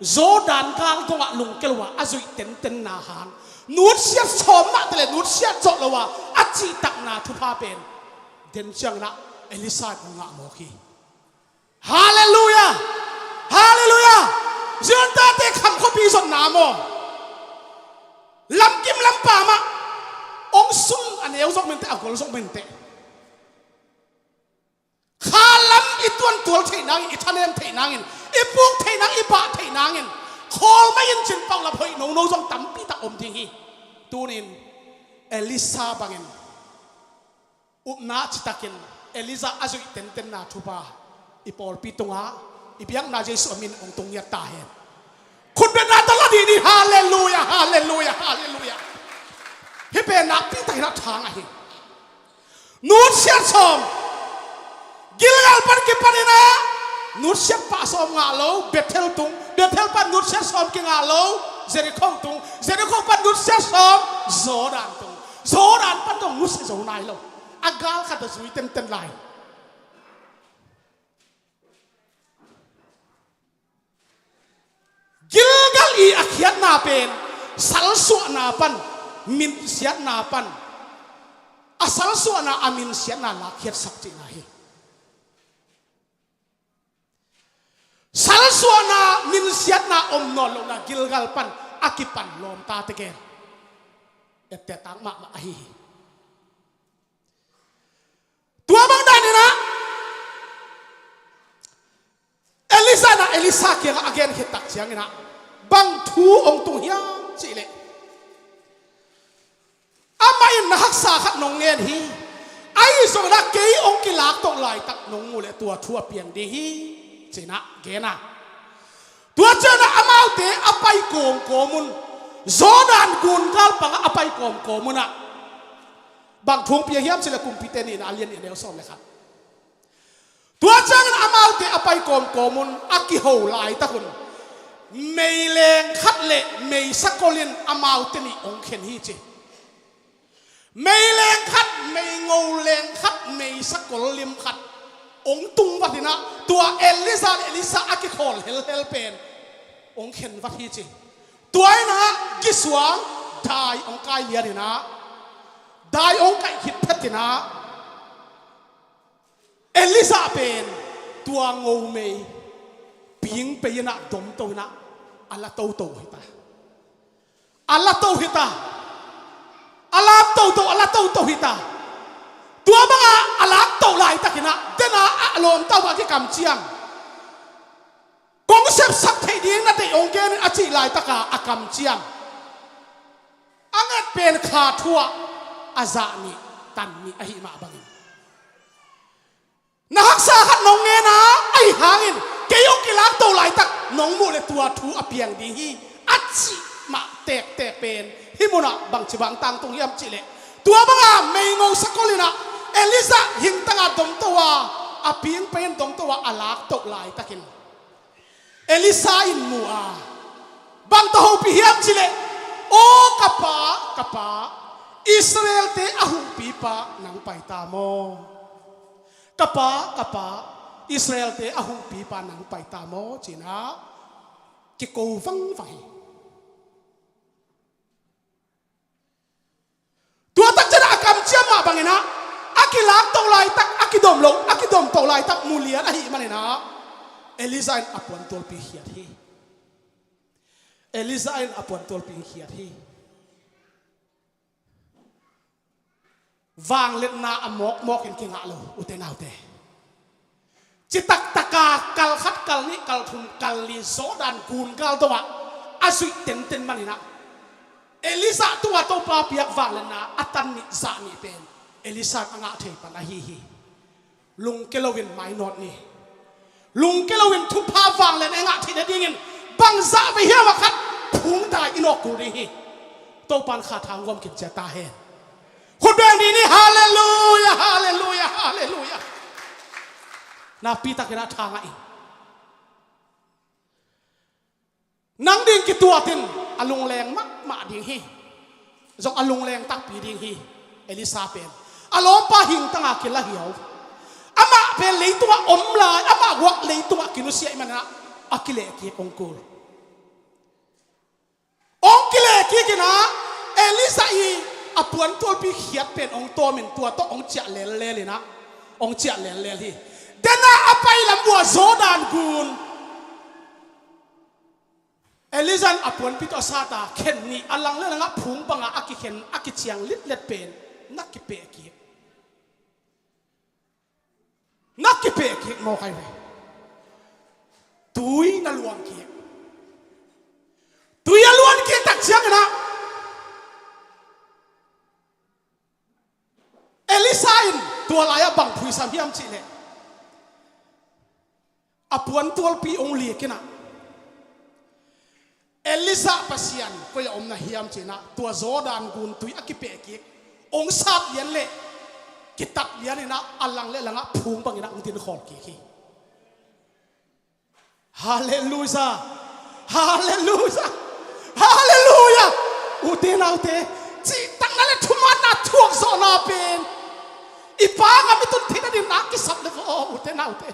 Jordan gal dongah lungkia lo a, a zuih tentenna hang, nutsiat sawm mah teh le nutsiat zawh lo a, a cihtakna thupha pen den ciangin ah Elisha in hong ngah mawk hi. Halleluiah! Halleluiah! Zion tate, kham khuapi zonna maw, lamkim lampam ah hong sung a neu zong minteh, a gol zong minteh. Kha lam i tuantual theih nangin, i thanem theih nangin, i puk theih nang, i bah theih nangin, khawl mah in cin paulap hoih nono zong tampi tak om ding hi. Tunin Elisha bangin upna citakin Elijah a zuih tentenna thupha i pawlpi tungah, i biakna Jesuh a min hong tung ngiat ta hen. Khutbetna tawh la dih ni. Halleluiah, halleluiah, halleluiah. Hih pen nakpi takin a thang ahi. Nutsiat sawm, Gilgal pan kipanin ah nutsiat pah sawm ngah lo Bethel tung, Bethel pan nutsiat sawm kingah lo Jericho tung, Jericho pan nutsiat sawm Jordan tung, Jordan pan dong nusia zo nai lo. A gal khat a zui tenten lai. Gilgal i a khiatna pen salsuahna pan minsiatna pan, a salsuahna a minsiatna lakkhiatsak cihna hi. Salsuahna, minsiatna om nawn lohna Gilgal pan a kipan lawmta tegel ette tak mahmah ahi hi. Tua bang danin ah Elijah in ah Elisha kiangah a gen khit tak ciangin ah bang thu hong tung hiam cih leh, amah in na haksa khat nong ngen hi. Ahi zongin ah kei hong kilaktoh laitak nong muh leh tua thu a piang ding hi, ci-in ah gen a. Tua ciangin ah amaute a pai kawmkawm un, Jordan gun gal pangah a pai kawmkawm un ah bang thu hong piang hiam cih leh Kumpite Nihna a lian nih a neu sawm le khat. Tua ciangin amaute a pai kawmkawm un a kiho laitak un meileng khat le meisakol in amaute nih hong khen hi ci. Meileng khat, meingo leng khat, meisakol lim khat hong tung vat in ah tua Elijah le Elisha a kikhawl helhel pen hong khen vat hi ci. Tua in ah kisuang, dai hong kai lian in ah, dai hong kaih khit phet in ah Elijah pen tua ngomei ping pei in ah domto in ah a la toto hi ta. A la to hi ta. A lak toto, a la toto hi ta. Tua bangah a lak to laitakin ah, den a a lawmta uh a kikamciam. Kong sepsak theih ding na deih hong gen in a cih laitaka a kamciam. A nget pen kha thu ah a zah nih, tan nih ahi mah bangin. Na haksa khat nong ngen a, ahi hangin kei hong kilakto laitak nong muh leh tua thu a piang ding hi, a cih mah tektek pen hih munah bangci bang tangtung hiam cih leh, tua banga meingo sakol in ah Elijah hingtanga domto a, a ping pei in domto a a lakto laitakin Elisha in mu a, bang tawh hopih hiam cih leh, "Aw ka pa, ka pa, Israelte a huhpipa nang pai ta maw? Ka pa, ka pa, Israelte a huhpipa nang pai ta maw?" ci-in ah kiko vangvang hi. Tua tak ciangin a kamciam mah bangin ah, a kilakto laitak, a kidom lo, a kidomto laitak mu lian ahih manin ah, Elijah in a puantualpi khiat hi. Elijah in a puantualpi khiat hi. Vangliatna a mawkmawk in kingah lo, ute naute. Citak taka kal khat, kal nih, kal thum, kal li Jordan gun gal dongah a zuih tenten manin ah, Elijah tungah Topa piak vangliatna a tan nih, zah nih pen Elisha in a ngah thei pan ahi hi. Lungke loin mainawt ni. Lungke loin thupha vangliatna i ngah theih nadingin bang zah vei hiam a khat phungdai i nawk kul ding hi. Topa in kha thang gawm kim ciat ta hen. Khut beng dih ni, halleluiah, halleluiah, halleluiah. Nakpi takin ah thangah in. Nang ding kituatin a lungleng mahmah ding hi. Zong a lungleng takpi ding hi. Elisha pen a lawmpa hingtanga kila hiau. Amah pen leitungah om lai, amah guak leitungah kinusia ih manin ah a kilehkik hong kul. Hong kilehkik in ah, Elisha i a puantualpi khiat pen hong tawmin tua tawh hong ciah lellel in ah, hong ciah lellel hi. Den a a pai lam uh ah Jordan gun Elijah in a puanpi tawh a sat a, khen nih, a lang le langah phung bangah a kikhen, a kiciang litlet pen na kipehkik. Na kipehkik mawk ahi ve. Tui na luangkik. Tui a luangkik tak ciangin ah, Elisha in tua lai-ah bang phuisam hiam cih leh, a puantualpi hong lik in ah, Elisha Pasian koi-ah om na hiam ci-in ah, tua Jordan gun tui a kipehkik hong sat lian leh kitat lian in ah, a lang le langah phung bangin ah hong dinkhawl kik hi. Halleluiah. Halleluiah. Halleluiah. Ute naute, cihtakna le thumanna thuakzawhna pen i Pa ngam i tun theihna dingin a kisap le vaw, ute naute.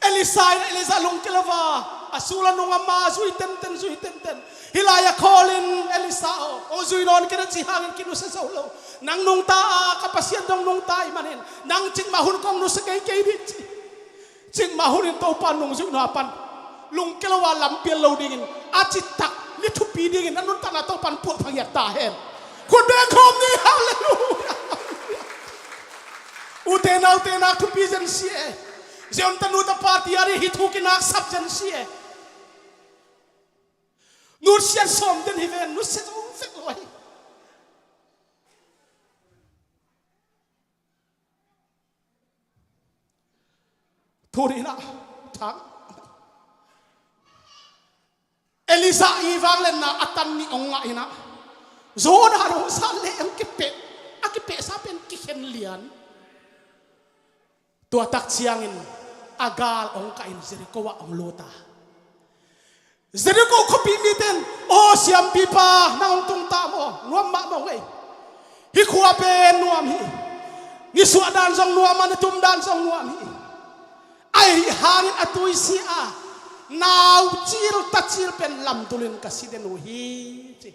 Elisha in Elijah lungkia lo a, a sul a nung a ma, zui tenten, zui tenten. Hih lai-ah khawl in, Elisha aw, hong zui nawn kei na, cih hangin kinusia zo lo. Nang nungta a, ka Pasian zong nungta ih manin, nang cih mah hun kong nusia kei kei dih ci. Cikmah hunin Topa nungzuihna pan lungkia lo a lampial lo dingin, a citak ni thupi dingin a nuntakna Topa in puahpha ngiat ta hen. Khut beng khawm ni. Halleluiah. Ute naute, nak thupi zen si e. Zion tanu tapa ti a ding hi thu kinak sap zen si e. Nusiat sawm den hi ven, nusiat zong vek lo ahi. Tuni in ah thang Elijah i vangliatna a tan nih hong ngah in ah, Jordan hong san leh hong kipeh, a kipehsa pen kikhen lian. Tua tak ciangin a gal hong kah in Jericho ah hong lut a. Jericho khuapi mite in, "Aw siampipa, nang hong tung ta maw? Nuam mahmah ung ei. Hih khua pen nuam hi. Nisuah dan zong nuam a, nitum dan zong nuam hi. Ahi hangin a tuisia a naucil tacil pen lamdulin ka si den uh hi," ci.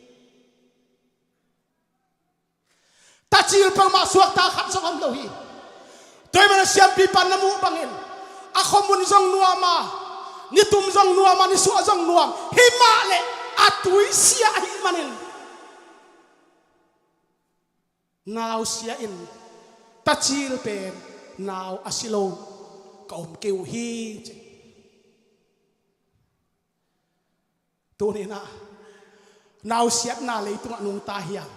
Tacil peuhmah suakta khat zong om lo hi. Tua ahih manin a siampipa na muh bangin a khuamun zong nuam a, nitum zong nuam a, nisuah zong nuam, himah leh a tuisia ahih manin nausia in tacil pen nau a si lo ka om kei uh hi, ci. Tuni in ah nausiatna leitungah nungta hiam?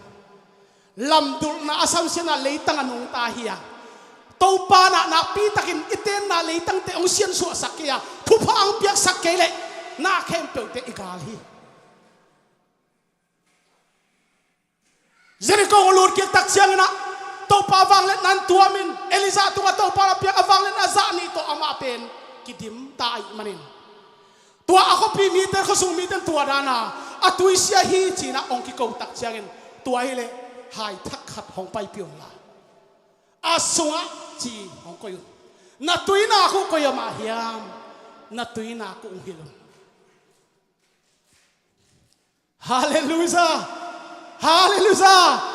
Lamdulhna a samsiatna leitungah nungta hiam? Topa in ah nakpitakin i tenna leitungte hong siansuahsak kei a, thupha hong piaksak kei leh na khempeuhte i gal hi. Jericho hong lut kik tak ciangin ah Topa vangliatna in tuam in, Elijah tungah Topa in a piak a vangliatna zah nih tawh amah pen kidim ta ahih manin, tua a khuapi mite, khuasung mite in tua dan a, a tuisia hi ci-in ah hong kiko tak ciangin, "Tua hi leh hai thak khat hong paipih un la, a sungah," ci hong koih un. "Na tuinak uh koi-ah mah hiam? Na tuinak uh hong hilh un." Halleluiah! Halleluiah!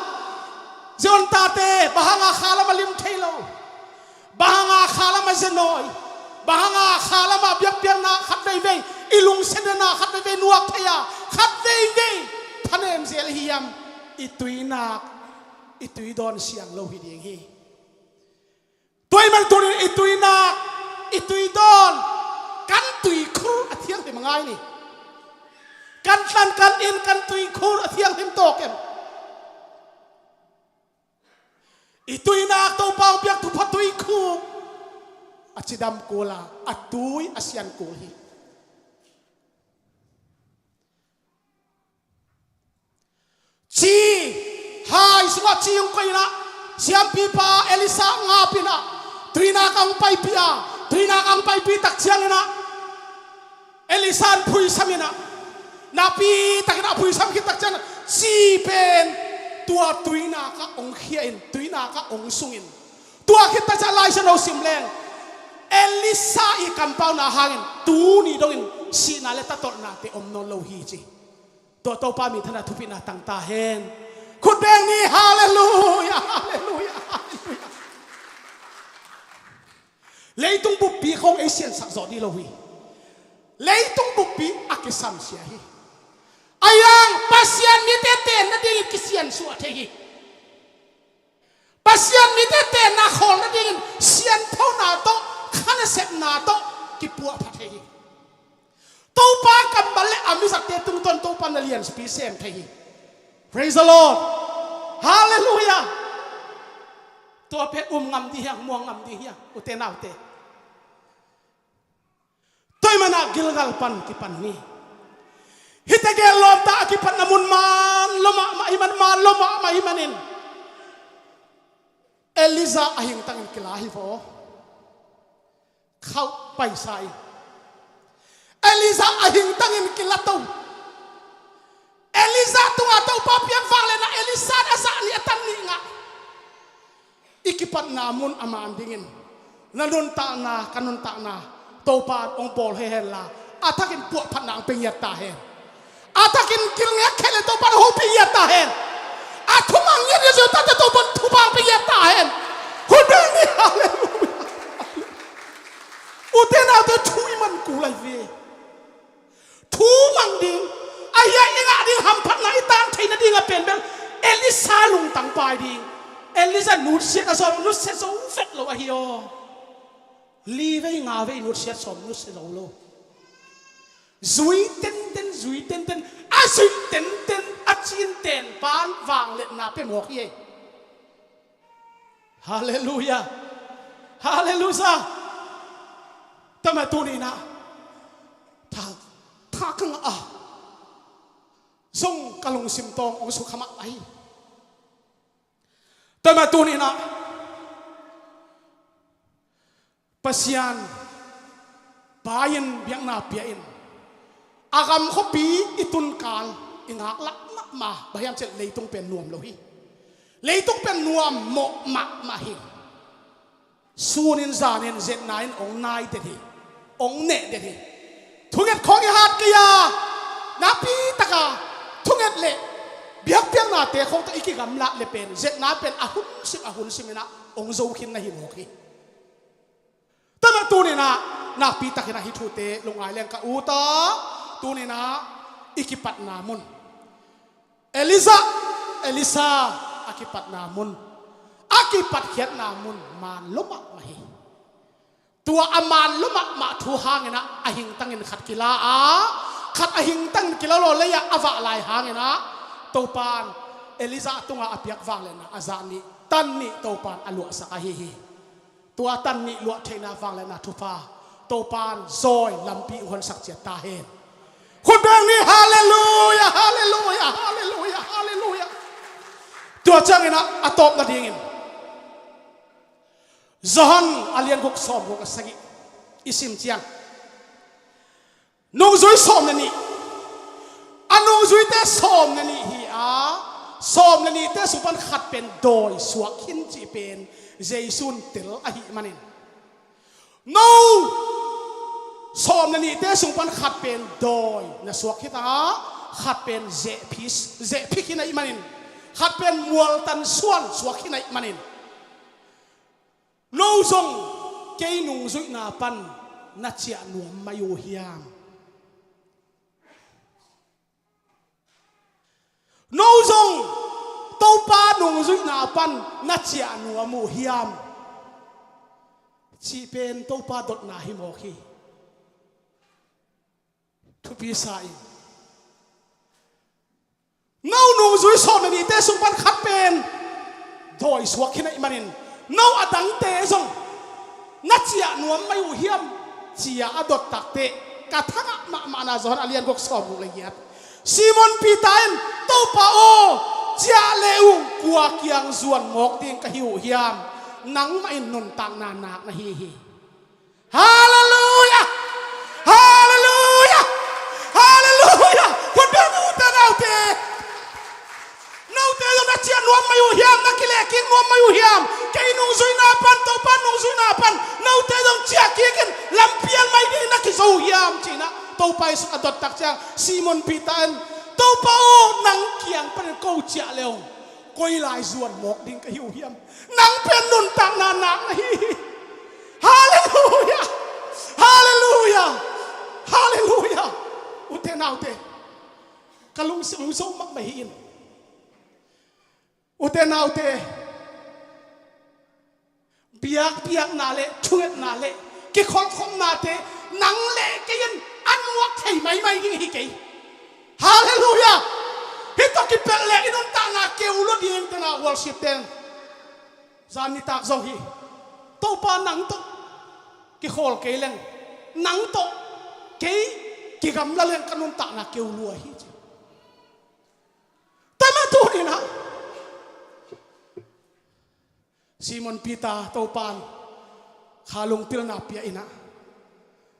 Zion tate, bang hanga kha lam a lim thei lo? Bang hanga kha lam a zia nawi? Bang hanga kha lam a biakpiakna khat veivei, i lungsiatna khat veivei nuak thei a, khat veivei thanem zel hiam? I tuinak, i tuidawn siang lo hi ding hi. Tua ahih manin tuni-in i tuinak, i tuidawn, kan tuikhur a thianghlim a ngai ni. Kan tlan, kan inn, kan tuikhur a thianghlim tawk em? I tuinak, Topa hong piak thupha tuikhur a cidam kul a, a tui a sian kul hi. Ci, hai sungah ci hong koih in ah, siampipa Elisha ngap in ah, tuinak ah hong paipih a, tuinak ah hong paipih tak ciangin ah, Elisha in phuisam in ah, nakpi takin ah phuisam khit tak ciangin ah, ci pen tua tuinak ah hong khia in, tuinak ah hong sung in. Tua khit tak ciang Lai Siangtho sim leng, Elisha i kampauna hangin tuni dongin sihna le tatolhnate om nawn lo hi ci. Tua Topa minthanna thupina tang ta hen. Khut beng ni, halleluiah, halleluiah, halleluiah. Leitung buppi khong ei siansak zawh dih lo hi. Leitung buppi a kisamsia hi. Ahi hang Pasian mite tenna dingin kisiansuah thei hi. Pasian mite tenna khawl nadingin sianthona tawh, kha nasepna tawh kipuahpha thei hi. Topa kammal le a mizakte tungtawn Topa na lianpi sem thei hi. Praise the Lord. Halleluiah. Tua pen um ngam dih hiang, muang ngam dih hiang, ute naute. Tua ahih manin ah Gilgal pan kipan ni. Hihte gel lawmta a kipatna mun man lo mahmah ahih man, man lo mahmah ahih manin Elijah a hingtangin kila hi vaw. Khauh paisa in Elijah a hingtangin kila to. Elijah tungah Topa piak vangliatna Elisha in a zah nih a tan nih ngah. I kipatna mun a man dingin na nuntakna, ka nuntakna Topa in hong bawl hi hen la, a thakin puahphatna hong pia ngiat ta hen. A thakin kilngek khel le Topa in hong hopih ngiat ta hen. A thuman ngiat ngiat zong tate Topa in thupha hong pia ngiat ta hen. Hun beng ni, halleluiah. Ute ve. Thu mang ding, a hia i ngah ding hamphatna i tan theih nading a pen bel Elisha lungtang pai ding. Elisha nutsiat a sawm nutsiat zo vet lo ahi aw. Li vei nga vei nutsiat sawm nutsiat zo lo. Zui tenten, zui tenten, a zui tenten, a cin ten pan vangliatna pe mawk hi ei. Halleluia. Halleluia. Tama tuninah tha, tha ka ngah a zong ka lungsim tawng ong sukha mah ahi. Tama tuninah Pasian pai-in biakna pia-in a gam khuapi i tunkal i ngaklah mahmah, bang hiam cih leh leitung pen nuam lo hi. Leitung pen nuam mawh mahmah hi. Sunin zanin zetna in ong nai den hi, ong neh den hi. Thunget khawng i hat kei a, nakpi taka thunget le biakpiaknate khawng tawh i kigamlat le pen zetna pen a hun sim a hun siminah ong zo khin na hi mawk hi. Tama tuninah nakpi takinah hih thute lungngai leng ka ut a, tuninah i kipatna mun Elijah, Elisha a kipatna mun, a kipatkhiatna mun man lo mahmah hi. Tua a man lo mahmah thu hanginah a hingtangin khat kila a, khat a hingtangin kila lo lei-ah a vah lai hanginah Topan Elijah tungah a piak vangliatna a zah nih tan nih Topan a luahsak ahi hi. Tua tan nih luah theihna vangliatna thupha Topan zawi lampi hong honsak ciat ta hen. Khut beng ni, halleluia, halleluia, halleluia, halleluia. Tua ciangin a, a tawp nadingin Johan a lian guk sawm guk a sagih i sim ciang nungzui sawm le nih, a nungzuite sawm le nih hi a, sawm le nihte sung pan khat pen dawi suak khin cih pen Jesu in tel ahih manin, no sawm le nihte sung pan khat pen dawi na suak khit a, khat pen zehphi, zehphi khin ahih manin, khat pen mualtan suan suak khin ahih manin, no zong kei nungzuihna pan na ciah nuam mai uh hiam? No zong Topa nungzuihna pan na ciah nuam uh hiam? Cih pen Topa dotna hi mawk hi. Thupi sa in, no nungzui sawm le nihte sung pan khat pen dawi suak khin ahih manin, no a dangte zong na ciah nuam mai uh hiam? Ci-a a dot takteh ka thangah mahmahna Johan a lian guk sawm guk le giat, Simon Peter in, Topa aw, ciah le ung, kua kiang zuan mawk ding ka hi uh hiam? Nangmah in nuntakna nak na hi hi. Halleluia! Halleluia! Halleluia! Khut beng ute naute. Note zong na ciah nuam mai uh hiam? Na kilehkik nuam mai uh hiam? Kei nungzuihna pan, Topa nungzuihna pan note zong ciah kikin lampial mai ding na kizo uh hiam? Ci-inah Topa Jesu a dot tak ciang Simon Peter in, Topa aw, nang kiang panin ko ciah le ung, koi lai zuan mawk ding ka hi uh hiam? Nang pen nuntakna nak na hi hi. Halleluia! Halleluia! Halleluia! Ute naute, ka lungsim hong zo mahmah hi in. Ute naute, biakpiakna le thungetna le kikholhkhopnate nang le kei in a nuak thei maimai ding hi kei. Halleluia! Hih tawh kipelh le i nuntakna keu lua ding tena worship ten. Zan nitak zong hi. Topa nang tawh kikhawl kei leng, nang tawh kei kigamla leng ka nuntakna keu lua hi ci. Tama tuninah Simon Peter Topan kha lungpilna pia inah,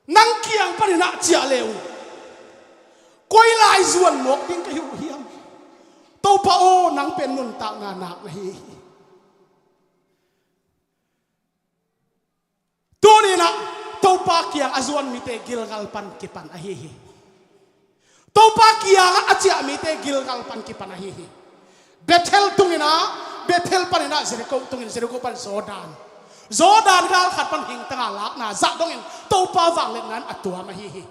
nang kiang paninah ciah le uh, koi lai zuan mawk ding ka hi uh hiam? Topa aw, nang pen nuntakna nak na hi hi. Tuninah Topa kiang a zuan mite Gilgal pan kipan ahi hi. Topa kiangah a ciah mite Gilgal pan kipan ahi hi. Bethel tunginah, Bethel paninah Jericho tungin, Jericho pan Jordan. Jordan gal khat pan hingtanga lakna zah dongin Topa vangliatna in a tuam ahi hi.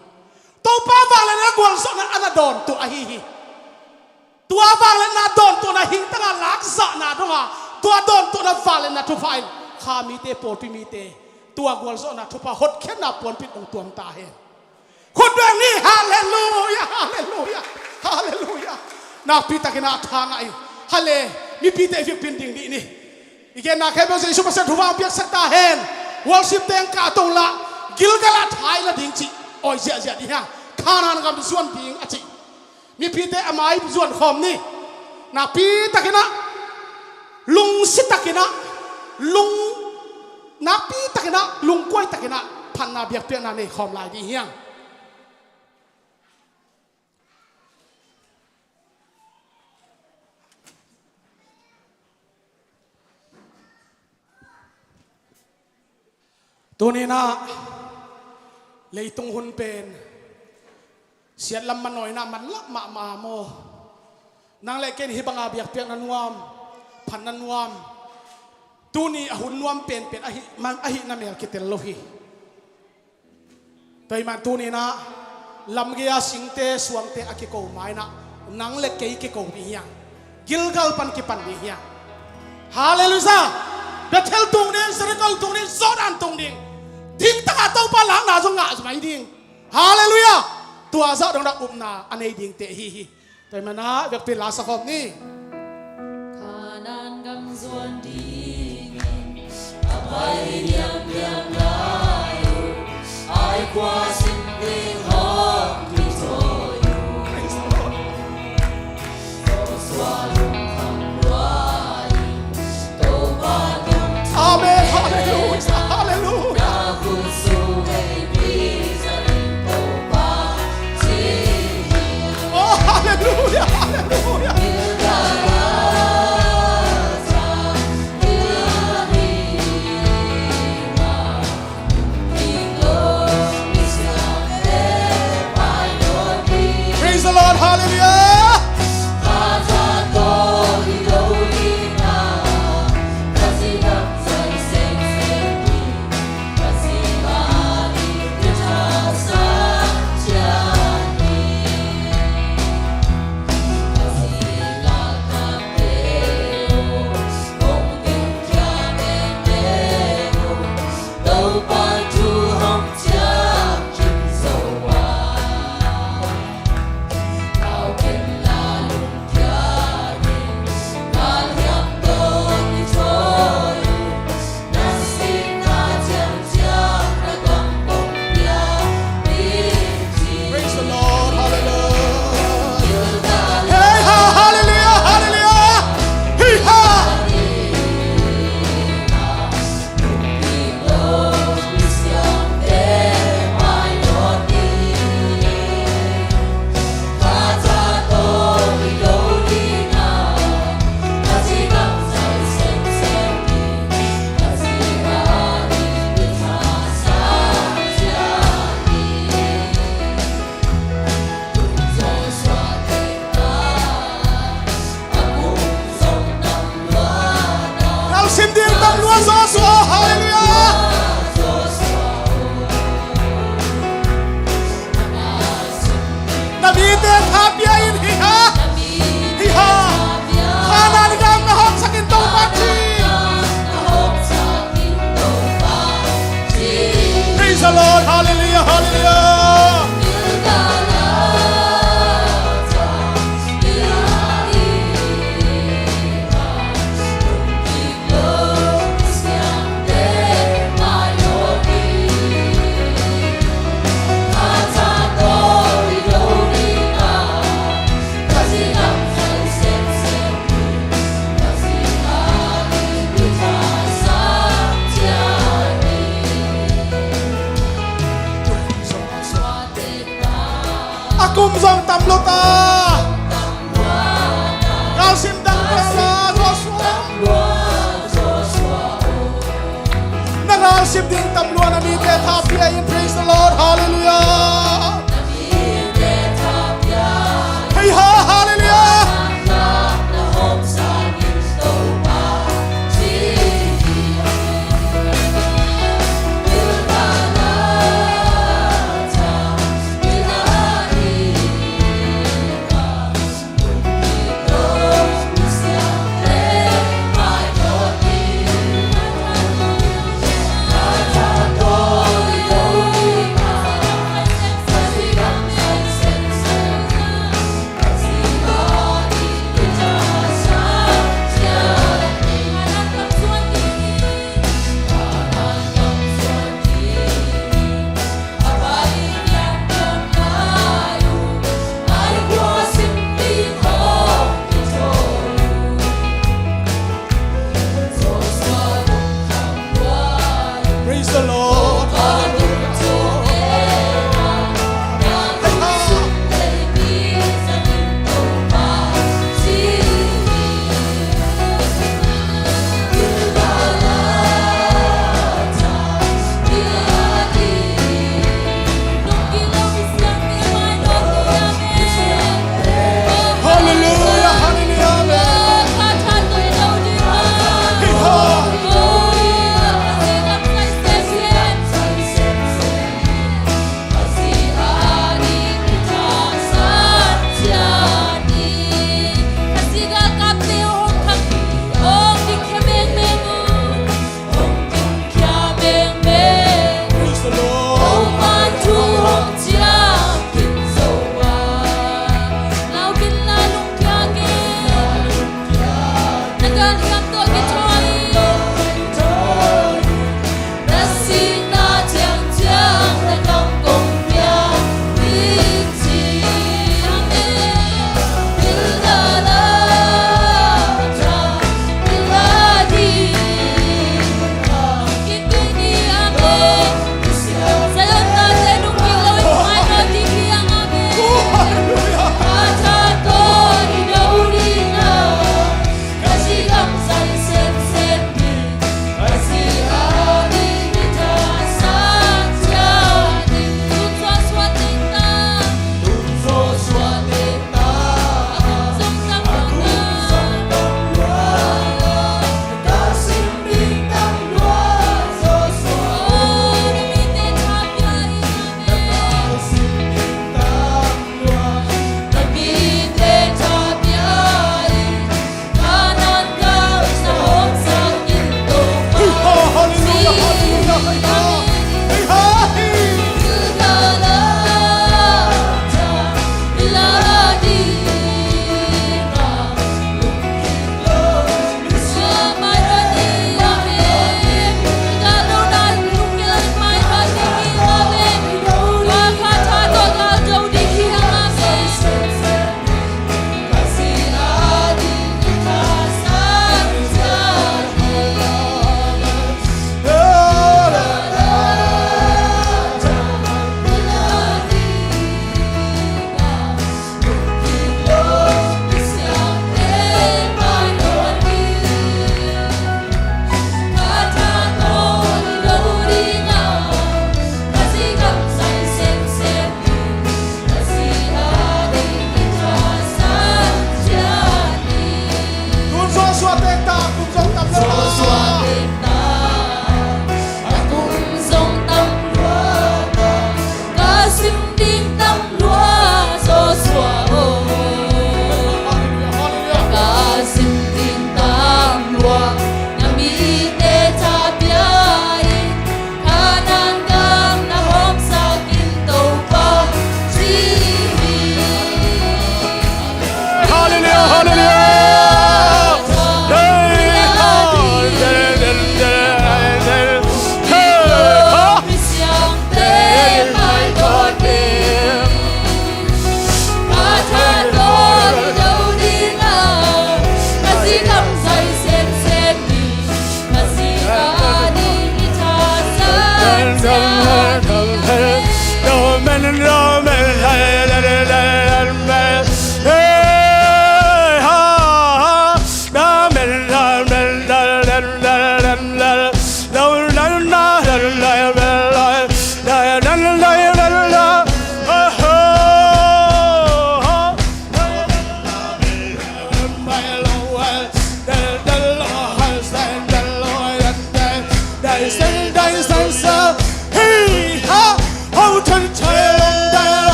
Topa vangliatna gualzawhna a na dawntuah ahi hi. Tua vangliatna dawntuahna hingtanga lakzahna donga, tua dawntuahna vangliatna thupha in kha mite, pawlpi mite, tua gualzawhna thupha hotkhiatna puanpit hong tuam ta hen. Khut beng ni. Halleluia, halleluia, halleluia. Nakpi takin a tha ngah in. Hale, mipite i vekpi in ding dih ni. I genna khempeuh Jesu Pasian thupha hong piaksak ta hen. Worship teng kah tong la, Gilgal ah tha i la ding cih awi ziahziah dih hiang. Kanaan gam zuan ding a cih mipite a mai zuan khawm ni. Nakpi takin ah, lungsi takin ah, lung, nakpi takin ah, lungkuai takin ah phatna biakpiakna nei khawm lai dih hiang. Tuni-in ah leitung hun pen siatlam manawina manlah mahmah maw. Nang le kei in hih banga biakpiakna nuam, phatna nuam, tuni a hun nuam penpen ahi, man, ahihna mel kitel lo hi. Tua ahih man tuni-in ah lamgei-a singte suangte a kiko ma-in ah nang le kei kiko ding hiang. Gilgal pan kipan ding hiang. Halleluia. Bethel tung ding, Jericho tung ding, Jordan tung ding. Thingtanga Topa lakna zong ngah zong ahi ding. Halleluia. Tua zah dongdang upna a nei dingte ahi hi. Tua ahih man ah biakpi-in la sa khawm ni. Kanaan gam zuan dingin a pai liamliam lai uh, ai khua sin ding hong kithawi uh. Praise the Lord. Joshua lungkham lua in Topa tung. Amen. Halleluia. Halleluia. Oh, halleluia, halleluia. Praise the Lord, hallelujah. Praise the Lord, hallelujah. Hey, ha, hallelujah, hallelujah. Hey, ha. Ralsim ding tam lua Joshua, hallelujah. Na mite tha pia in hi ha. Hi ha. Kanaan gam na hawmsak in Topa ci. Praise the Lord, hallelujah, hallelujah. A kum zong tam lo ta. Ralsim dang pia la Joshua. Na ralsim ding tam lua, na mite tha pia in, praise the Lord, hallelujah. Hey ha, hallelujah.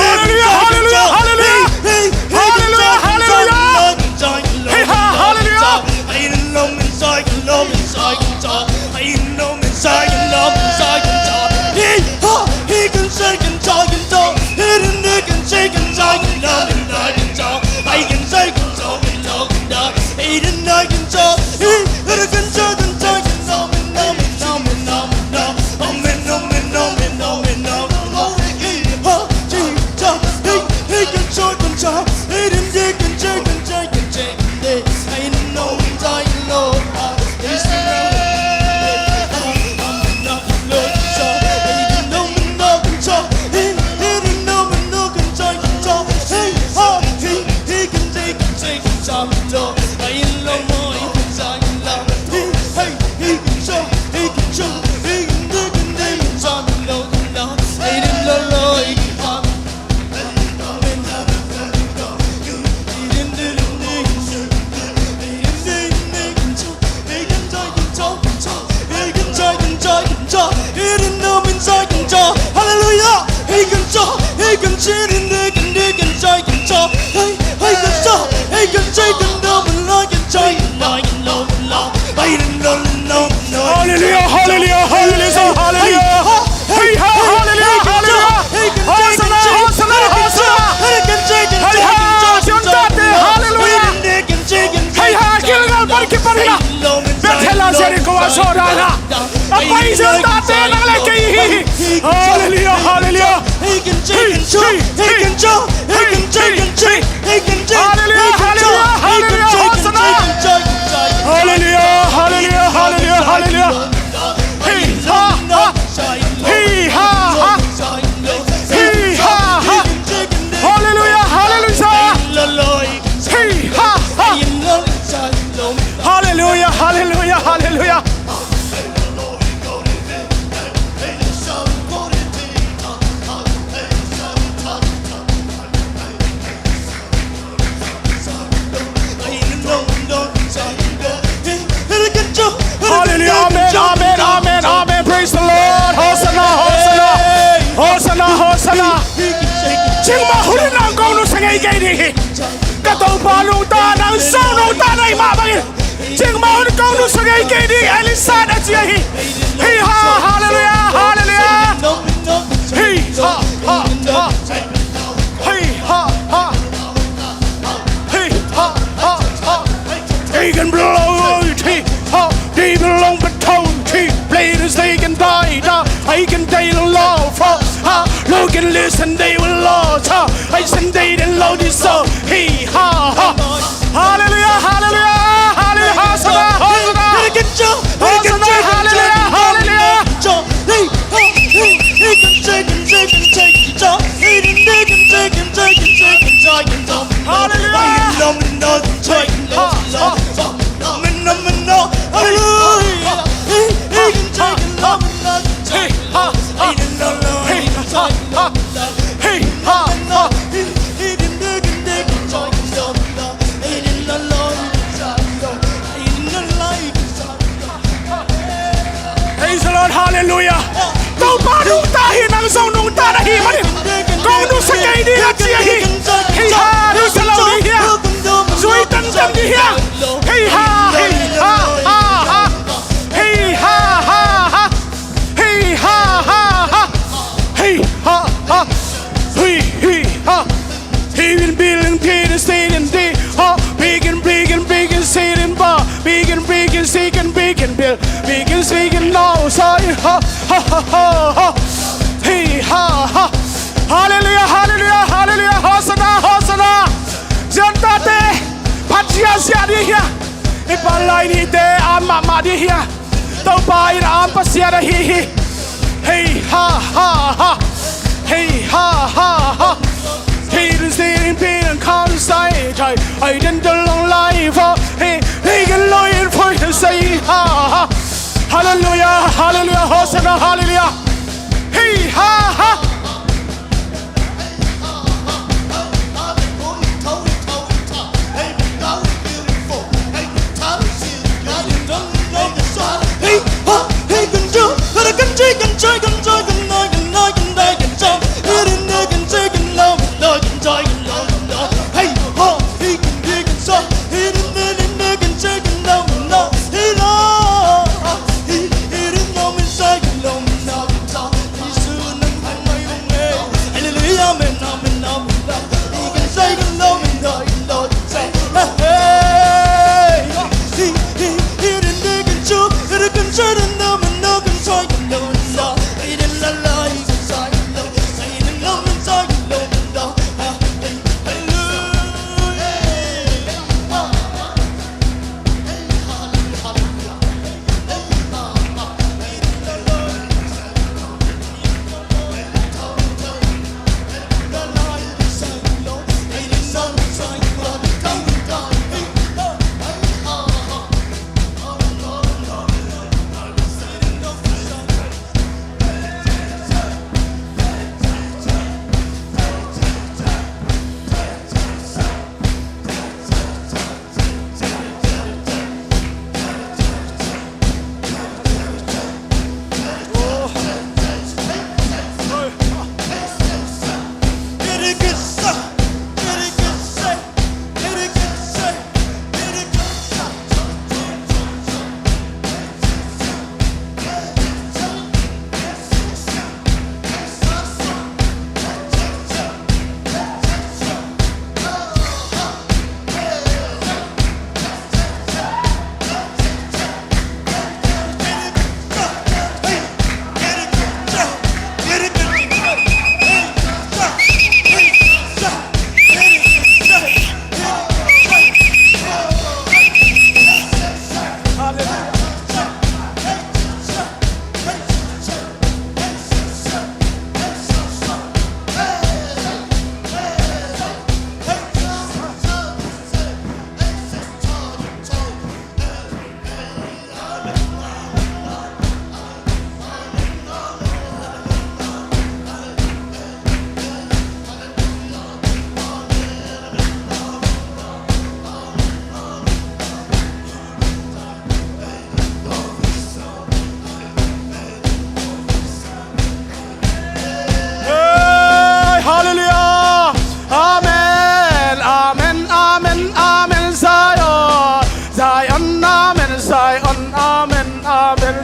Hallelujah, hallelujah, hallelujah. Hallelujah, hallelujah. Hey, ha, hallelujah. Hallelujah, hallelujah, hallelujah, hallelujah. Hey, ha, hallelujah, hallelujah. Hosanna, Hosanna, Hosanna. Hey, ha, Zion tate, hallelujah. Hey, ha, Gilgal pan kipan in a, Bethel a Jericho a sawt dan a, a pai Zion tate nang le kei hi. Hallelujah, hallelujah. Hey, hey, hey. Hallelujah, hallelujah, hallelujah, Hosanna. Hallelujah, hallelujah, hallelujah, hallelujah. Hey, ha, ha. Hey, ha, ha. Hey, ha, ha. Hallelujah, hallelujah. Hey, ha, ha. Hallelujah, hallelujah, hallelujah. Hallelujah, amen, amen, amen, amen. Praise the Lord. Hosanna, Hosanna. Hosanna, Hosanna. Cingmah hun in nang kong nusia ngei kei ding hi. Ka Topa nungta, nang zong nungta na hih mah bangin, cingmah hun kong nusia ngei kei ding, Elisha in a ci ahi hi. Hi ha, hallelujah, hallelujah. Hi ha, ha, ha. Hey, ha, ha. Hey, ha, ha, ha. He can blow, hey, ha. He can blow, but don't, he play this, they can die, da. I can die in love, ha, ha. Look and listen, they will lose, ha. I send they the Lord is so. Hey, ha, ha. Hallelujah, hallelujah, hallelujah, Hosanna, Hosanna. Hosanna, hallelujah, hallelujah. Hallelujah. Hey, ha, ha. Hey, ha, ha. Hey, ha, ha. Praise the Lord, hallelujah. Topa nungta hi, nang zong nungta na hih manin kong nusia ngei ding a ci ahi hi. Hei ha, nusia lo ding hia? Zui tantan ding hia? Hei ha, hei ha, ha, ha. Hei ha, ha, ha. Hei ha, ha, ha. Hei ha, ha. Hei, hei ha. He been building Peter Stadium, the, oh, big and big and big and stadium bar, big and big and sick and big and build, big and sick and now, sorry, ha, ha, ha, ha, ha. Hey, ha, ha. Hallelujah, hallelujah, hallelujah. Hosanna, Hosanna. Zion tate, phat ziahziah ding hia? I pan lai nite an mahmah ding hia? Topa in a an Pasian ahi hi. Hei ha ha ha. Hei ha ha ha. Hei den sin pin kan sai tai. Ai den den long lai fa. Hei, hei kan lo in fa sai ha ha. Hallelujah, hallelujah, Hosanna, hallelujah. Hei ha ha.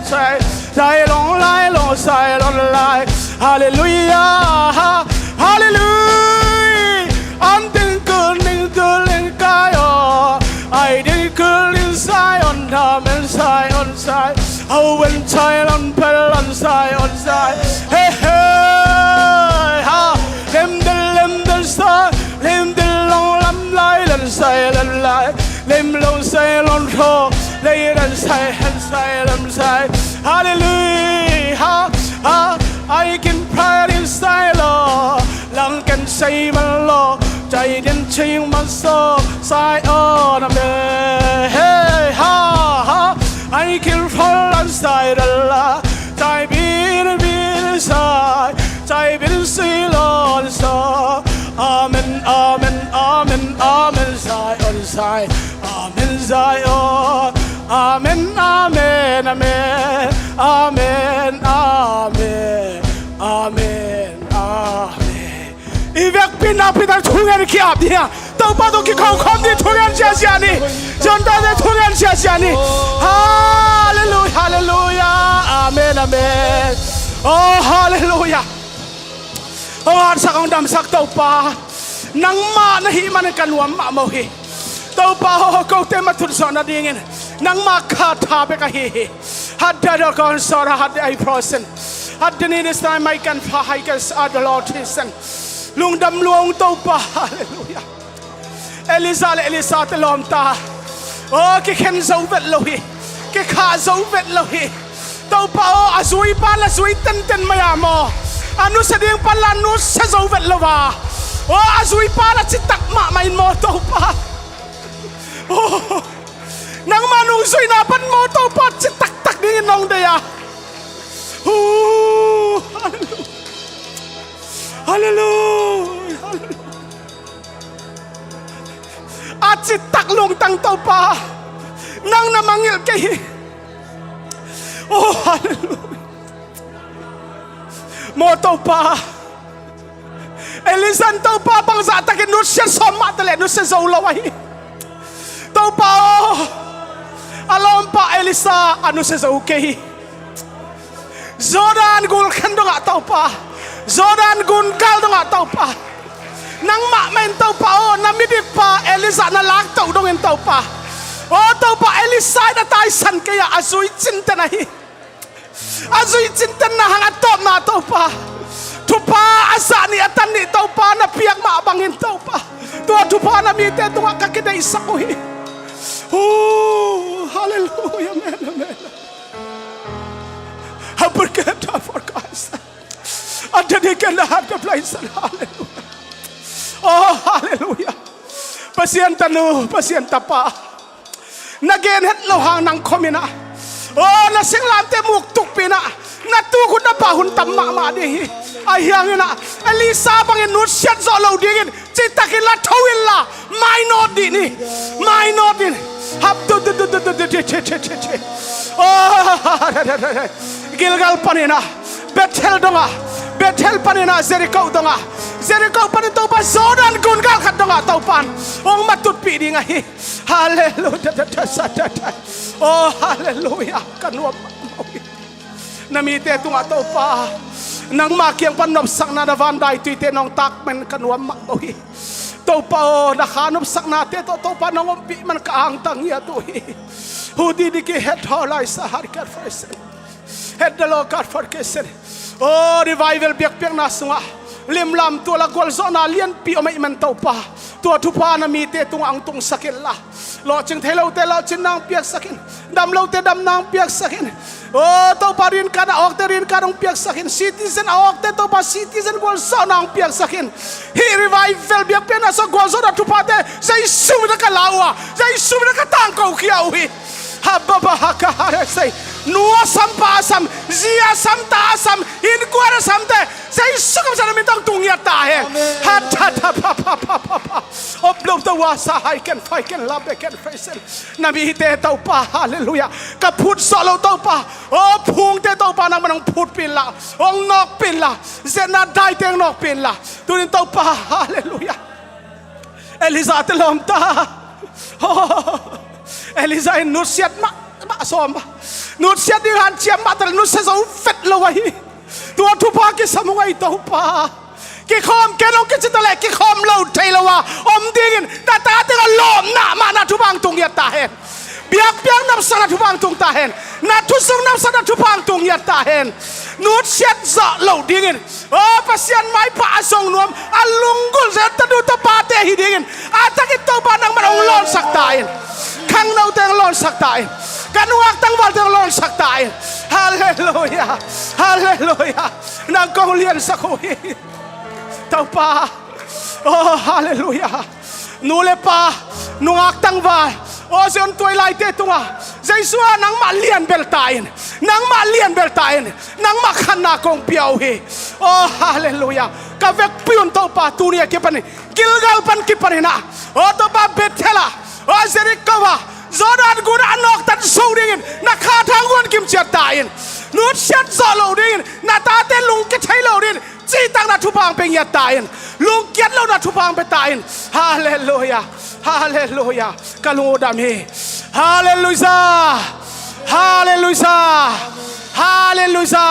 Sai, sai long lai long sai long lai. Halleluia, ha, halleluia. An ding kul ning dul ning kai o. Ai ding kul ning sai on da men sai on sai. Au wen sai long pel long sai on sai. He he ha. Lem del lem del sai lem del long lam lai lam sai lam lai. Lem long sai long tho lei lam sai han sai lam sai. Halleluia, ha, ha. Ai kin prayer in sai lo lang ken sai man lo. Cai den ching man so sai on a me. Hey, ha, ha. Ai kin prayer in sai la la. Cai bin bin sai cai bin sai lo sa. Amen, amen, amen, amen sai on sai. Amen sai on. Amen, amen, amen. Amen, amen. Amen, amen. I vekpi nakpi tak thungen ki-ap ding a. Topa tawh kikhawm khawm ding thungen siasia ni. Zionte thungen siasia ni. Halleluia, halleluia. Amen, amen. Oh, halleluia. Hong hatsak hong damsak Topa, nangmah na hih manin ka nuam mahmah uh hi. Topa aw, kote matut zawh nadingin nangmah kha tha bek ahi hi. Hadda da kong sawra hadda ai prosen. Hadda ni ni sai mai kan pha hai kan sa da lo thisen. Lungdam luang Topa. Halleluia. Elijah le Elisha te lawmta aw, kikhen zo vet lo hi. Kikhah zo vet lo hi. Topa aw, a zuipa la zui tenten mai-a maw, a nusia ding pan la nusia zo vet lo a. Aw, a zuipa la citak mahmah in maw Topa. Aw, nangmah nungzuihna pan maw Topa, citaktak dingin nong deih a. Hu, halleluia. Halleluia, halleluia. A citak lungtang Topa, nang na mangngilh kei hi. Oh, halleluia. Maw Topa, Elijah in Topa bangzah takin nusia sawm mah ta leh nusia zo lo ahi. Topa aw, a lawmpa Elisha a nusia zo kei hi. Jordan gul khen dongah Topa, Jordan gun gal dongah Topa, nangmah mah in Topa aw, na midikpa Elijah na laktoh dongin Topa aw, Topa Elisha in a taisan kei ah, a zui cinten ahi. A zui cinten na hang a tawpna Topa, thupha a zah nih a tan nih Topa na piak mah bangin Topa, tua thupha na mite tungah ka kideihsak uh hi. Hu, halleluia, amen, amen. Haburketa for Christ. Adadi kena hata plaisan. Halleluia. Oh, halleluia. Pasian tanu, Pasian tapa, na gen het lo hang nang khominah, oh, na singlamte muk tukpinah, na tuk hun na pah hun tam mahmah ding hi. Ahi hanginah Elisha bangin nusiat zawh lo dingin citakin la tho inla, mainawt dih ni. Mainawt in. Hap tu tu tu tu tu tu tu tu tu tu. Oh, Gilgal paninah Bethel dongah, Bethel paninah Jericho dongah, Jericho panin Topa Jordan gun galkhat dongah Topan hong matutpih ding ahi. Halleluia. Oh, halleluia. Ka nuam mahmah uh hi. Na mite tungah Topa, nangma kiang pan nopsakna na vandaituite nong tak man ka nuam mahmah uh hi. Topa aw, na kha nopsaknate tawh Topa nong ompih man ka angtang ngiat uh hi. Hu didi ki het haw lai sa har kat fai sen. Het da lo kat far ke sen. Oh, revival biakpiakna sungah limlam tuala gualzawhna lianpi om ahih man Topa, tua thupha na mite tungah hong tungsak inla, lawhcing thei lote lawhcinna hong piaksak in, dam lote damna hong piaksak in. Oh, Topa, rinkan a awkte rinkan hong piaksak in, citizen a awkte Topa citizen gualzawhna hong piaksak in. Hih revival biakpiakna sungah gualzawhna thuphate Jesu min a ka la uh a, Jesu min a ka tangko khia uh hi. Hababa haka hare sei. Nu a sam, pa a sam, zi a sam, ta a sam, innkuan a samte Jesu Khrist min tawh tung ngiat ta hen. Amen. Ha ta ta pa pa pa pa pa. Op lo ta wa sa hai ken fai ken la be ken fai sen. Na mite Topa, halleluia, ka phut sawh lo Topa, oh, phungte Topa nangman hong phutpih inla, hong nawkpih inla, zetna daite hong nawkpih inla. Tunin Topa, halleluia. Elijah te lawmta. Oh, Elijah in nusiat mah mah sawm a, Nutsiat ding hanciam mah ta leh nusia zo vet lo ahi. Tua thupha kisam ung ei Topa. Kikhawm ken hong kici ta leh kikhawm lo thei lo a om dingin na tate tungah lawpna mah na thupha hong tung ngiat ta hen. Biakpiak napsakna thupha hong tung ta hen. Na thusung napsakna thupha hong tung ngiat ta hen. Nutsiat zawh lo dingin, aw Pasian maipha a zong nuam, a lunggulh zel tanu tapa te hi dingin a takin Topa nangman hong lawnsak ta in. Khangnote hong lawnsak ta in. Ka nungak tangvalte hong lawnsak ta in. Halleluia. Halleluia. Nang kong liansak uh hi. Topa. Oh, halleluia. Nu le pa, nungak tangval, aw Zion tuailaite tungah Jesu ah nangmah lianbel ta in. Nangmah lianbel ta in. Nangmah khanna kong pia uh hi. Oh, halleluia. Ka vekpi un Topa, tuni a kipanin, Gilgal pan kipanin ah, aw Topa, Bethel ah, aw Jericho ah, Jordan gun ah a nawktan zo dingin na kha thang guan kim ciat ta in. Nutsiat zawh lo dingin, na tate lungkia thei lo dingin, cihtakna thupha hong pia ngiat ta in. Lungkiat lohna thupha hong pia ta in. Halleluia. Halleluia. Ka lung uh dam hi. Halleluia. Halleluia. Halleluia.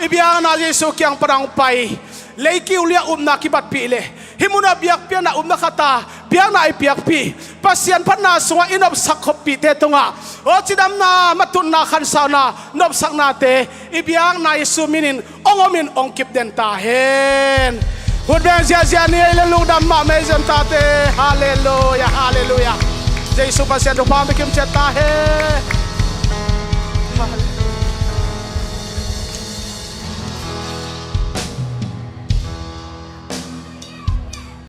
I biakna Jesu kiang pan hong pai. Leikiu liah upna kibatpih leh hih munah biakpiakna upna khata biakna i piakpih, Pasian phatna sungah i nopsak khoppihte tungah aw cidamna, matutna, khansakna, nopsaknate i biakna Jesu minin hong omin hong kipden ta hen. Khut beng ziahziah ni ei le lungdam mahmah ei Zion tate. Halleluia, halleluia. Jesu Pasian thupha hong pia kim ciat ta hen.